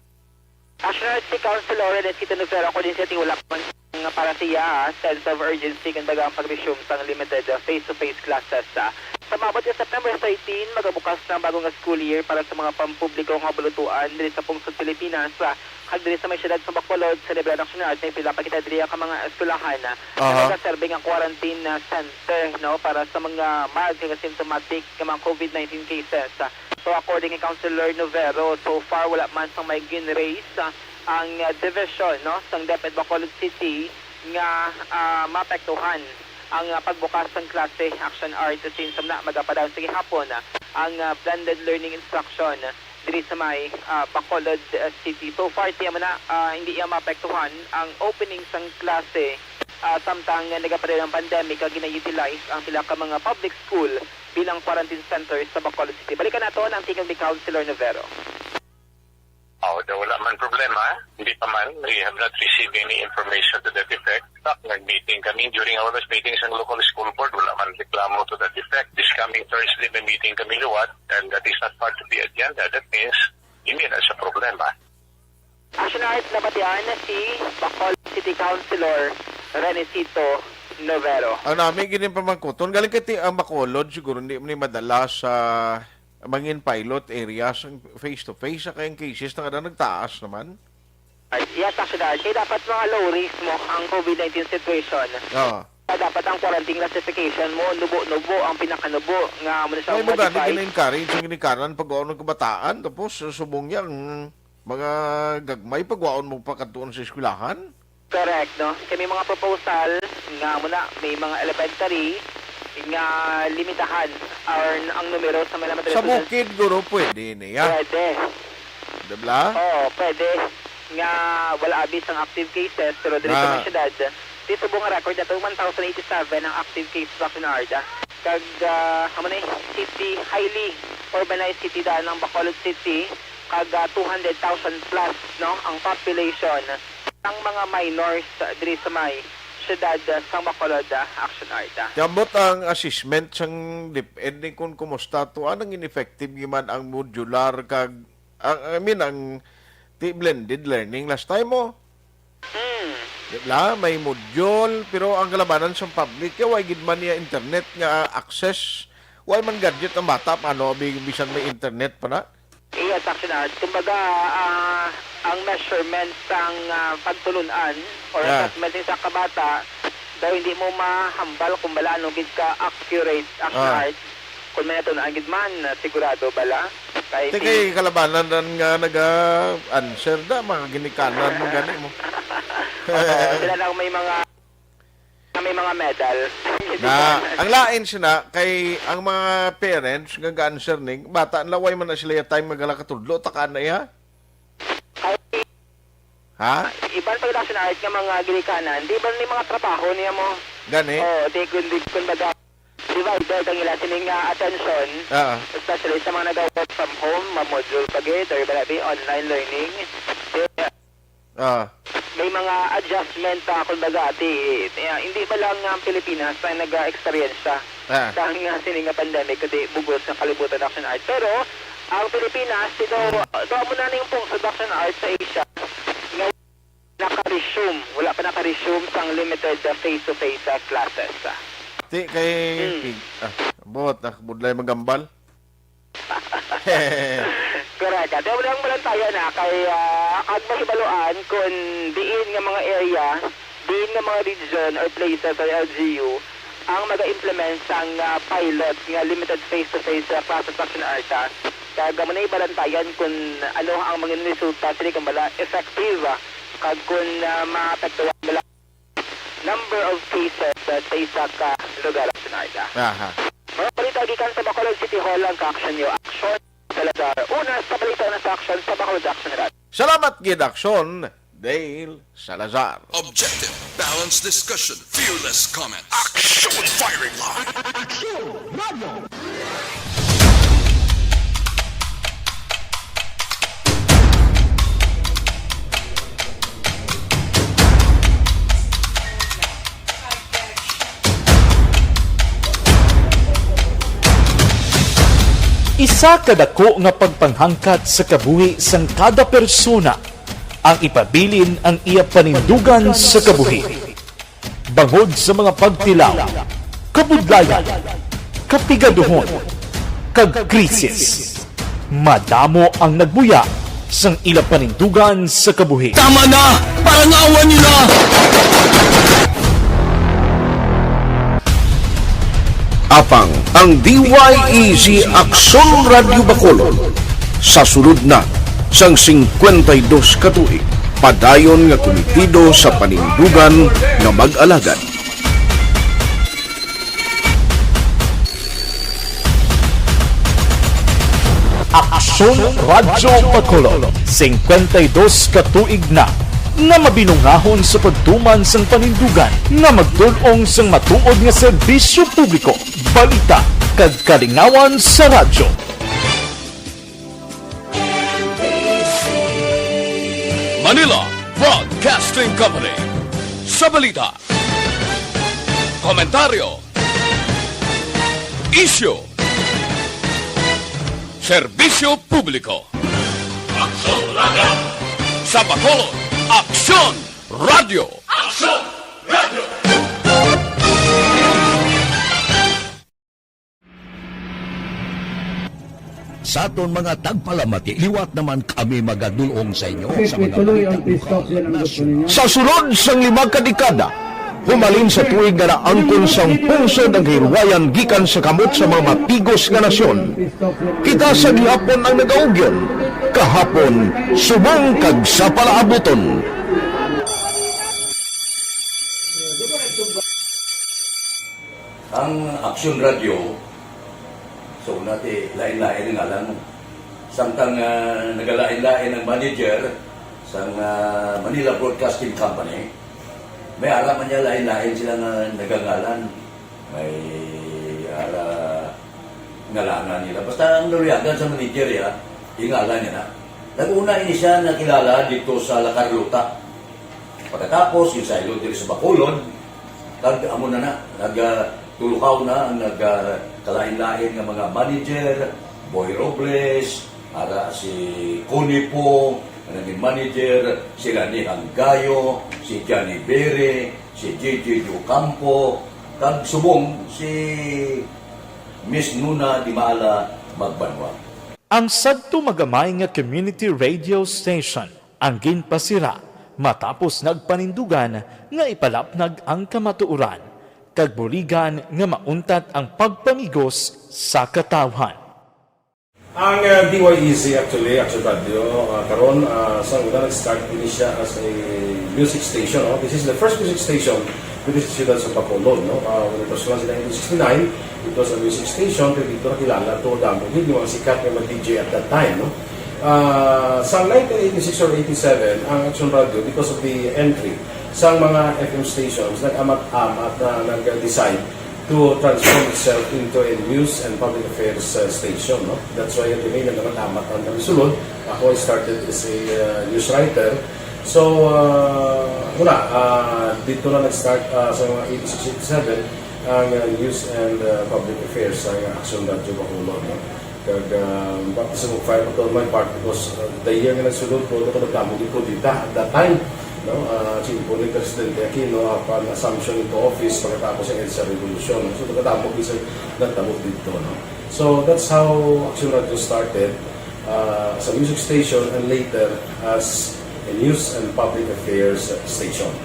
Actually, si Councilor Renesito Nufero, ako din siya, wala pa man nga para siya, ah, sense of urgency, kumbaga, ang pag-resume sang limited, ah, face-to-face classes, ah. Sa maabot nga September thirteen, magabukas na ang bago nga school year para sa mga pampubliko nga bulutuan diri sa pungsod Pilipinas, ah, kag diri sa may siyudad sa Bacolod, sa Liberal Action Art, may pila pa kita diri ka mga eskwelahan, ah, nga Aha. nagaserbi nga quarantine, ah, center, no, para sa mga mild kag asymptomatic nga mga covid nineteen cases, ah. So, according kay Councilor Novero, so far wala man sang may gin-raise, ah, ang, ah, division, no, sang DepEd Bacolod City nga, ah, maapektuhan ang, ah, pagbukas sang klase, Action Art, since na magapadayon sa gihapon, ah, ang, ah, blended learning instruction diri sa may, ah, Bacolod, ah, City. So far, tiya man na, ah, hindi iya maapektuhan ang opening sang klase, ah, samtang nagapadayon ang pandemic, nga gina-utilize ang pila ka mga public school bilang quarantine center sa Bacolod City. Balikan naton ang tingog ni Councilor Novero. Oh, daw wala man problema. Hindi pa man. We have not received any information to that effect. In fact, nag-meeting kami. During our meeting sa local school board, wala man reklamo to that effect. This coming Thursday, may meeting kami liwat, and that is not part of the agenda. That means, hindi na sa problema. Action Art, nabatian si Bacolod City Councilor Renesito Novero. Ang nami gini pamangkuton, galing kay ti-, ang Bacolod, siguro hindi man ni madala sa mangin pilot area sa face-to-face, sa kayang cases na kada nagtaas naman. Yes, Action Art. Kaya dapat mga low risk mo ang covid nineteen situation. Oo. Kaya dapat ang quarantine classification mo, nubo-nubo, ang pinakanubo nga mo na siya May mo gani modified. Gina-encourage ang ginikanan pag-uon ng kabataan, tapos subong niya ang mga gagmay pag-uon mo pakadtuon sa eskwelahan. Correct, no? Kay may mga proposal nga muna, may mga elementary nga limitahan or ang numero sa mga elementary Sa students. Bukid, guro, pwede niya. Pwede. Diba? Oo, pwede. Nga wala abi sang active cases, pero diri sa Ah. mga syudad, di subong nga record nato, one thousand eighty-seven ang active cases sa Action Art. Kag, ah, amo ni, city, highly urbanized city daan ang Bacolod City, kag, ah, two hundred thousand plus, no, ang population. Ang mga minors, ah, diri sa may syudad, ah, sang Bacolod, ah, Action Art, ah. Ambot ang assessment sang DepEd ni kung kumusta to, anong ineffective man ang modular kag, ang, I mean, ang ti-, blended learning last time, oh. Hmm. Di ba? May module, pero ang kalabanan sa public, kaya way gid man niya internet nga access. Way man gadget ang bata, paano abi bisan may internet pa na? Yes, Action Art. Kumbaga, ah, ang measurement sang, ah, pagtulun-an or Ah. assessment sa kabata, daw hindi mo mahambal kung bala ano gid ka accurate, Action Ah. Art. Kung may natun-an gid man, ah, sigurado bala. Kay Ti kay kalabanan ran nga naga-answer da, mga ginikanan mo gani mo. Oo, sila lang may mga, may mga medal. Na, ang lain sina kay ang mga parents nga ga-answer ning bata, laway man na sila ya time nga gala katudlo, takaan na iya. Ay, Ha? Iban pa gid, Action Art, nga mga ginikanan, di ba may mga trabaho niya mo? Gani? Oo, di kun, di kun baga, divided ang ila sining nga attention, Ah. especially sa mga naga-work from home, ma-module pa gid, or wala, di, online learning. Di, Ah. may mga adjustment pa, kun baga, di, di, hindi ba lang ang Pilipinas ang naga-eksperyensya Ah. sa nga sining nga pandemic, kundi bugos nga kalibutan, Action Art. Pero, ang Pilipinas, ito, ito mo na ning pungsod, Action Art, sa Asia, nga naka-resume, wala pa naka-resume sang limited, uh, face-to-face, uh, classes, uh. Ti kay Hmm. Pig-, ah, buot, ah, budlay magambal. Correct. Ate, wala ang balantayan na kay, ah, kag mahibaluan kung diin nga mga area, diin nga mga region or places or L G U ang maga-implement sang, ah, pilot nga limited face-to-face, ah, classes, Action Art, ah. Kag amo na ibalantayan kung ano ang mga resulta sini kung bala effective, ah, Kag kung, ah, maapektuhan nila number of cases, ah, sa isa ka lugar, Senarda. Aha. Mga balita gikan sa Bacolod City Hall, ang ka-action niyo. Action, Salazar. Una sa balita, una sa action sa Bacolod Action Radyo. Salamat gid, Action, Dale Salazar. Objective, balanced discussion, fearless comments. Action Firing Line. Action Radio. Isa ka dako nga pagpanghangkat sa kabuhi sang kada persona ang ipabilin ang iya panindugan sa kabuhi. Bangod sa mga pagtilaw, kabudlayan, kapigaduhon, kag krisis, madamo ang nagbuya sang ila panindugan sa kabuhi. Tama na! Parangawan nila! Apang ang D Y E Z Aksyon Radyo Bacolod sa sulod na sang singkwenta y dos ka tuig, padayon nga kumitido sa panindugan nga mag-alagad. Aksyon Radyo Bacolod, singkwenta y dos ka tuig na nga mabinungahon sa pagtuman sang panindugan nga magdul-ong sang matuod nga serbisyo publiko, balita, kag kalingawan sa radyo. Manila Broadcasting Company. Sa balita, komentaryo, isyu, serbisyo publiko. Aksyon Radyo. Sa Bacolod, Aksyon Radyo. Aksyon Radyo. Sa aton mga tagpalamati, liwat naman kami magadul-ong sa inyo sa mga balita lokal, nasyonal. Sa sulod sang lima ka dekada, humalin sa tuig nga naangkon sang pungsod ang kahilwayan gikan sa kamot sa mga matigos nga nasyon, kita sa gihapon ang nagaugyon, kahapon, subong kag sa palaabuton. Ang Aksyon Radyo, so, una ti, lain-lain ang ngalan. Samtang, ah, nagalain-lain ang manager sang, ah, Manila Broadcasting Company, may ara man niya lain-lain sila nga nagangalan. May ara ngalanan nila. Basta ang naluyagan sa manager, ya, ingalan niya na. Nag-una ini siya nakilala dito sa La Carlota. Pagkatapos, ginsaylo diri sa Bacolod, kag amo na na, nag, ah, tulukaw na ang nag, ah, kalain-lain nga mga manager, Boy Robles, ara si Connie Pong, ang naging manager, si Rani Hanggayo, si Johnny Bere, si J J Ocampo, kag subong si Miss Nuna Dimala Magbanwa. Ang sadto magamay nga community radio station ang ginpasira matapos nagpanindugan nga ipalapnag ang kamatuoran kag buligan nga mauntat ang pagpamigos sa katawhan. Ang, uh, D Y E Z actually, Action Radio, uh, karon, uh, sa una nag-start ini siya as a music station, no? This is the first music station diri sa siyudad sa Bacolod, no? Uh, when it was launched in nineteen sixty-nine, it was a music station, kay dito nakilala to, damo gid yung mga sikat nga mga D J at that time, no? Ah, sa nineteen eighty-six or eighty-seven, ang Action Radio, because of the entry sa mga F M stations, nag-amat-amat na nag-decide to transform itself into a news and public affairs, uh, station, no? That's why kami nag-amat-amat ang kami sulod. Ako, I started as a, uh, news writer. So, uh, muna, uh, dito na nag-start, uh, sa mga eighty-six, eighty-seven, ang, uh, news and, uh, public affairs sa Action Radio Bacolod, no? Kag, ah, baptism of fire pa to on my part because, ah, the year nga nagsulod ko, ako nagdamo gid ko dita at that time, no? Ah, tiempo ni Presidente Aquino, ah, pan assumption into office pagkatapos ng EDSA Revolution, no? So, nagdamo gid sa nagtabo dito, no? So, that's how Action Radio started, ah, as a music station and later as a news and public affairs station.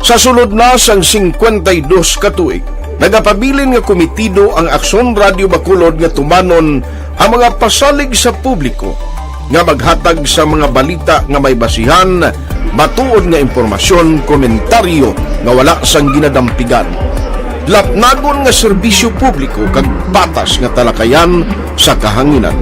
Sa sulod na sang singkwenta y dos ka tuig, nagapabilin nga kumitido ang Aksyon Radio Bacolod nga tumanon Ang mga pasalig sa publiko nga maghatag sa mga balita nga may basihan, matuod nga impormasyon, komentaryo nga wala sang ginadampigan, lapnagon nga serbisyo publiko kag patas nga talakayan sa kahanginan.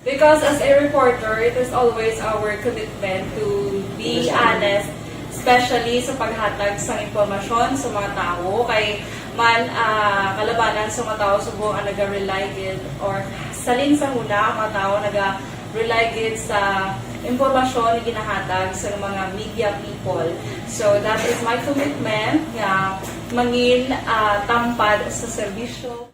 Because as a reporter, it is always our commitment to be honest, especially sa paghatag sang impormasyon sa mga tawo. Kay man, ah, kalabanan sa mga tawo subong ang naga-rely gid, or salin sa huna ang mga tawo naga-rely gid sa impormasyon nga ginahatag sa mga media people. So that is my commitment nga mangin, ah, tampad sa serbisyo.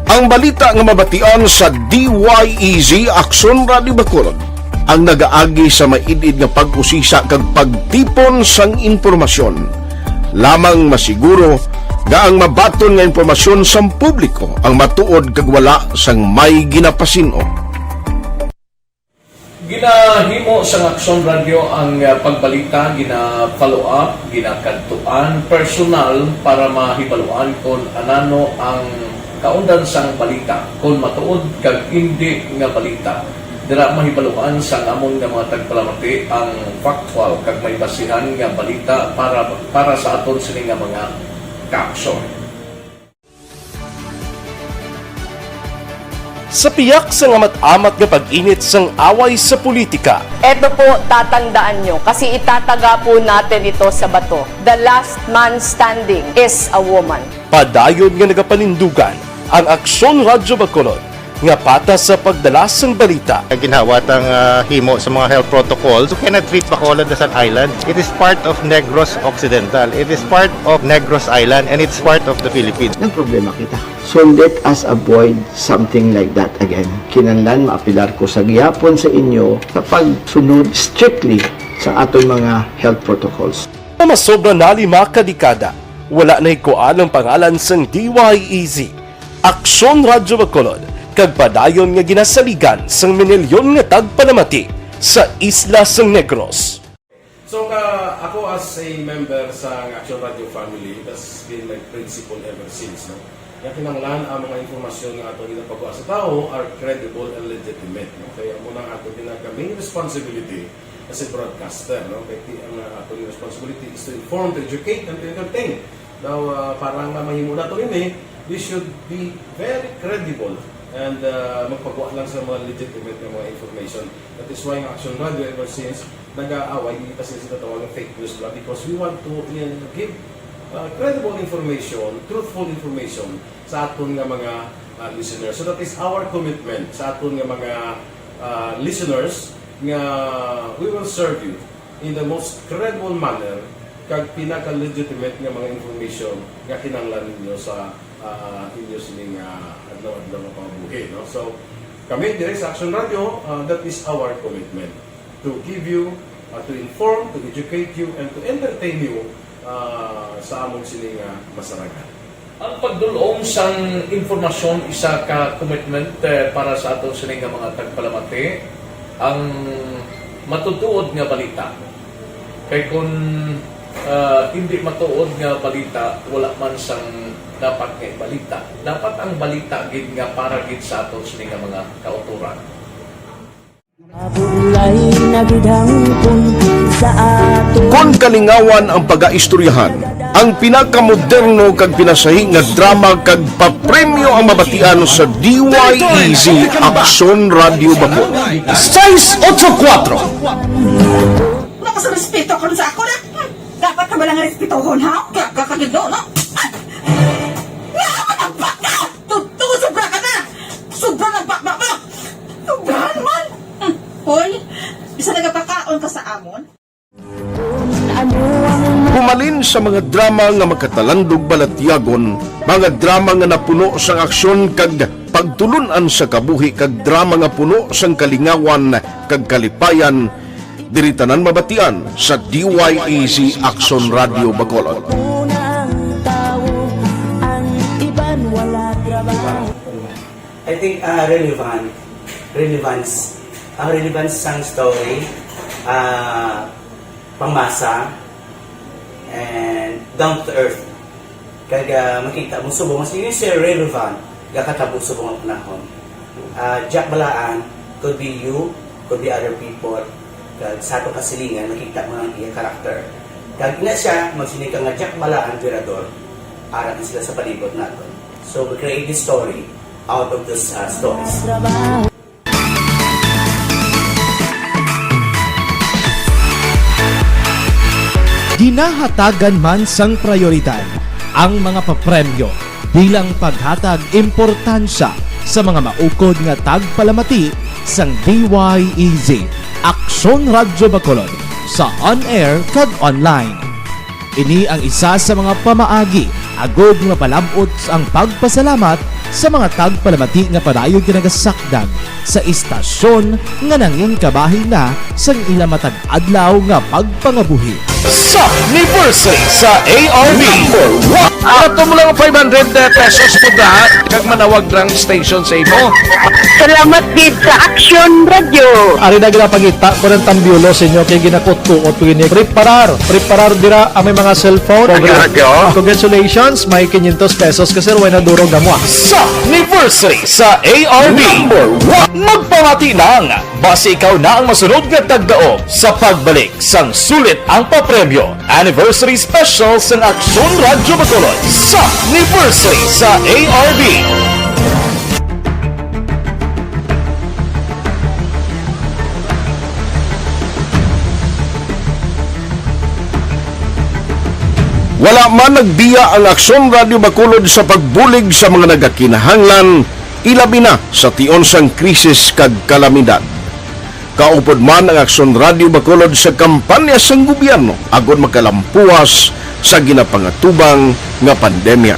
Ang balita nga mabatian sa D Y E Z Aksyon Radio Bacolod ang nagaagi sa maid-id nga pag-usisa kag pagtipon sang impormasyon. Lamang masiguro nga ang mabaton nga impormasyon sang publiko ang matuod kag wala sang may ginapasin-o. Ginahimo sang Aksyon Radyo ang, ah, pagbalita, gina-follow up, ginakadtuan personal para mahibaluan kon anano ang kaundan sang balita, kon matuod kag indi nga balita. Dira mahibaluan sang amon nga mga tagpalamati ang factual kag may basihan nga balita para, para sa aton sini nga mga kaaksyon. Sa piyak sang amat-amat nga pag-init sang away sa politika, Eto po, tatandaan nyo, kasi itataga po natin ito sa bato. The last man standing is a woman. Padayon nga nagapanindugan ang Aksyon Radyo Bacolod nga patas sa pagdala sang balita. Ginhawat ang, ah, himo sa mga health protocols. You cannot treat Bacolod as an island. It is part of Negros Occidental. It is part of Negros Island, and it's part of the Philippines. Nagproblema kita. So let us avoid something like that again. Kinahanglan maapilar ko sa gihapon sa inyo sa pagsunod strictly sa aton mga health protocols. Nga masobra na lima ka dekada, wala nahikuan ang pangalan sang D Y E Z, Aksyon Radyo Bacolod, kag padayon nga ginasaligan sang minilyon nga tagpalamati sa isla sang Negros. So, ka, ako as a member sa Action Radio family, that's been my principle ever since, no? Nga kinahanglan ang mga impormasyon nga ato ginapagwa sa tawo are credible and legitimate, no? Kaya amo na ang ato ginaka main responsibility as a broadcaster, no? Kay ti-, ang, uh, ato responsibility is to inform, to educate, and to entertain. Now, uh, para nga mahimo nato ini, we should be very credible and, uh, magpagwa lang sa mga legitimate nga mga information. That is why ang Action Radio ever since nag-aaway, hindi kasi sila tawag ng fake news ba, because we want to, uh, give, uh, credible information, truthful information sa aton nga mga, uh, listeners. So that is our commitment sa aton nga mga, uh, listeners, nga we will serve you in the most credible manner kag pinaka-legitimate nga mga information nga kinahanglan ninyo sa, uh, inyo sining, uh, adlaw-adlaw nga pangabuhi, no? So, kami diri sa Action Radio, uh, that is our commitment, to give you, uh, to inform, to educate you, and to entertain you, uh, sa amon sini nga masarangan. Ang pagdul-ong sang impormasyon isa ka commitment, eh, para sa aton sini nga mga tagpalamati, ang matutuod nga balita. Kay kun, ah, indi matuod nga balita, wala man sang dapat nga ibalita. Dapat ang balita gid nga para gid sa aton sini nga mga kautoran. Kon kalingawan ang pagaistoryahan, ang pinakamoderno kag pinasahi nga drama kag papremyo ang mabatian sa D Y E Z Aksyon Radio Bacolod. Seis ocho kuatro. Wala ka sa respeto karon sa ako na. Dapat ka ba lang respetohon, ha? Kaya ka kagido, no? Ay! Nga ka nagbaka! Totoo, sobra ka na! Sobra na baba mo! Sobrahan man! Hmm. Hoy, bisa nagapakaon ka sa amon? Humalin sa mga drama nga makatalandog balatyagon, mga drama nga napuno sang aksyon kag pagtulun-an sa kabuhi kag drama nga puno sang kalingawan kag kalipayan, diri tanan mabatian sa D Y E Z Aksyon Radio Bacolod. I think, ah, relevant, relevance, ang relevance sang story, ah, pangmasa, and down to earth. Kag, ah, makita mo subong mas yun siya relevant. gakatabo sa mga panahon. Ah, Jack Balaan, could be you, could be other people, kag sa ato kasilingan, makita mo ang iya character. Kag ina siya, magsiling ka nga Jack Balaan, Virador, ara na sila sa palibot nato. So, we create this story out of those, ah, stories. Ginahatagan man sang prayoridad ang mga papremyo bilang paghatag importansya sa mga maukod nga tagpalamati sang D Y E Z, Aksyon Radyo Bacolod, sa on-air kag online. Ini ang isa sa mga pamaagi agud nga mapalab-ot ang pagpasalamat sa mga tagpalamati nga padayon nga nagasakdag sa istasyon nga nangin kabahin na sang ila matag adlaw nga pagpangabuhi. Sa anniversary sa A R B. Number one. Ato mo lang five hundred pesos po na, kag manawag ng station sa imo. Salamat gid sa Aksyon Radyo. Ari na ginapangita ko ng tambyulo sa inyo kay ginakutkuot ko ini. Preparar, preparar dira ang may mga cellphone. Radyo. Congratulations, may quinientos pesos ka, sir, way na durog amo, ah. Sa anniversary sa A R B. Number one. Magpamati lang. Basi ikaw na ang masunod nga tagdaog sa pagbalik sang sulit ang papremyo. Anniversary Special sang Aksyon Radyo Bacolod sa anniversary sa A R B. Wala man nagbiya ang Aksyon Radyo Bacolod sa pagbulig sa mga nagakinahanglan, ilabi na sa tion sang krisis kag kalamidad. Kaupod man ang Aksyon Radyo Bacolod sa kampanya sang gobyerno agod makalampuas sa ginapangatubang nga pandemya.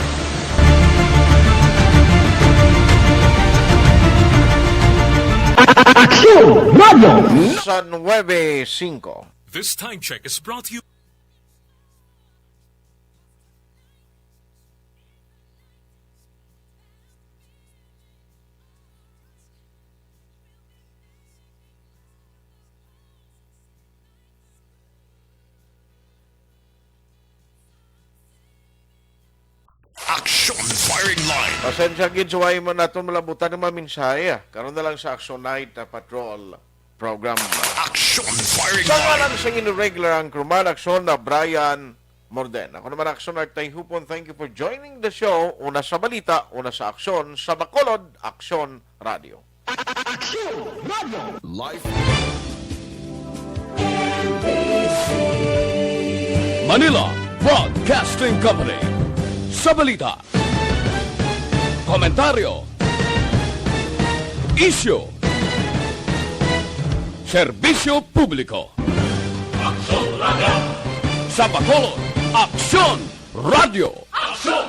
Aksyon Radyo. Sa nuebe singko. This time check is brought to you. Action Firing Line. Pasensya gid sa way man naton malabutan ang mga mensahe, ah. Karon na lang sa Action Night, ah, Patrol Program. Action Firing Line. Sa ngalan sa inyong regular anchorman, Action na Brian Morden. Ako naman, Action Art Tayhupon. Thank you for joining the show. Una sa balita, una sa aksyon, sa Bacolod, Action Radio. Action Radio. Live. Manila Broadcasting Company. Sa balita, komentaryo, isyu, serbisyo publiko. Aksyon Radio. Sa Bacolod, Aksyon Radio. Aksyon